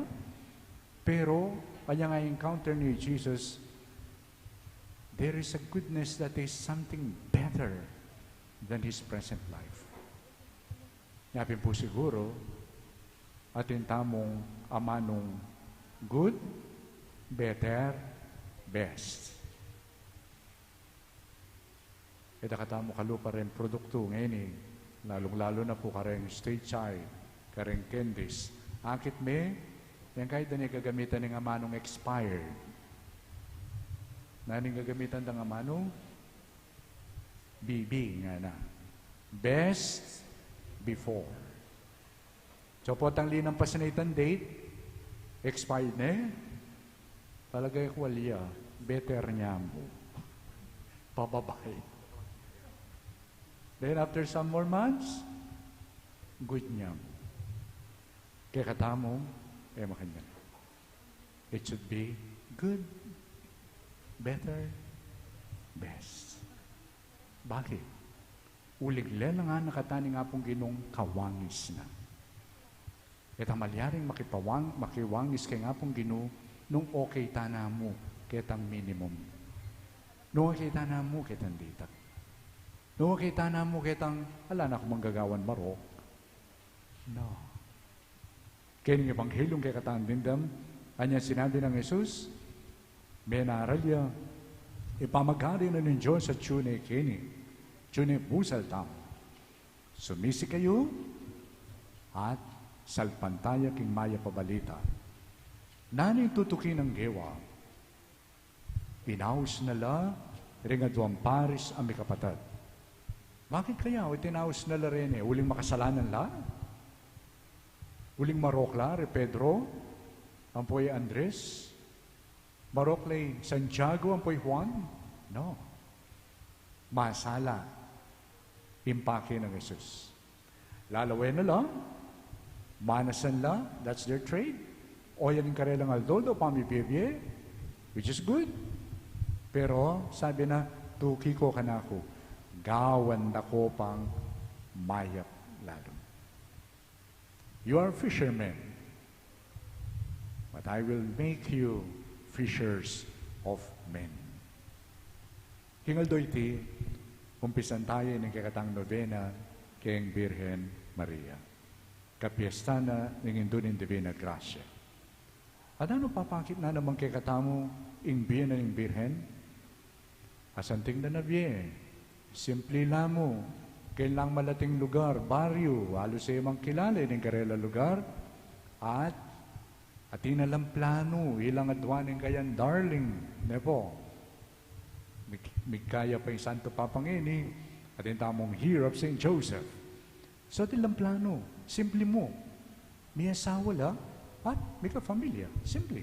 Pero, anyang a-encounter ne i Jesus, there is a goodness that is something better than his present life. Yapin pu siguru, atin tamung amanung good, better, best. E, dakal tamu kalupa reng produktu ngeni, lalung-lalu na pu kareng Stay Child, kareng candies. Akit me, yang kaya da ne gagamitan ning amanung expired. Nanu ing gagamitan dang amanung? B B, ngana. Best before. So, potang linampas na itang date, expired ne. Palagay ku, ali ya, better ne mu. Pababay. Then after some more months, good ne mu. Kekatamu, e makanyan. It should be good, better, best. Bakit? Uling lelangan na kata ning Apung Ginung kawangis na. Ketang malyaring makipawang-, makiwangis keng Apung Ginu nung okay tana mu ketang minimum. Nung okay tana mu ketang ditak. Nung okay tana mu ketang, ala na kung manggagawan marok. No. Keng Ebanghelyo kekatang dimdam, anya sinabi nang Jesus, menaral ya, ipamagari na ning Dios atyu ne keni, atyu ne busal tamu. Sumisi kayu at salpantaya king mayap a balita. Nanu ing tutuki nang gewa? Inaus na la ring aduang paris a mikapatad. Bakit kaya o itinaus na la reni? Uling makasalanan la? Uling marok la, re Pedro, ampo i Andres? Marok la i Santiago, ampo i Juan? No. Masala. Impake nang Jesus. Lalawen na la, manasan la, that's their trade. O yan ing karelang aldo-aldo, pamibie-bie, which is good. Pero, sabi na, tuki ko kanaku, gawan da ko pang mayap lalu. You are fishermen, but I will make you fishers of men. King aldo iti, umpisan taya ning kekatang novena keng Birhen Maria. Kapiesta na ning Indu ning Divina Gracia. At nanu papakit na naman kekatamu ing bie na ning Birhen? Asanting da na bie, simple la mu, keng lang malating lugar, baryu, alus e mang kilale ning karela lugar, at atin na lang planu, ilang adwa ning kayang darling, ne po? Mig-, migkaya pa ing Santo Papa ngeni, atin tamung Year of Saint Joseph. So, atin lang planu, simple mu. Miyasawa la, at mika-familia, simple.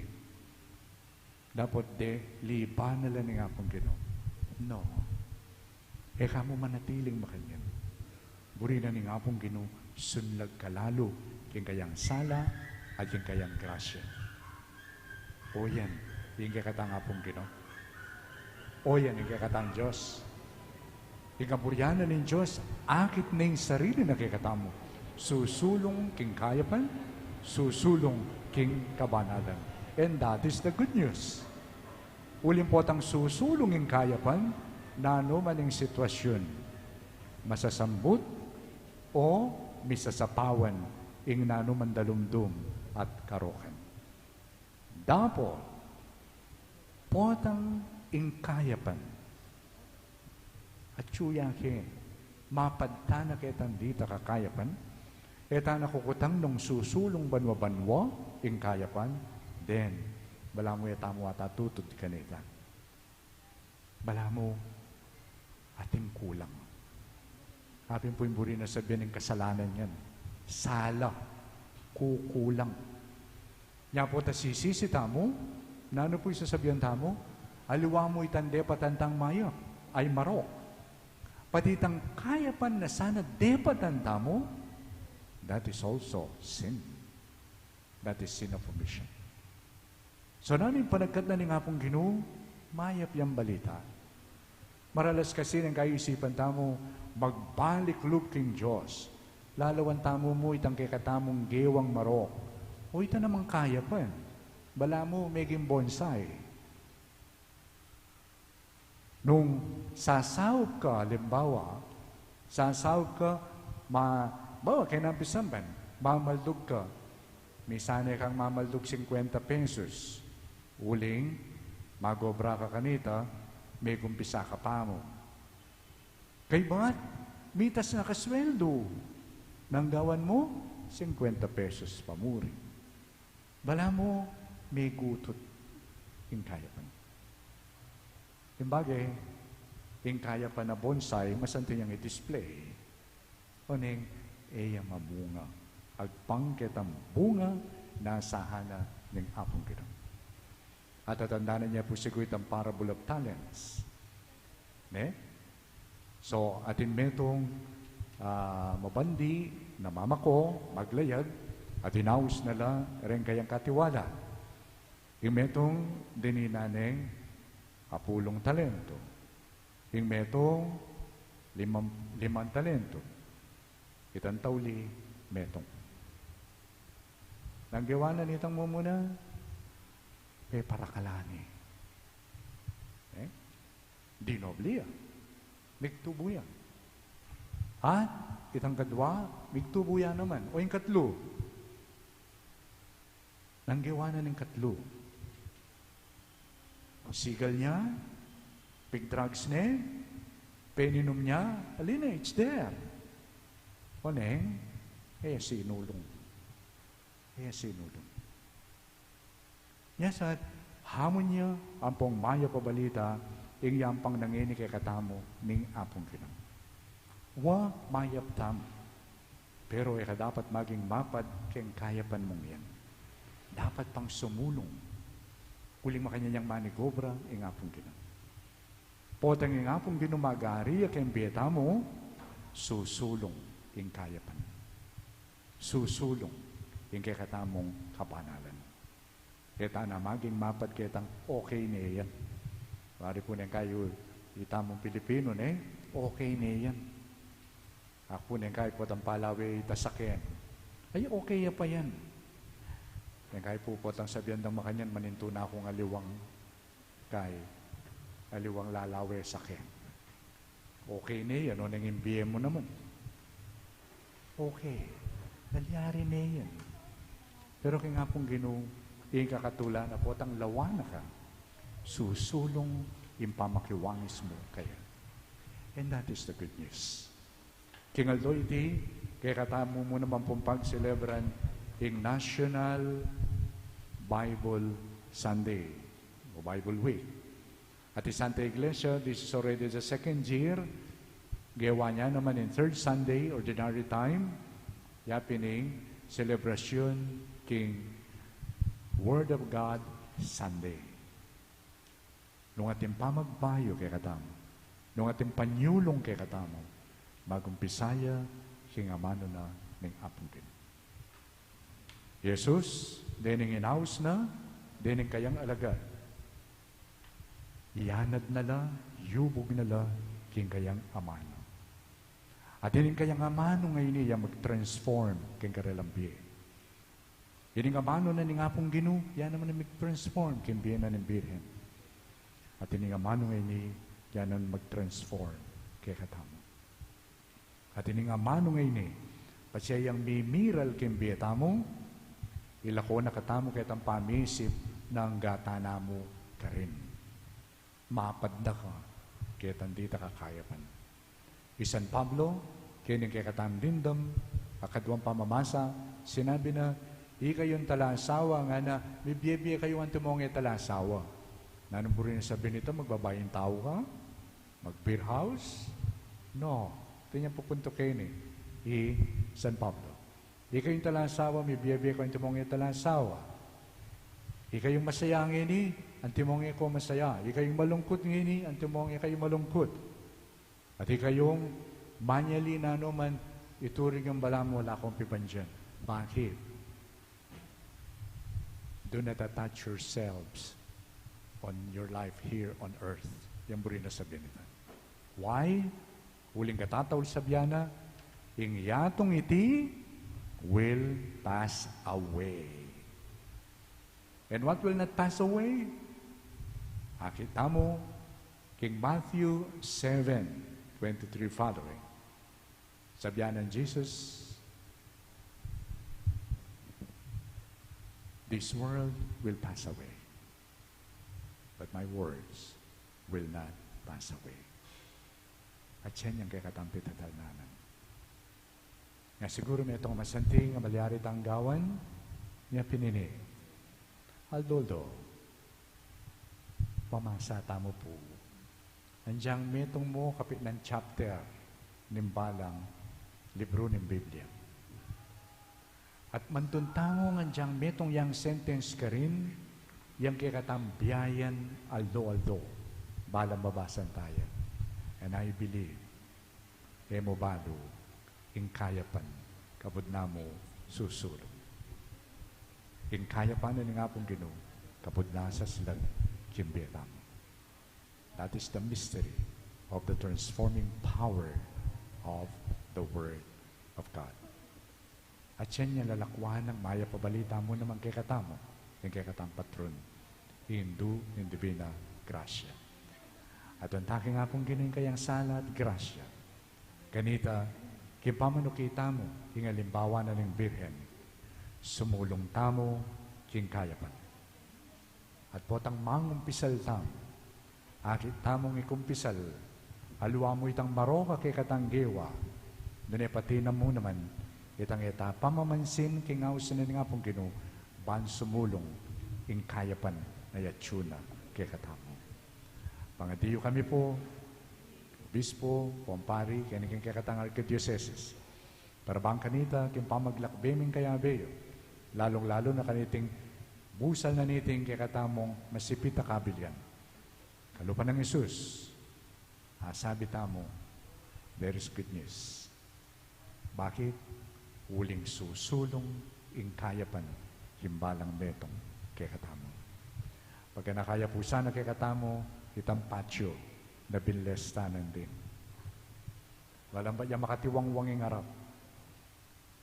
Dapot de, liban na la ning Apung Ginu. No. E ka mu manatiling makanyan. Buri na ning Apung Ginu, sunlag ka lalu, king kayang sala, at king kayang grasya. O yan, ing kekatang Apung Ginu. O yan, ing kekatang Dios. Ing kaburian na ning Dios, akit na ing sarili na kekatamu. Susulung king kayapan, susulung king kabanalan. And that is the good news. Uling potang susulung king kayapan, nanu man ing sitwasyun, masasambut o misasapawan ing nanu man dalumdum at karokan. Dapot, potang ing kayapan. Atyu ya ke, mapadta na ketang ditak a kayapan, e ta na kukutang nung susulung banwa-banwa ing kayapan, then, balamu e tamu ata tutud kanita. Balamu, atin kulang. Apin pu ing buri na sabian ning kasalanan yan. Sala. Kukulang. Nya pu ta sisisi tamu, nanu pu ing sasabian tamu? Aliwa mu itang depatan tang mayap, ay marok. Pati itang kayapan na sana depatan tamu, that is also sin. That is sin of omission. So, nanu ing panagkat na ning Apung Ginu? Mayap yang balita. Maralas kasi nung kaisipan tamu, magbalik lub king Dios. Lalawan tamu mu itang kekatamung gewang marok. O ita namang kayapan. Balamu, meging bonsai. Nung sasaup ka, alimbawa, sasaup ka, ma-, bawa, kaya nampisamban, mamaldug ka. Misan e kang mamaldug singkwenta pesos. Uling, magobra ka kanita, megumpisa ka pa mu. Kaybat, mitas na ka sweldo. Nanu gawan mu? Singkwenta pesos pa mu rin. Balamu, megutut ing kayapan. Ing bage, ing kayapan a bonsai, masanting yang i-display. Oneng, e ya mamunga. Agpang ketang bunga na asahan na ning Apung Ginu. At tatandanan ye pu siguru itang parable of talents. Ne? So, atin metung, ah, mabandi, namamako, maglayag, at inaus na la reng kayang katiwala. Ing metung dininan neng apulung talento. Ing metung limang, limang talento. Itang tauli metung. Nang gewa na nitang mumuna, peparakalan ne. Eh? Dinobli ya. Migtubu ya. At itang kadwa, migtubu ya naman. O ing katlu, nang gewa na ning katlu, sigal ne, pigdrugs ne, peninum ne, ali na, it's there. O neng, e ya sinulung. E ya sinulung. Nya sa, hamun ya ampong mayap a balita, ing yampang na ngeni kekatamu ning Apung Ginu. Wa, mayap tamu. Pero e ka dapat maging mapad keng kayapan mung yan. Dapat pang sumulung. Uling makanyan yang manigobra ing Apung Ginu. Potang ing Apung Ginu mag-ari ya keng bie tamu, susulung ing kayapan. Susulung ing kekatamung kabanalan. E ta na maging mapad ketang okay ne yan. Wari pu neng kayu, itamung Pilipinu ne, okay ne yan. Aku pu neng kayu potang palawe ita saken. Ay, okay ya pa yan. Neng kayu pu potang sabian dang makanyan, manintu na kung aliwang kay, aliwang lalawe saken. Okay ne yan, o neng ing bie mu naman. Okay. Nalyari ne yan. Pero keng Apung Ginu, ing kakatula na potang lawan na ka, susulung ing pamakiwangis mu kaya. And that is the good news. King aldo iti, kekatamu mu naman pung pagselebran ing National Bible Sunday o Bible Week. At ing Santa Iglesia, this is already the second year, gewa na naman ing third Sunday, ordinary time, yapin ing selebrasyun king Word of God Sunday. Nung atin pamagbayu kekatamu, nung atin panyulung kekatamu, magumpisa ya king amanu na ning Apung Ginu. Jesus, dening inaus na, dening kayang alagad, iyanad na la, yubug na la king kayang amanu. At ining kayang amanu ngeni ya mag-transform king karelang bie. Ining amanu na ning Apung Ginu, ya naman ing mag-transform king bie na ning Birhen. At ining amanu ngeni, ya naman mag-transform kekatamu. At ining amanu ngeni, patse yang mimiral king bie tamu, ilako na katamu ketang pamisip na angga ta na mu karin. Mapad na ka ketang ditak a kayapan. I San Pablo, keni kekatang dimdam, a kaduang pamamasa, sinabi na, ikayung talasawa, ngana, mibie-bie kayu antimong e talasawa. Nanung buri na sabian nita, magbabayung tau ka? Mag-beer house? No. Atin yang pupuntukin i San Pablo. Ikayung talasawa, mibie-bie kayu antimong e talasawa. Ikayung masaya ngeni, antimong e ko masaya. Ikayung malungkut ngeni, antimong e kayu malungkut. At ikayung manyali na naman, ituring yang balamu ala kong pibandian. Bakit? Do not attach yourselves on your life here on earth. Yang buri na sabian nita. Why? Uling katataul sabian na, ing yatung iti will pass away. And what will not pass away? Akit tamu king Matthew seven twenty-three following. Sabian nang Jesus, this world will pass away, but my words will not pass away. At yan yang kekatang pitatalnan. Nga siguru metung masanting a malyari tang gawan, nya pin ini. Aldo-aldo, pamasa tamu pu. Anyang metung mu kapitnan chapter ning balang libru ning Biblia. At mantuntangu ngan diyang metung yang sentence karin, yang kekatang biayan aldo-aldo, balang mabasan taya. And I believe, e mu balu, ing kayapan, kabud na mu susulung. Ing kayapan na ning Apung Ginu, kapud nasa slag king bie tamu. That is the mystery of the transforming power of the Word of God. At yan yang lalakwan nang mayap a balita mu naman kekatamu, ing kekatang patron, Indu ning Divina Gracia. At ang taking Apung Ginu ing kayang sala at grasya. Kanita, king pamanuki tamu king alimbawa na ning Birhen, sumulung tamu king kayapan. At potang mangumpisal tamu, akit tamung ikumpisal, aliwa mu itang marok a kekatang gewa, nune pati na mu naman itang e ta pamamansin king ausan na ning Apung Ginu, ban sumulung ing kayapan na yatyu na kekatamu. Pangadi yu kami pu, obispo, kumpari, keni king kekatang arkidiosesis, para bang kanita king pamaglakbe ming kayabe yu, lalung-lalu na kaniting busal na niting kekatamung masipit a kabilyan. Kalupa nang Jesus, asabi tamu, there is good news. Bakit? Uling susulung ing kayapan king balang metung kekatamu. Pagka nakaya pu sana kekatamu itang patio na binles ta nandin, walang ba ya makatiwangwang ing arap?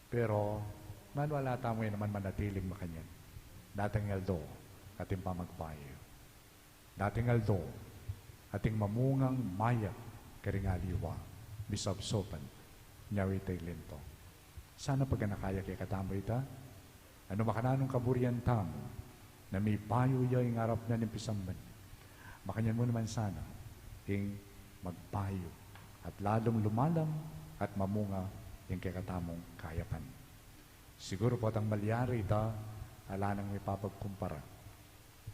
Pero manwala tamu e naman manatiling makanyan. Dating aldo ating pamagbayu. Dating aldo ating mamungang mayap karing aliwa, misopsopan, nyawit a linto. Sana pagka nakaya kekatamu ita, nung makananung kaburian tamu, na mipayu ya ing arap na ning pisamban, makanyan mu naman sana ing magpayu at lalung lumalam at mamunga ing kekatamung kayapan. Siguru potang malyari ita, ala nang mipapagkumpara.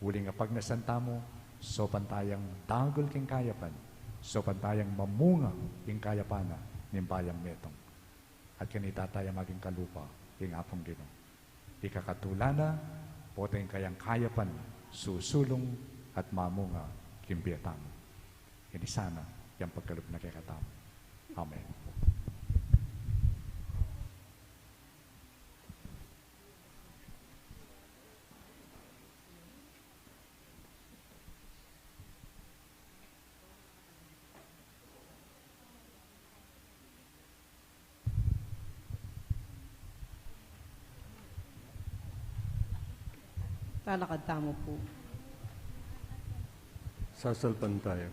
Uling apagnasan tamu, saupan tayang dagul king kayapan, saupan tayang mamunga king kayapan na ning bayang metung. At kanita taya maging kalupa king Apung Ginu. Ikakatula na, pota ing kayang kayapan, susulung at mamunga king bie tamu. Ini sana yang pagkalub na kekatamu. Amen. Talakad tamu pu. Sasalpantaya.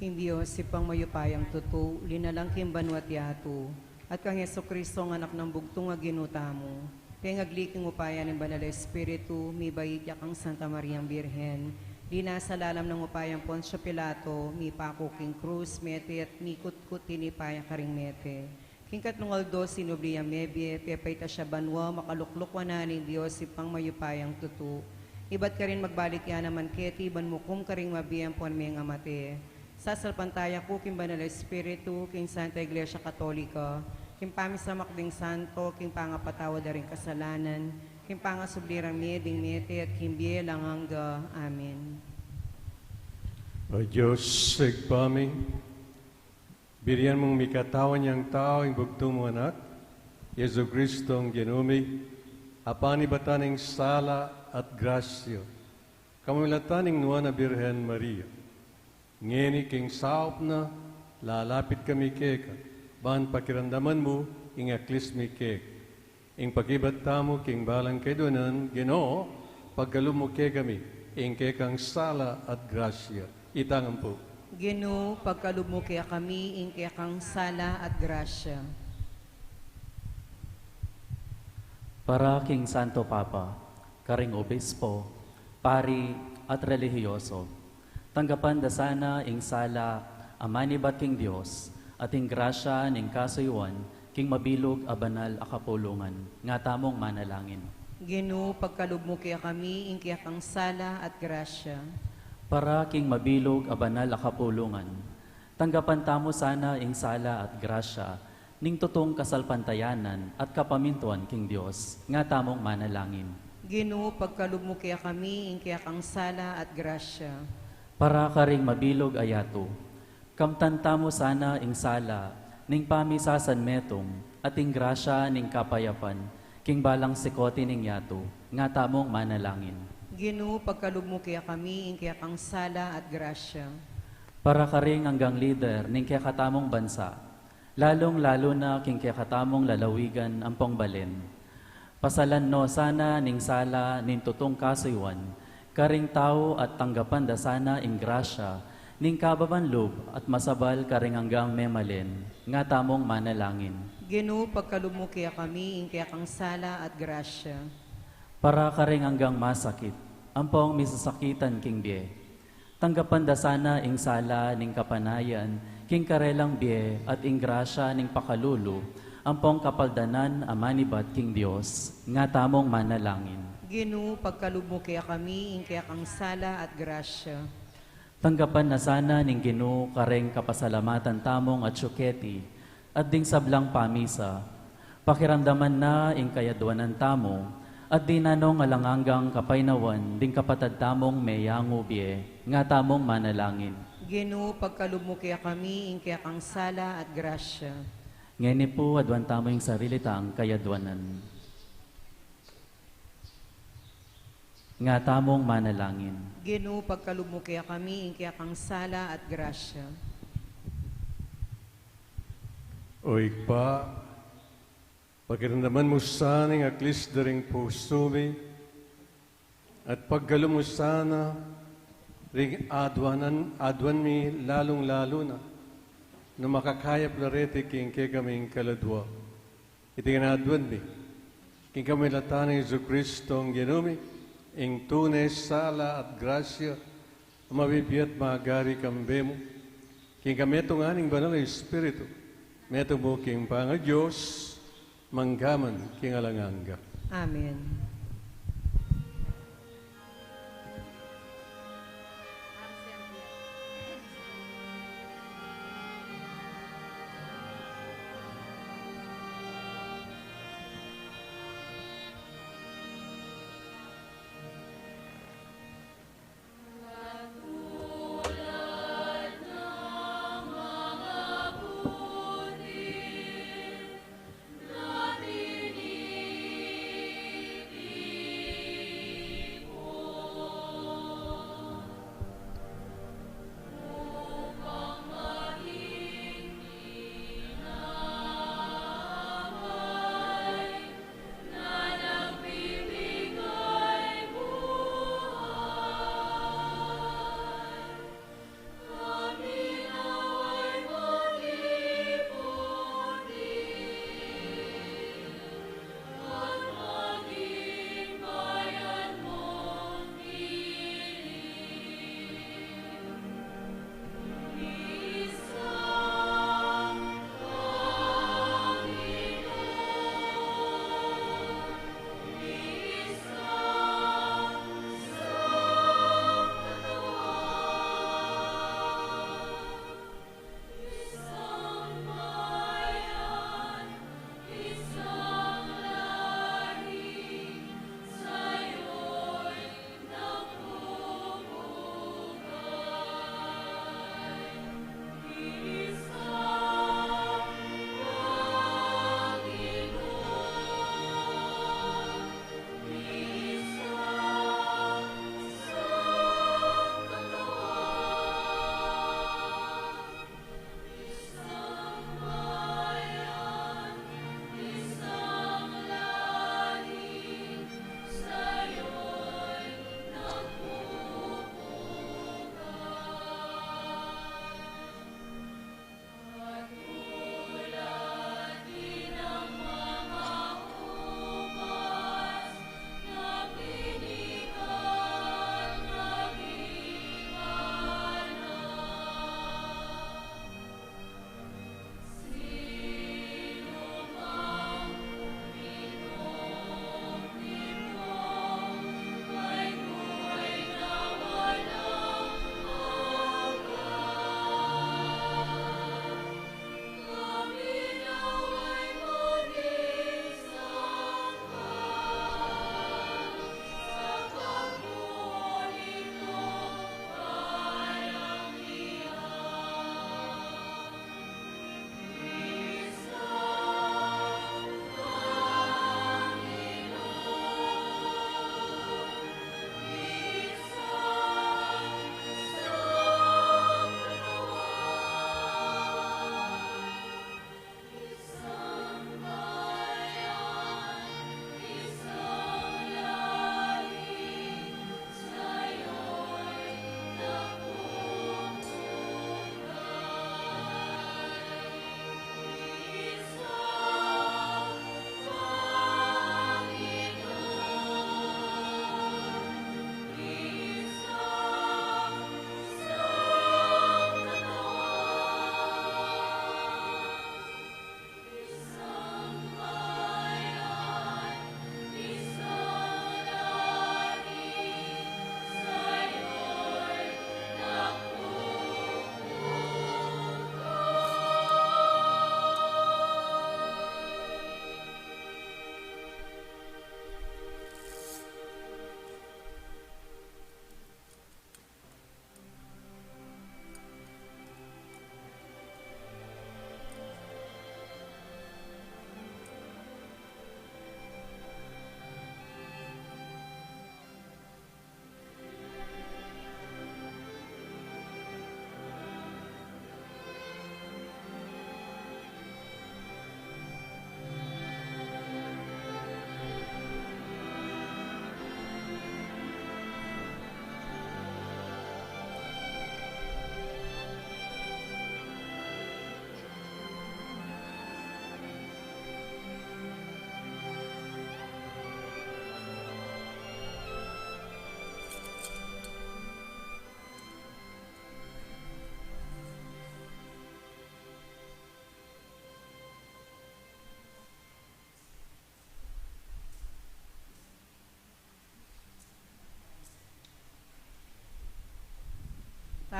King Dios, Ibpang mayupayang tutu, linalang king banua't yatu, at kang Jesucristo, anak nang bugtung a Ginu tamu, pengagli king upaya ning Banal a Espiritu, mibait ya kang Santa Mariang Birhen, linasa lalam ning upayang Poncio Pilato, mipaku king krus, mete at mikutkut, tinipa ya karing mete. King katlung aldo, sinubli yang mebie, pepaitas ya banua, makalukluk wanan ning Dios, Ibpang mayupayang tutu. Ibat karin magbalik ya naman keti, ban mukum karing mabie ampon mengamate. Sasalpantaya ku king Banal a Espiritu, king Santa Iglesia Katolika, king pamisamak ding santo, king pangapatawad da ring kasalanan, king pangasubli rang mie ding mete, at king bie alang angga. Amen. O Dios, Ibpa mi, birian mung mikatawan yang tau ing bugtung mung Anak, Jesucristong Ginu mi, a panibatan ning sala at grasya, kamulatan ning Nuan a Birhen Maria. Ngeni king saup na, lalapit kami keka, ban pakiramdaman mu ing aklis mi keka. Ing pakibat tamu king balang kaiduanan, Ginu, pagkalub mu kekami ing kekang sala at grasya. Itang ampu. Ginu, pagkalub mu kekami ing kekang sala at grasya. Para king Santo Papa, karing obispo, pari, at relihiyoso, tanggapan da sana ing sala a manibat king Dios, at ing grasya ning kasuyuan king mabilug a banal a kapulungan. Nga tamung manalangin. Ginu, pagkalub mu kekami ing kekang sala at grasya. Para king mabilug a banal a kapulungan, tanggapan tamu sana ing sala at grasya ning tutung kasalpantayanan at kapamintuan king Dios. Nga tamung manalangin. Ginu, pagkalub mu kekami ing kekang sala at grasya. Para karing mabilug a yatu, kamtan tamu sana ing sala ning pamisasanmetung at ing grasya ning kapayapan king balang sikoti ning yatu. Nga tamung manalangin. Ginu, pagkalub mu kekami ing kekang sala at grasya. Para karing anggang lider ning kekatamung bansa, lalung-lalu na king kekatamung lalawigan ampong balen. Pasalan no sana ning sala ning tutung kasuyuan karing tau at tanggapan da sana ing grasya ning kababan lub at masabal karing anggang memalen. Nga tamung manalangin. Ginu, pagkalub mu kekami ing kekang sala at grasya. Para karing anggang masakit ampong misasakitan king bie, tanggapan da sana ing sala ning kapanayan king karelang bie at ing grasya ning pakalulu ampong kapaldanan a manibat king Dios. Nga tamung manalangin. Ginu, pagkalub mu kekami ing kekang sala at grasya. Tanggapan na sana ning Ginu karing kapasalamatan tamung atiu keti at ding sablang pamisa. Pakiramdaman na ing kayadwanan tamu at dinan nong alang anggang kapaynawan ding kapatad tamung meyangu bie. Nga tamung manalangin. Ginu, pagkalub mu kekami ing kekang sala at grasya. Ngeni pu, aduan tamu ing sarili tang kayadwanan. Nga tamung manalangin. Ginu, pagkalub mu kekami ing kekang sala at grasya. O Ibpa, pakiramdaman mu sana ing aklis da ring pusu mi, at pagkalub mu sana ring aduanan, aduan mi lalung-lalu na nung makakayap la reti king kekaming kaladua. Iti ngan aduan mi king kamilatan nang Jesucristo a Ginu mi, ing tune sala at grasya a mabibie at magari kambe mu, king kametungan ning Banal a Espiritu, metung mu king pangaDios, mangga man king alang angga. Amen.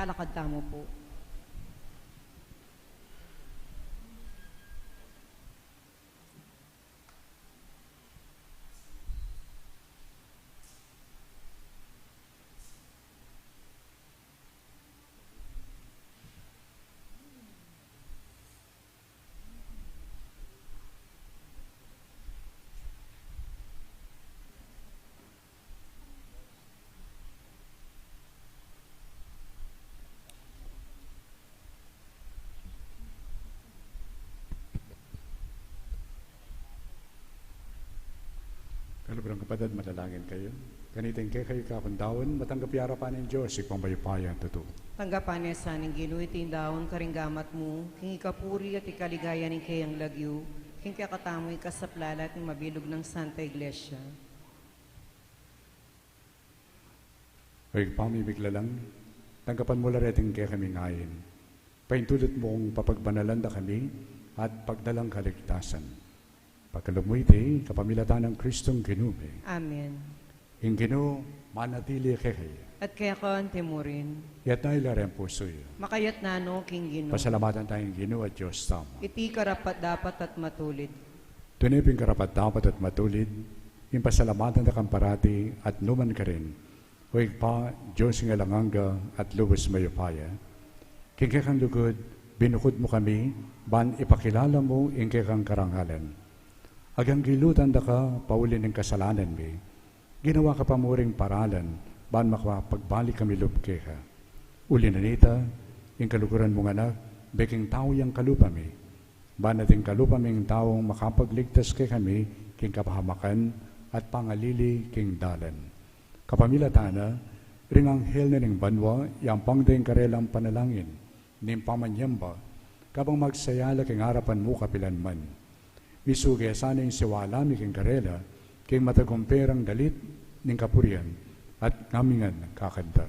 Lalakad tamu pu. Kaluguran kapatad, manalangin kayu. Kaniting kekayu kakung daun, matanggap ya arapan ning Dios, Ibpang mayupaya a tutu. Tanggapan na sa ning Ginu iting daun karing gamat mu, king ikapuri at ikaligaya ning keyang lagyu, king kekatamu ing kasaplalan at ning mabilug nang Santa Iglesia. O Ibpa ming miglalang, tanggapan mu la reting kekaming ain. Paintulud mung papagbanalan da kami at pagdalang kaligtasan. Pagkalub mu iti, kapamilatan nang Kristong Ginu mi. Amen. Ing Ginu manatili kekayu. At keka anti mu rin. Itas yu la reng pusu yu. Makatas na no king Ginu. Pasalamatan taya ing Ginu a Dios tamu. Iti karapat-dapat at matulid. Tune pin karapat-dapat at matulid, ing pasalamatan da kang parati at nu man karin, O Ibpa, Dios ning alang angga at lubus mayupaya. King kekang lugud, binukud mu kami, ban ipakilala mu ing kekang karangalan. Aganggilutan da ka pauli ning kasalanan mi, ginawa ka pa mu ring paralan, ban makapagbalik kami lub keka. Uli na nita, ing kaluguran mung Anak, beking tau yang kalupa mi. Ban ating kalupa ming taung makapagligtas kekami king kapahamakan at pangalili king dalan. Kapamilatan na, ring anghel na ning banua, yampang da ing karelang panalangin ning pamanyamba, kabang magsaya la king arapan mu kapilan man. Misuge sana ing siwala mi king karela, king matagumperang dalit ning kapurian at ngamingan kakanta.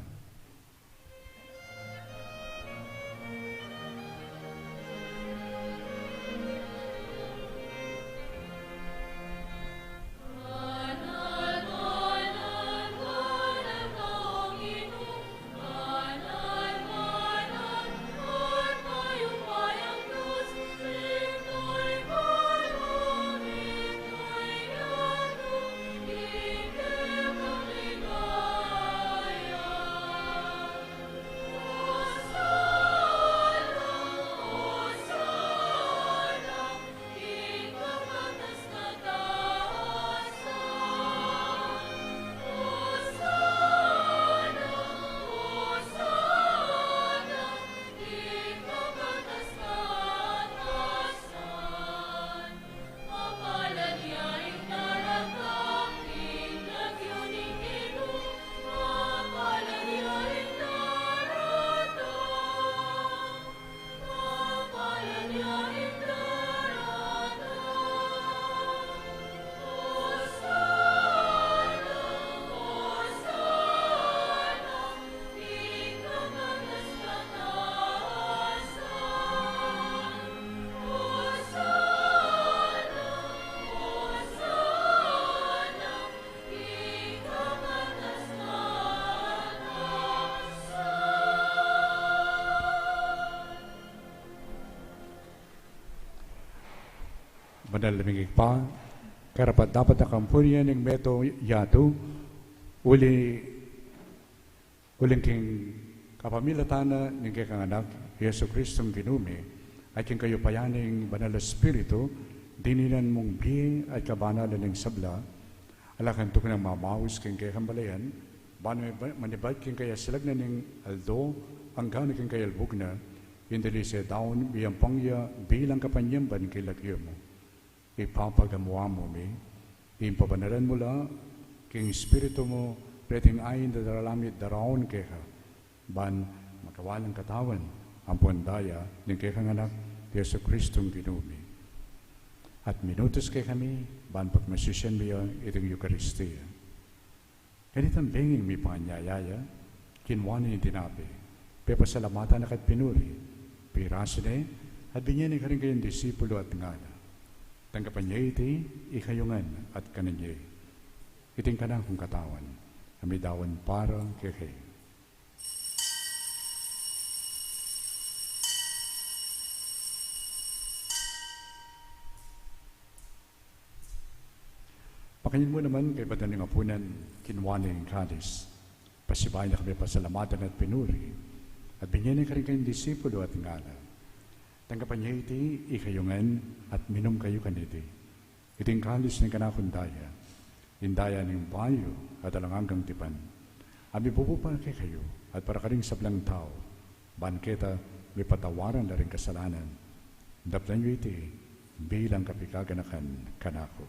Banal a Ibpa, karapat-dapat a kampilan ning meto yatu, uli, uling king kapamilatan na ning kekang Anak, Jesucristong Ginu mi, at king kayupayan ning Banal a Espiritu, dininan mung bie at kabanalan ning sabla, ala kang tuknang mamaus king kekang balayan, ban manibat king kayasilagnan ning aldo, anggang king kayalbug na, ing dalise daun, miyampang ya bilang kapanyamban king lagyu mu. Ipapagamu-amu mi, ing pabanalan mu la, king Espiritu mu, reting ain daralan mi daraun keka, ban magkawalang katawan ampon daya ning kekang Anak, Jesucristong Ginu mi. At minutus kekami, ban pagmasisian mi ya iting Eukaristia. Kanitang benging mipanyaya ya, kinua ne ing tinape, pepasalamatan na ka at pinuri, pirasu ne, at binie ne karing kayang disipulu at ngana: Tanggapan ye iti, ikayu ngan at kanan ye. Iti ing kanakung katawan, a midaun para kekayu. Kanyan mu naman, kaybat na ning apunan, kinua ne ing kalis, pasibayu na kami pasalamatan at pinuri, at binye ne karing kayang disipulu at ngana: Tanggapan ye iti ikayu ngan at minum kayu kaniti. Iti ing kalis ning kanakung daya, ing daya ning bayu at alang anggang tipan, a mibubu para kekayu at para karing sablang tau, ban keta mipatawaran la ring kasalanan. Daptan yu iti bilang kapikaganakan kanaku.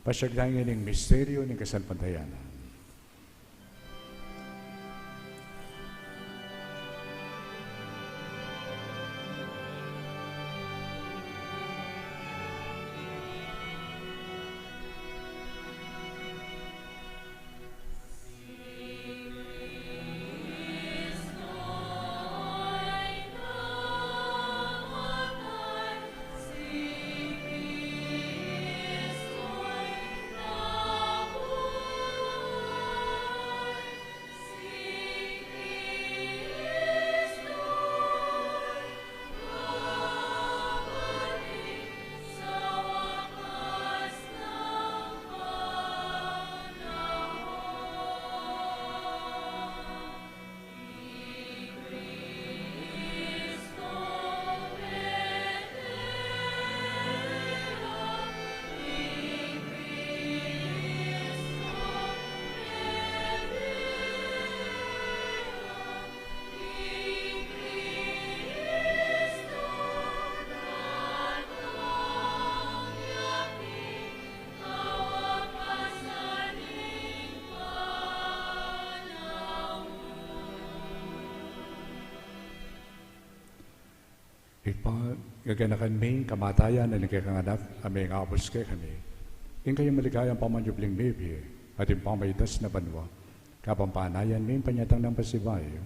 Pasiag taya ngeni ing misteryu ning kasalpantayanan. Ibpa, gaganakan mi ing kamatayan na ning kekang Anak, a mengabus kekami, ing kayang maligayang pamanyubling mebie at ing pamaitas na banua, kapampanayun mi ing panyatang nang pasibayu,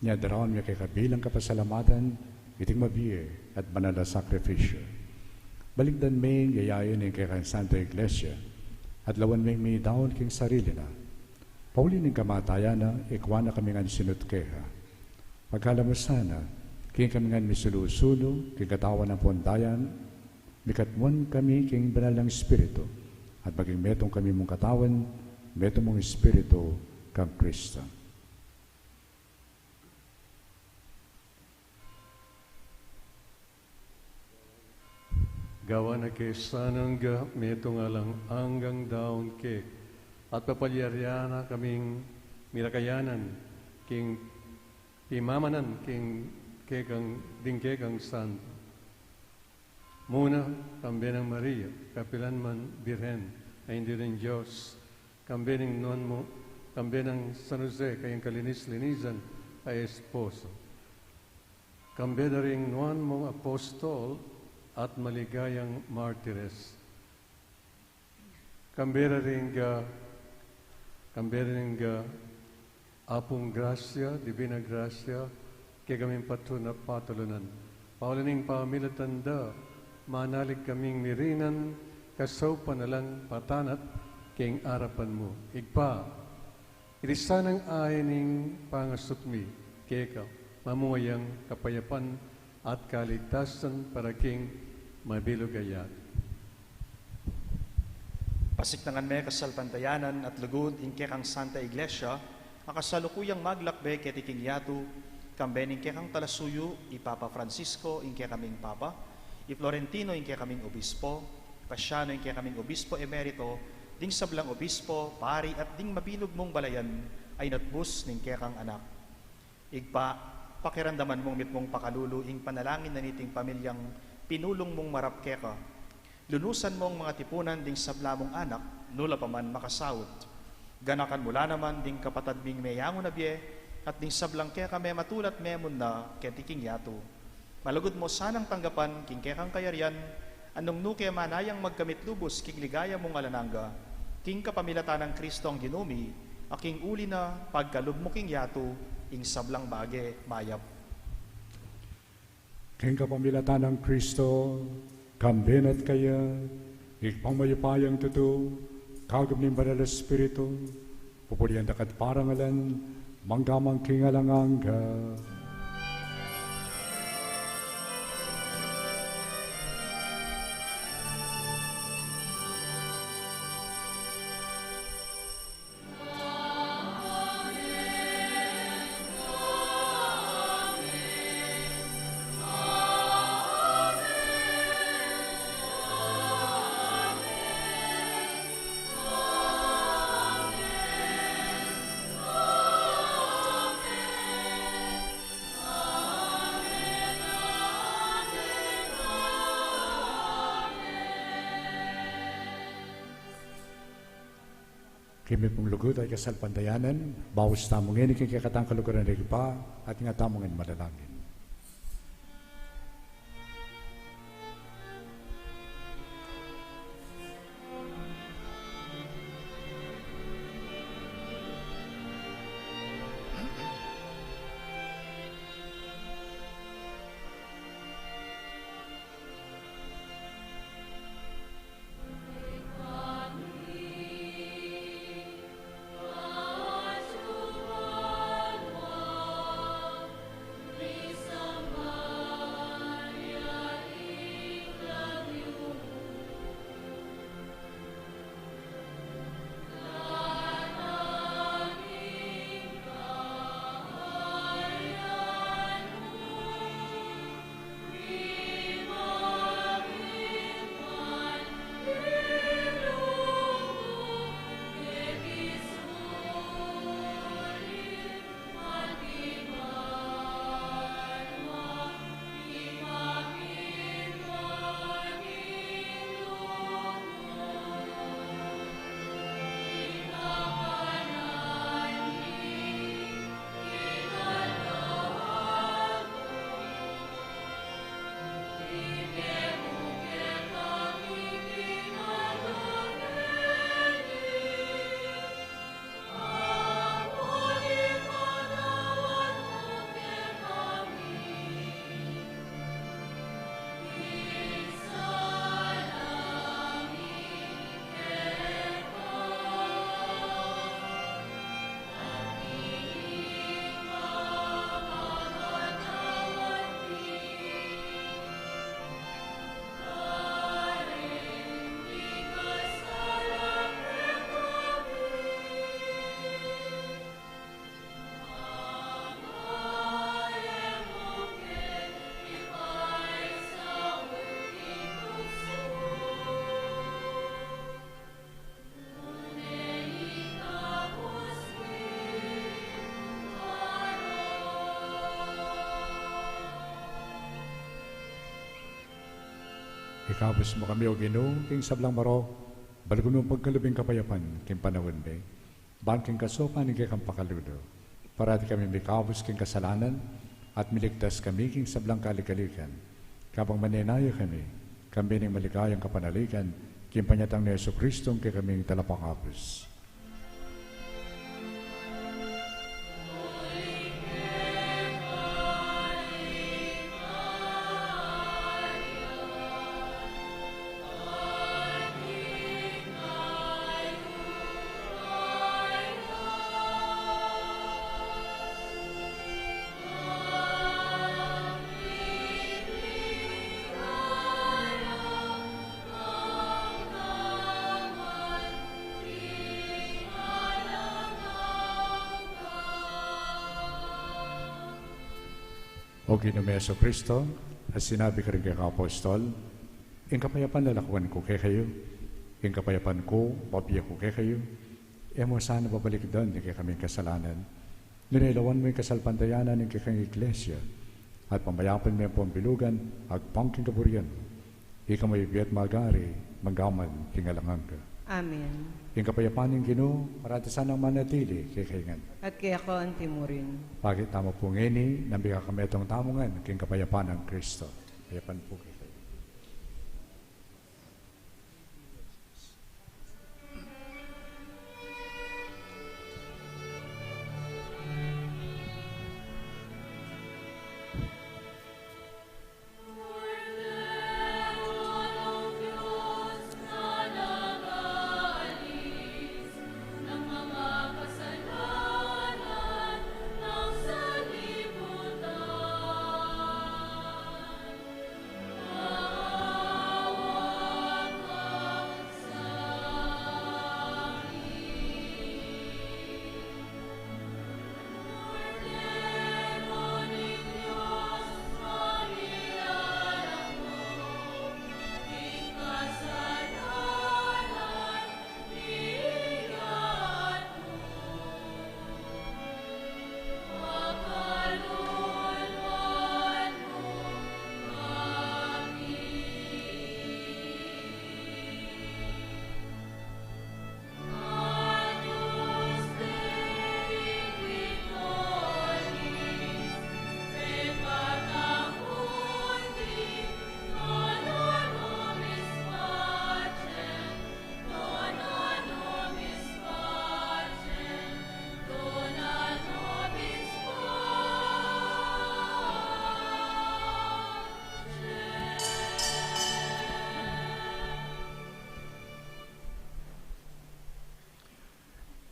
nya daraun mi keka bilang kapasalamatan iting mabie at banal a sakrifisyu. Balikdan ming yayain ing kekang Santa Iglesia, at lawan ming midaun king sarili na. Pauli ning kamatayan na, ikua na kami ngan sinut keka. Pagkalub mu sana, king kami ngan misulu-sulu king katawan ampon daya, mikatmuan kami king banal nang Espiritu, at maging metung kami mung katawan, metung mung Espiritu, kang Kristo. Gawan na ke sana ing metung alang anggang daun keka, at papalyarian na kaming mirakayanan king pimamanan king kekang, ding kekang santo. Muna, kambe nang Maria, kapilan man Birhen, a Indu ning Dios, kambe ning nuan mu, kambe nang San Jose, kayang kalinis-linisan a esposo, kambe da ring nuan mung apostol at maligayang martires, kambe da ring, ah, kambe da ring, ah, Apung grasya, Divina Grasya, kekaming patun a patulunan. Pauli ning pamilatan da, manalig kaming mirinan, kasaupan alang patanat king arapan mu. Ibpa, iti sanang ain ning pangasubli keka, mamung mayang kapayapan at kaligtasan para king mabilug a yatu. Pasiknangan me kasalpantayanan at lugud ing kekang Santa Iglesia, a kasalukuyang maglakbe keti king yatu, kambe ning kekang talasuyu, i Papa Francisco, ing kekaming Papa, i Florentino, ing kekaming Obispo, Paciano, ing kekaming Obispo Emerito, ding sablang obispo, pari, at ding mabilug mung balayan a inatbus ning kekang anak. Ibpa, pakiramdaman mung mitmung pakalulu ing panalangin na niting pamilyang pinulung mung marap keka. Lunusan mung mangatipunan ding sabla mung anak, nu la pa man makasaut. Ganakan mu la naman ding kapatad ming meyangu na bie, at ding sablang keka mematula at memunna keti king yatu. Malugud mu sanang tanggapan king kekang kayarian, a nung nu ke manayang magkamit lubus king ligaya mung alang angga, king kapamilatan nang Kristong Ginu mi, a king uli na pagkalub mu king yatu ing sablang bage mayap. King kapamilatan nang Kristo, kambe na at kaya, Ibpang mayupayang tutu, kagum ning Banal a Espiritu, pupulian da ka at parangalan, Mangga man king alang angga. Kami pung lugud at kasalpantayanan, baus tamu ngeni king kekatang kaluguran ning Ibpa, at nga tamu ngan manalangin. Ikabus mu kami, O Ginu, king sablang marok, balgun mung pagkalub ing kapayapan king panaun mi, ban king kasaupan ning kekang pakalulu, parati kami mikabus king kasalanan, at miligtas kami king sablang kaligaligan. Kabang manenaya kami, kambe ning maligayang kapanaligan, king panyatang nang Jesucristo, ing kekaming Talapangabus. O Ginu ming Jesucristo, a sinabi karing kekang apostol, ing kapayapan lalakuan ku kekayu, ing kapayapan ku bibie ku kekayu, e mu sana babalikdan ing kekaming kasalanan, nune lawan mu ing kasalpantayanan ning kekang Iglesia, at pamayapan me ampong bilugan, agpang king kaburian mu. Ika mu a mabibie at magari, mangga man king alang angga. Amen. Ing kapayapan ning Ginu, parati sanang manatili kekayu ngan. At keka antimurin. Pakit tamu pu ngeni, nung mikametung tamu ngan king kapayapan nang Kristo. Kapayapan pu kekayu.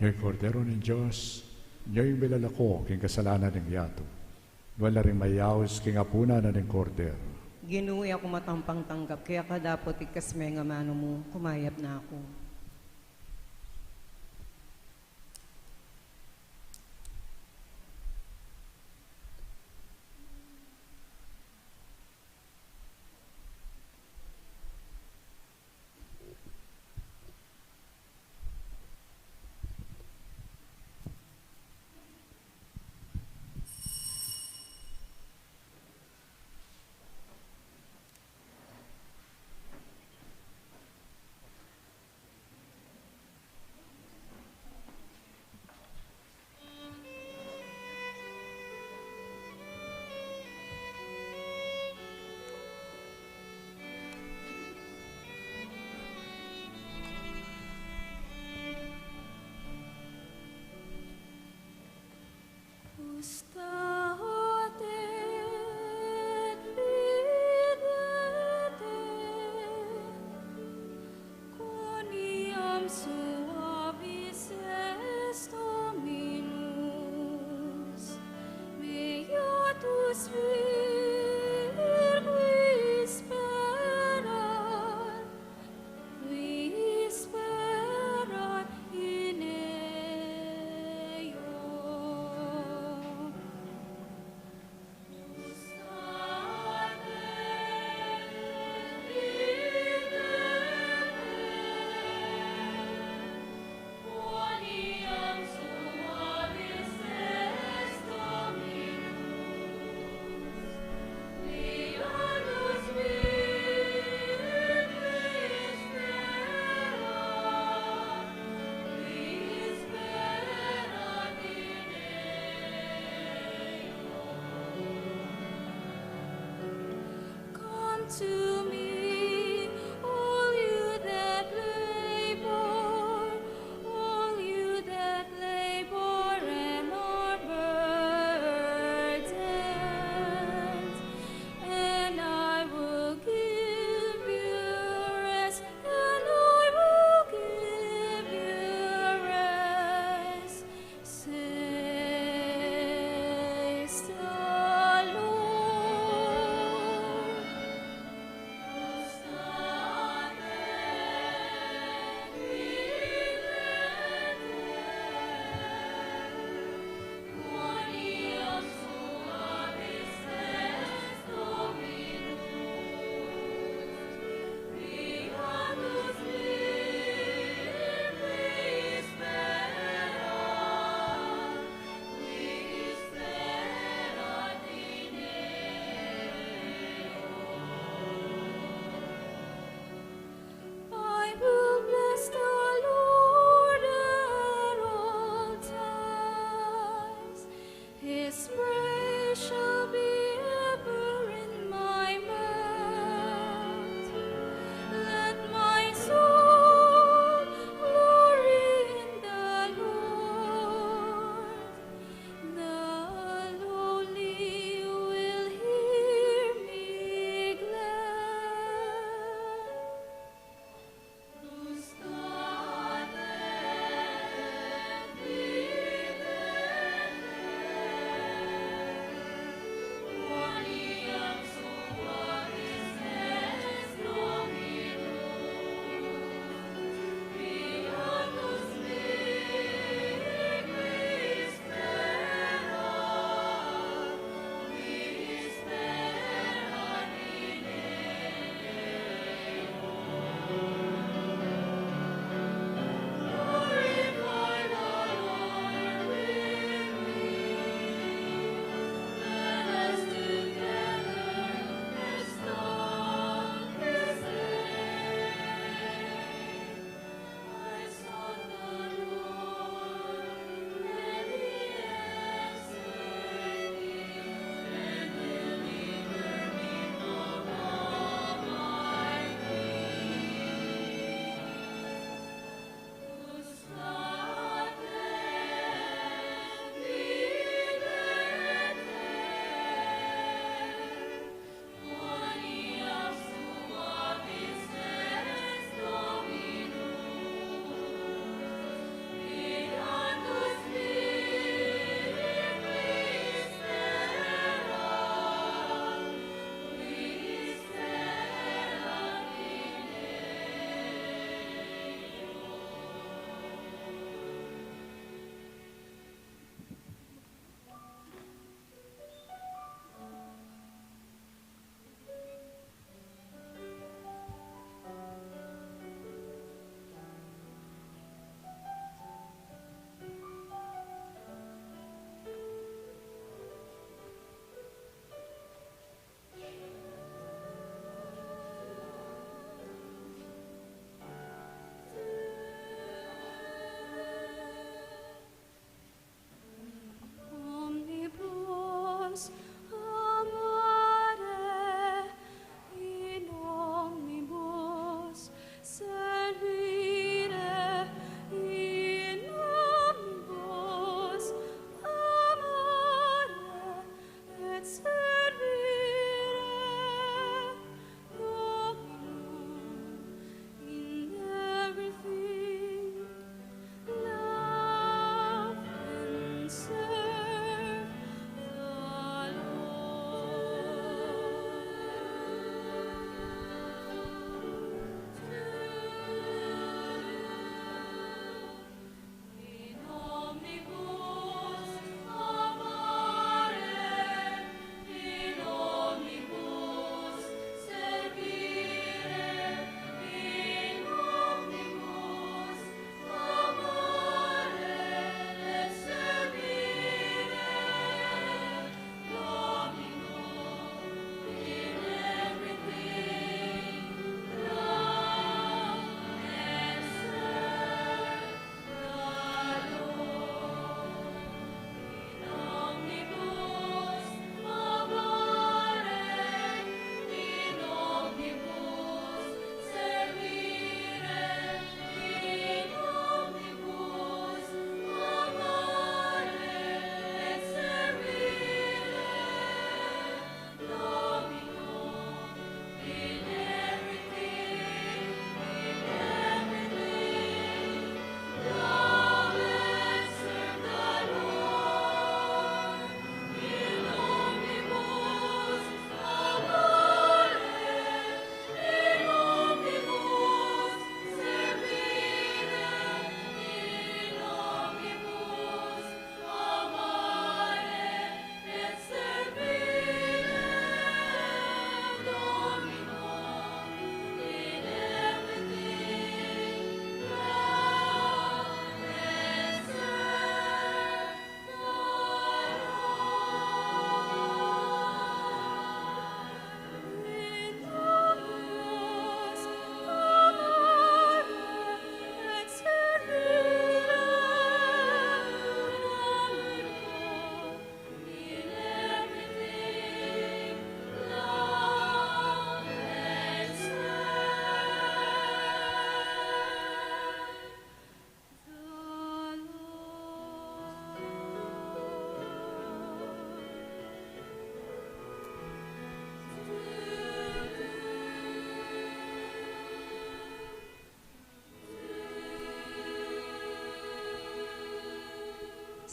Ing Kordero ning Dios, nya ing milalako king kasalanan ning yatu. Nuan la ring mayaus king apunan na ning Kordero. Ginu, e ku matampang tanggap keka, dapot iktas me ing amanu mu, kumayap na ku.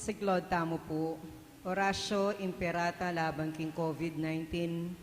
Siklaud tamu pu. Oratio Imperata laban king COVID nineteen.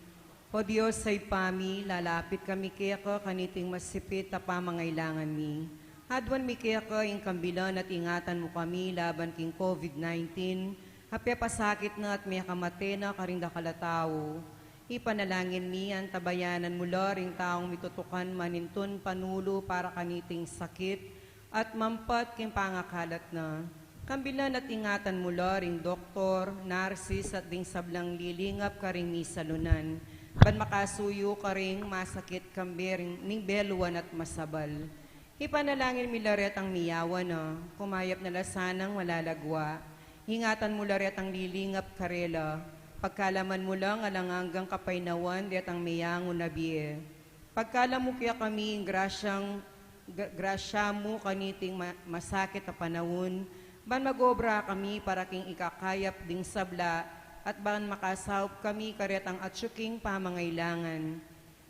O Dios a Ibpa mi, lalapit kami keka kaniting masipit a pamangailangan mi. Aduan mi keka ing kambilan at ingatan mu kami laban king COVID nineteen, a pepasakit na at mekamate na karing dakal a tau. Ipanalangin mi, antabayanan mu la ring taung mitutukan manintun panulu para kaniting sakit at mampat king pangakalat na. Kambilan at ingatan mu la ring doktor, narsis at ding sablang lilingap karing misalunan, ban makasuyu karing masakit kambe ring ning beluan at masabal. Ipanalangin mi la retang miyawa na, kumayap na la sanang malalagwa. Ingatan mu la retang lilingap karela, pagkalaman mu lang alang anggang kapaynawan detang meyangu na bie. Pagkalam mu kekami ing grasyang, gra-, grasya mu kaniting ma-, masakit a panaun, ban mag-obra kami para king ikakayap ding sabla, at ban makasaup kami karetang atyu king pamangailangan.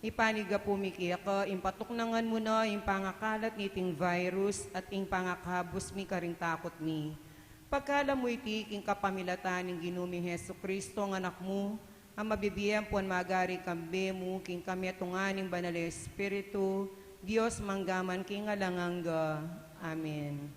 Ipanyawad mi keka ing patuknangan mu na ing pangakalat niting virus at ing pangakabus mi karing takut mi. Pagkalam mu iti king kapamilatan ning Ginu ming Jesucristo, ing Anak mu, a mabibie ampon magari kambe mu king kametungan ning Banal a Espiritu, Dios mangga man king alang angga. Amen.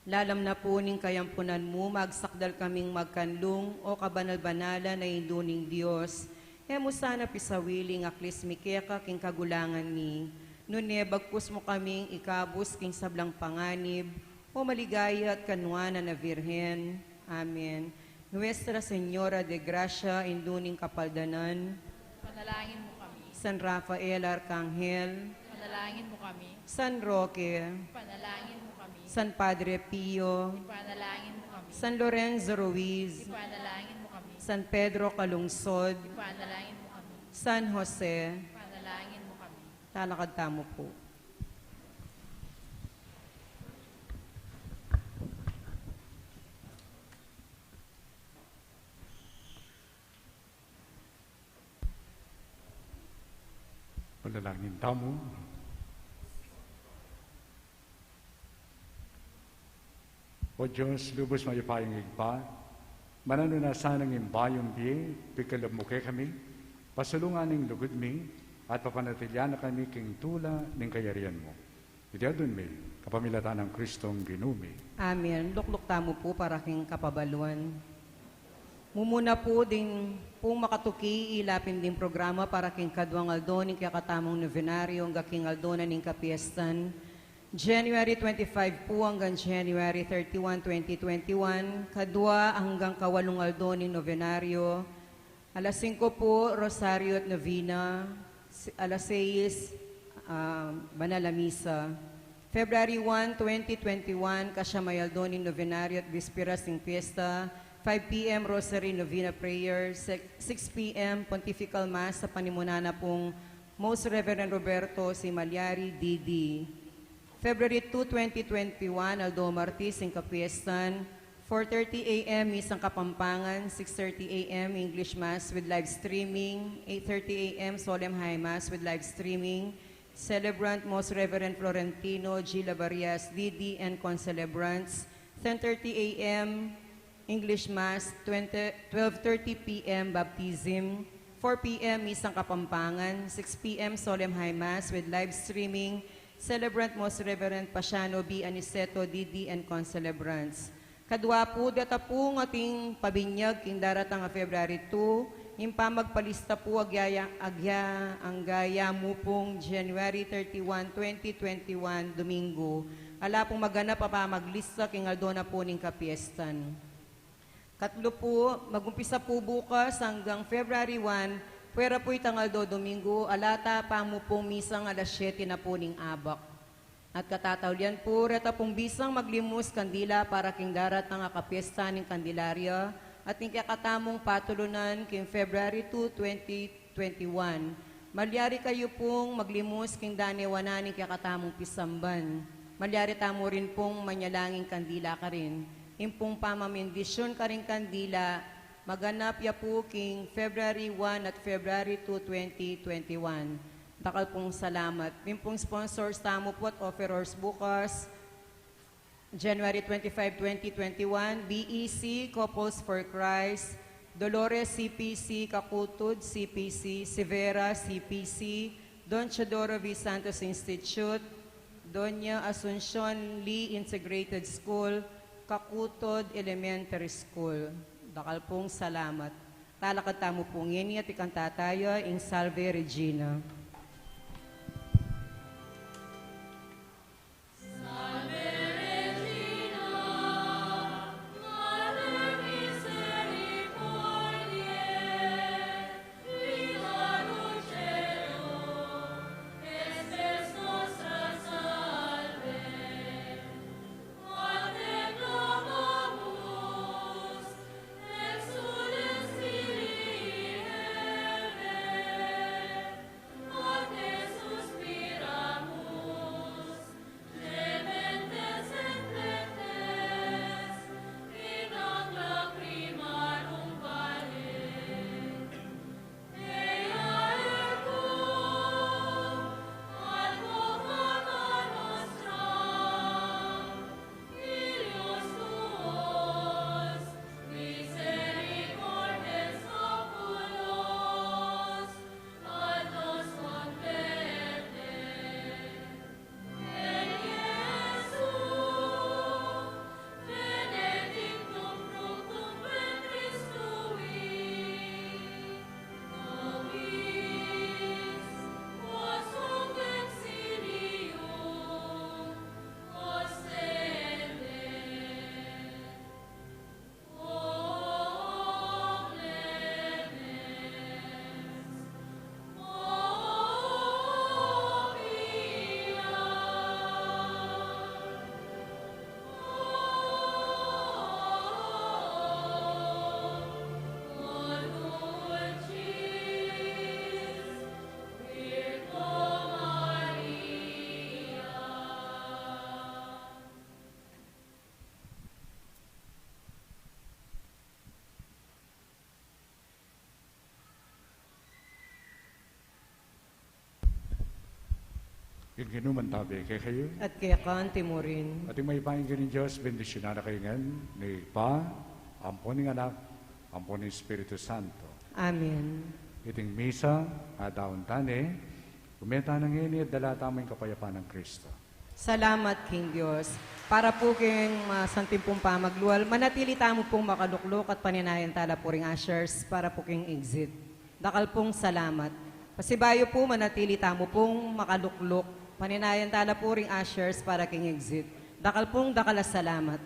Lalam na pu ning kayampunan mu, magsakdal kaming magkanlung, o kabanal-banalan a Indu ning Dios. E mu sana pisawili ing aklis mi keka king kagulangan mi. Nune bagkus mu kaming ikabus king sablang panganib, o maligaya at kanuanan a Virgen. Amen. Nuestra Señora de Gracia, Indu ning Kapaldanan. Panalangin mu kami. San Rafael Arkanghel. Panalangin mu kami. San Roque. Panalangin mu kami. San Padre Pio. Ipanalangin mu kami. San Lorenzo Ruiz. Ipanalangin mu kami. San Pedro Calungsod. Ipanalangin mu kami. San Jose. Ipanalangin mu kami. Talakad tamu pu. Panalangin tamu. O Dios, lubus mayupayang Ibpa, mananu na sanang ing bayung bie, pikalub mu kekami, pasulungan ing lugud mi, at papanatilian na kami king tula ning kayarian mu. Iti adwan mi, kapamilatan nang Kristong Ginu mi. Amen. Lukluk tamu pu para king kapabaluan. Mumuna pu ding pung makatuki, ilapin ding programa para king kaduang aldo ning kekatamung novenario angga king aldo na ning kapiestan. January twenty-five pu anggang January thirty-one, twenty twenty-one, kadua anggang kawalung aldo ning novenario. Alas singko pu, Rosario at Novena. Si-, alas sais, ah, Banal a Misa. February one, twenty twenty-one, kasyam a aldo ning Novenario at Bisperas ning Piesta, five P M Rosary Novena Prayer, si-, six P M Pontifical Mass a panimunan na pung Most Reverend Roberto C. Malyari, D D. February two, twenty twenty-one, aldo Martis, ing kapiestan, four thirty A M, Misang Kapampangan, six thirty A M, English Mass with live streaming, eight thirty A M, Solemn High Mass with live streaming, celebrant Most Reverend Florentino G. Labarias, D D, and concelebrants, ten thirty A M, English Mass, twenty, twelve thirty P M baptism, four P M Misang Kapampangan, six P M Solemn High Mass with live streaming, celebrant Most Reverend Pasiano B. Aniceto, D D, and concelebrants. Kadua pu, deta pung ating pabinyag king daratang a February two, ing pamagpalista pu agya, agya, angga ya mu pung January thirty-one, twenty twenty-one, Domingo. Ala pung maganap a pamaglista king aldo na pu ning kapiestan. Katlu pu, magumpisa pu bukas anggang February one, puwera pu itang aldo Domingo, ala ta pa mu pung misang alas siyete na pu ning abak. At katataulian pu, reta pung bisang maglimus kandila para king daratang a kapiesta ning Kandelarya, at ning kekatamung patulunan king February two, twenty twenty-one. Malyari kayu pung maglimus king danewan na ning kekatamung pisamban. Malyari tamu rin pung manyalangin kandila karin. Ing pung pamamindisyun karing kandila, maganap ya pu king February one at February two, twenty twenty-one. Dakal pung salamat. Ing pung sponsors tamu pu at offerors bukas, January twenty-five, twenty twenty-one, B E C, Couples for Christ, Dolores C P C, Kakutud C P C, Sivera C P C, Don Teodoro V. Santos Institute, Doña Asuncion Lee Integrated School, Kakutud Elementary School. Dakal pung salamat. Talakad tamu pu ngeni at ikanta taya ing Salve Regina. Ing Ginu mantabe kekayu. At keka mu rin. At ing mayupayang Ginung Dios, bendisyunan na kayu ngan ning Ibpa, ampon ning Anak, ampon ning Espiritu Santo. Amen. Iting misa, adaun ta ne, ume tana ngeni at dala tamu ing kapayapan nang Kristo. Salamat king Dios. Para pu king, ah, santimpung pamaglual, manatili tamu pung makalukluk at paninayan tala pu ring ushers para pu king exit. Dakal pung salamat. Pasibayu pu, manatili tamu pung makalukluk. Paninayan tala pu ring ushers para king exit. Dakal pung dakal a salamat.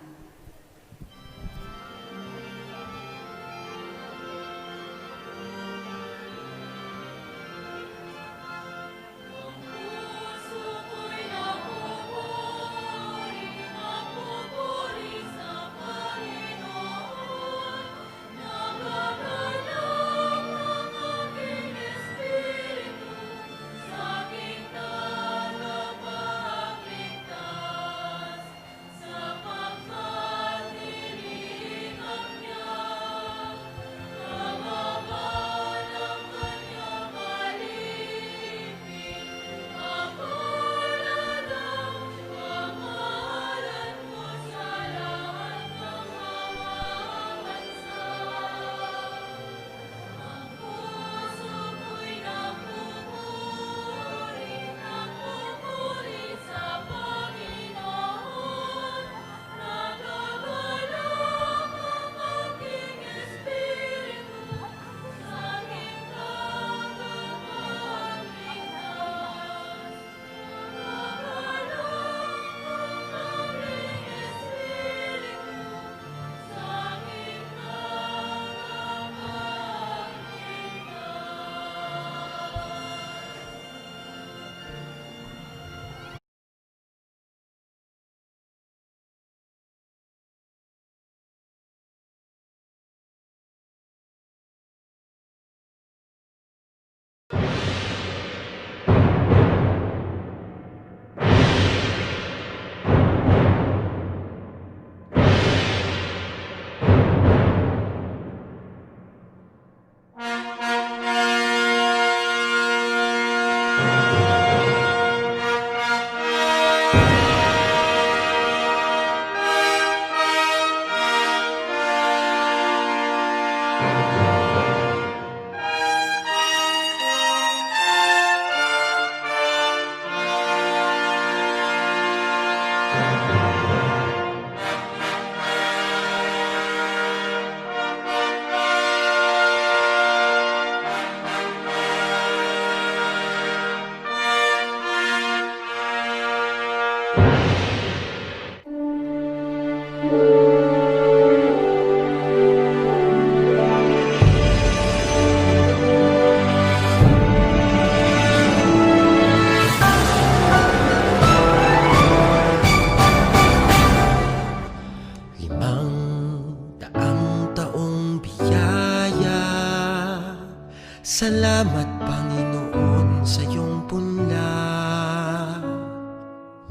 Salamat, Panginoon, sa iyong punla.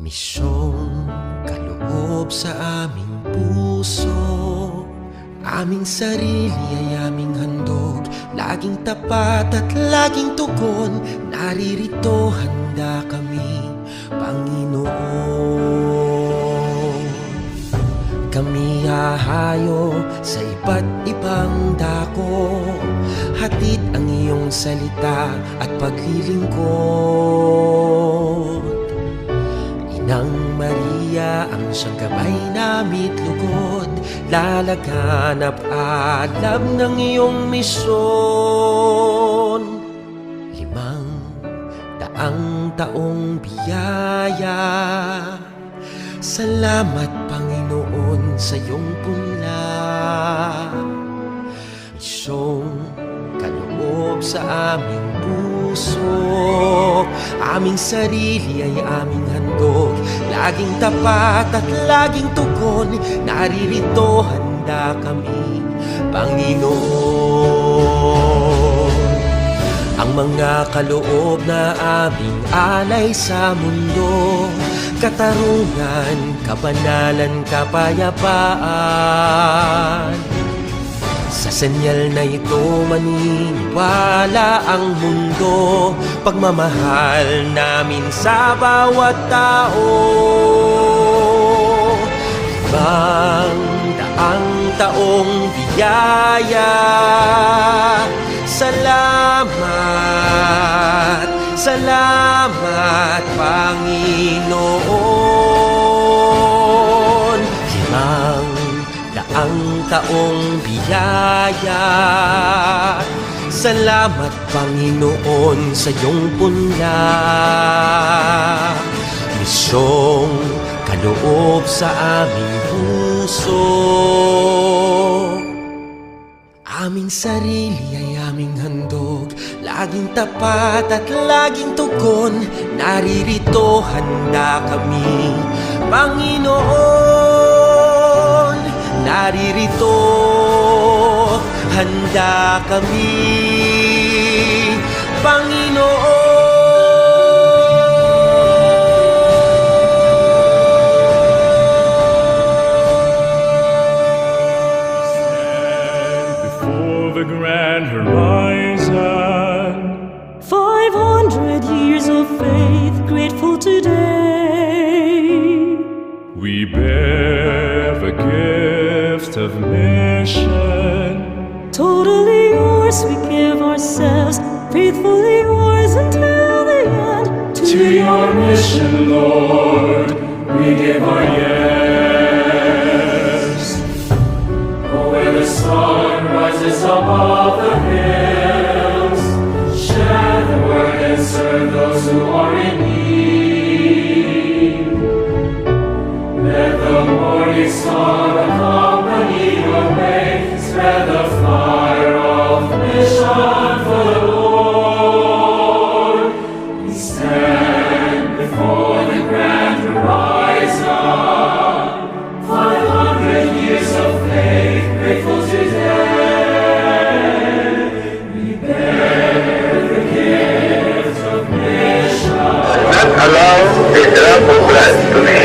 Misyong kaloob sa aming puso, aming sarili ay aming handog, laging tapat at laging tugon, naririto handa kami, Panginoon. Kami hahayo sa iba't ibang dako, hatid ang iyong salita at paglilingkod. Inang Maria, ang siyang gabay nami't lugod, lalaganap alab ng iyong misyon. Limang daang taong biyaya. Salamat, Panginoon, sa iyong punla. Misyong kaloob sa aming puso, aming sarili ay aming handog, laging tapat at laging tugon, naririto handa kami, Panginoon. Ang mga kaloob na aming alay sa mundo, katarungan, kabanalan, kapayapaan. Sa senyal na ito maniniwala ang mundo, pagmamahal namin sa bawat tao. Limang daang taong biyaya. Salamat, salamat, Panginoon. Limang daang taong biyaya. Salamat, Panginoon, sa iyong punla. Misyong kaloob sa aming puso. Aming sarili ay aming handog, laging tapat at laging tugon, naririto handa kami, Panginoon, naririto handa kami, Panginoon. Stand before the grand horizon. Five hundred years of faith, grateful today. We bear the gift of mission. Totally yours, we give ourselves, faithfully yours until the end. To your mission, Lord, we give our yes. Oh, where the sun rises above the hills, share the word and serve those who are in need. Let the morning star accompany your way. Spread the fire of mission for the Lord. We stand before the grand horizon. Five hundred years of faith, grateful today. Not allow a drop of blood to be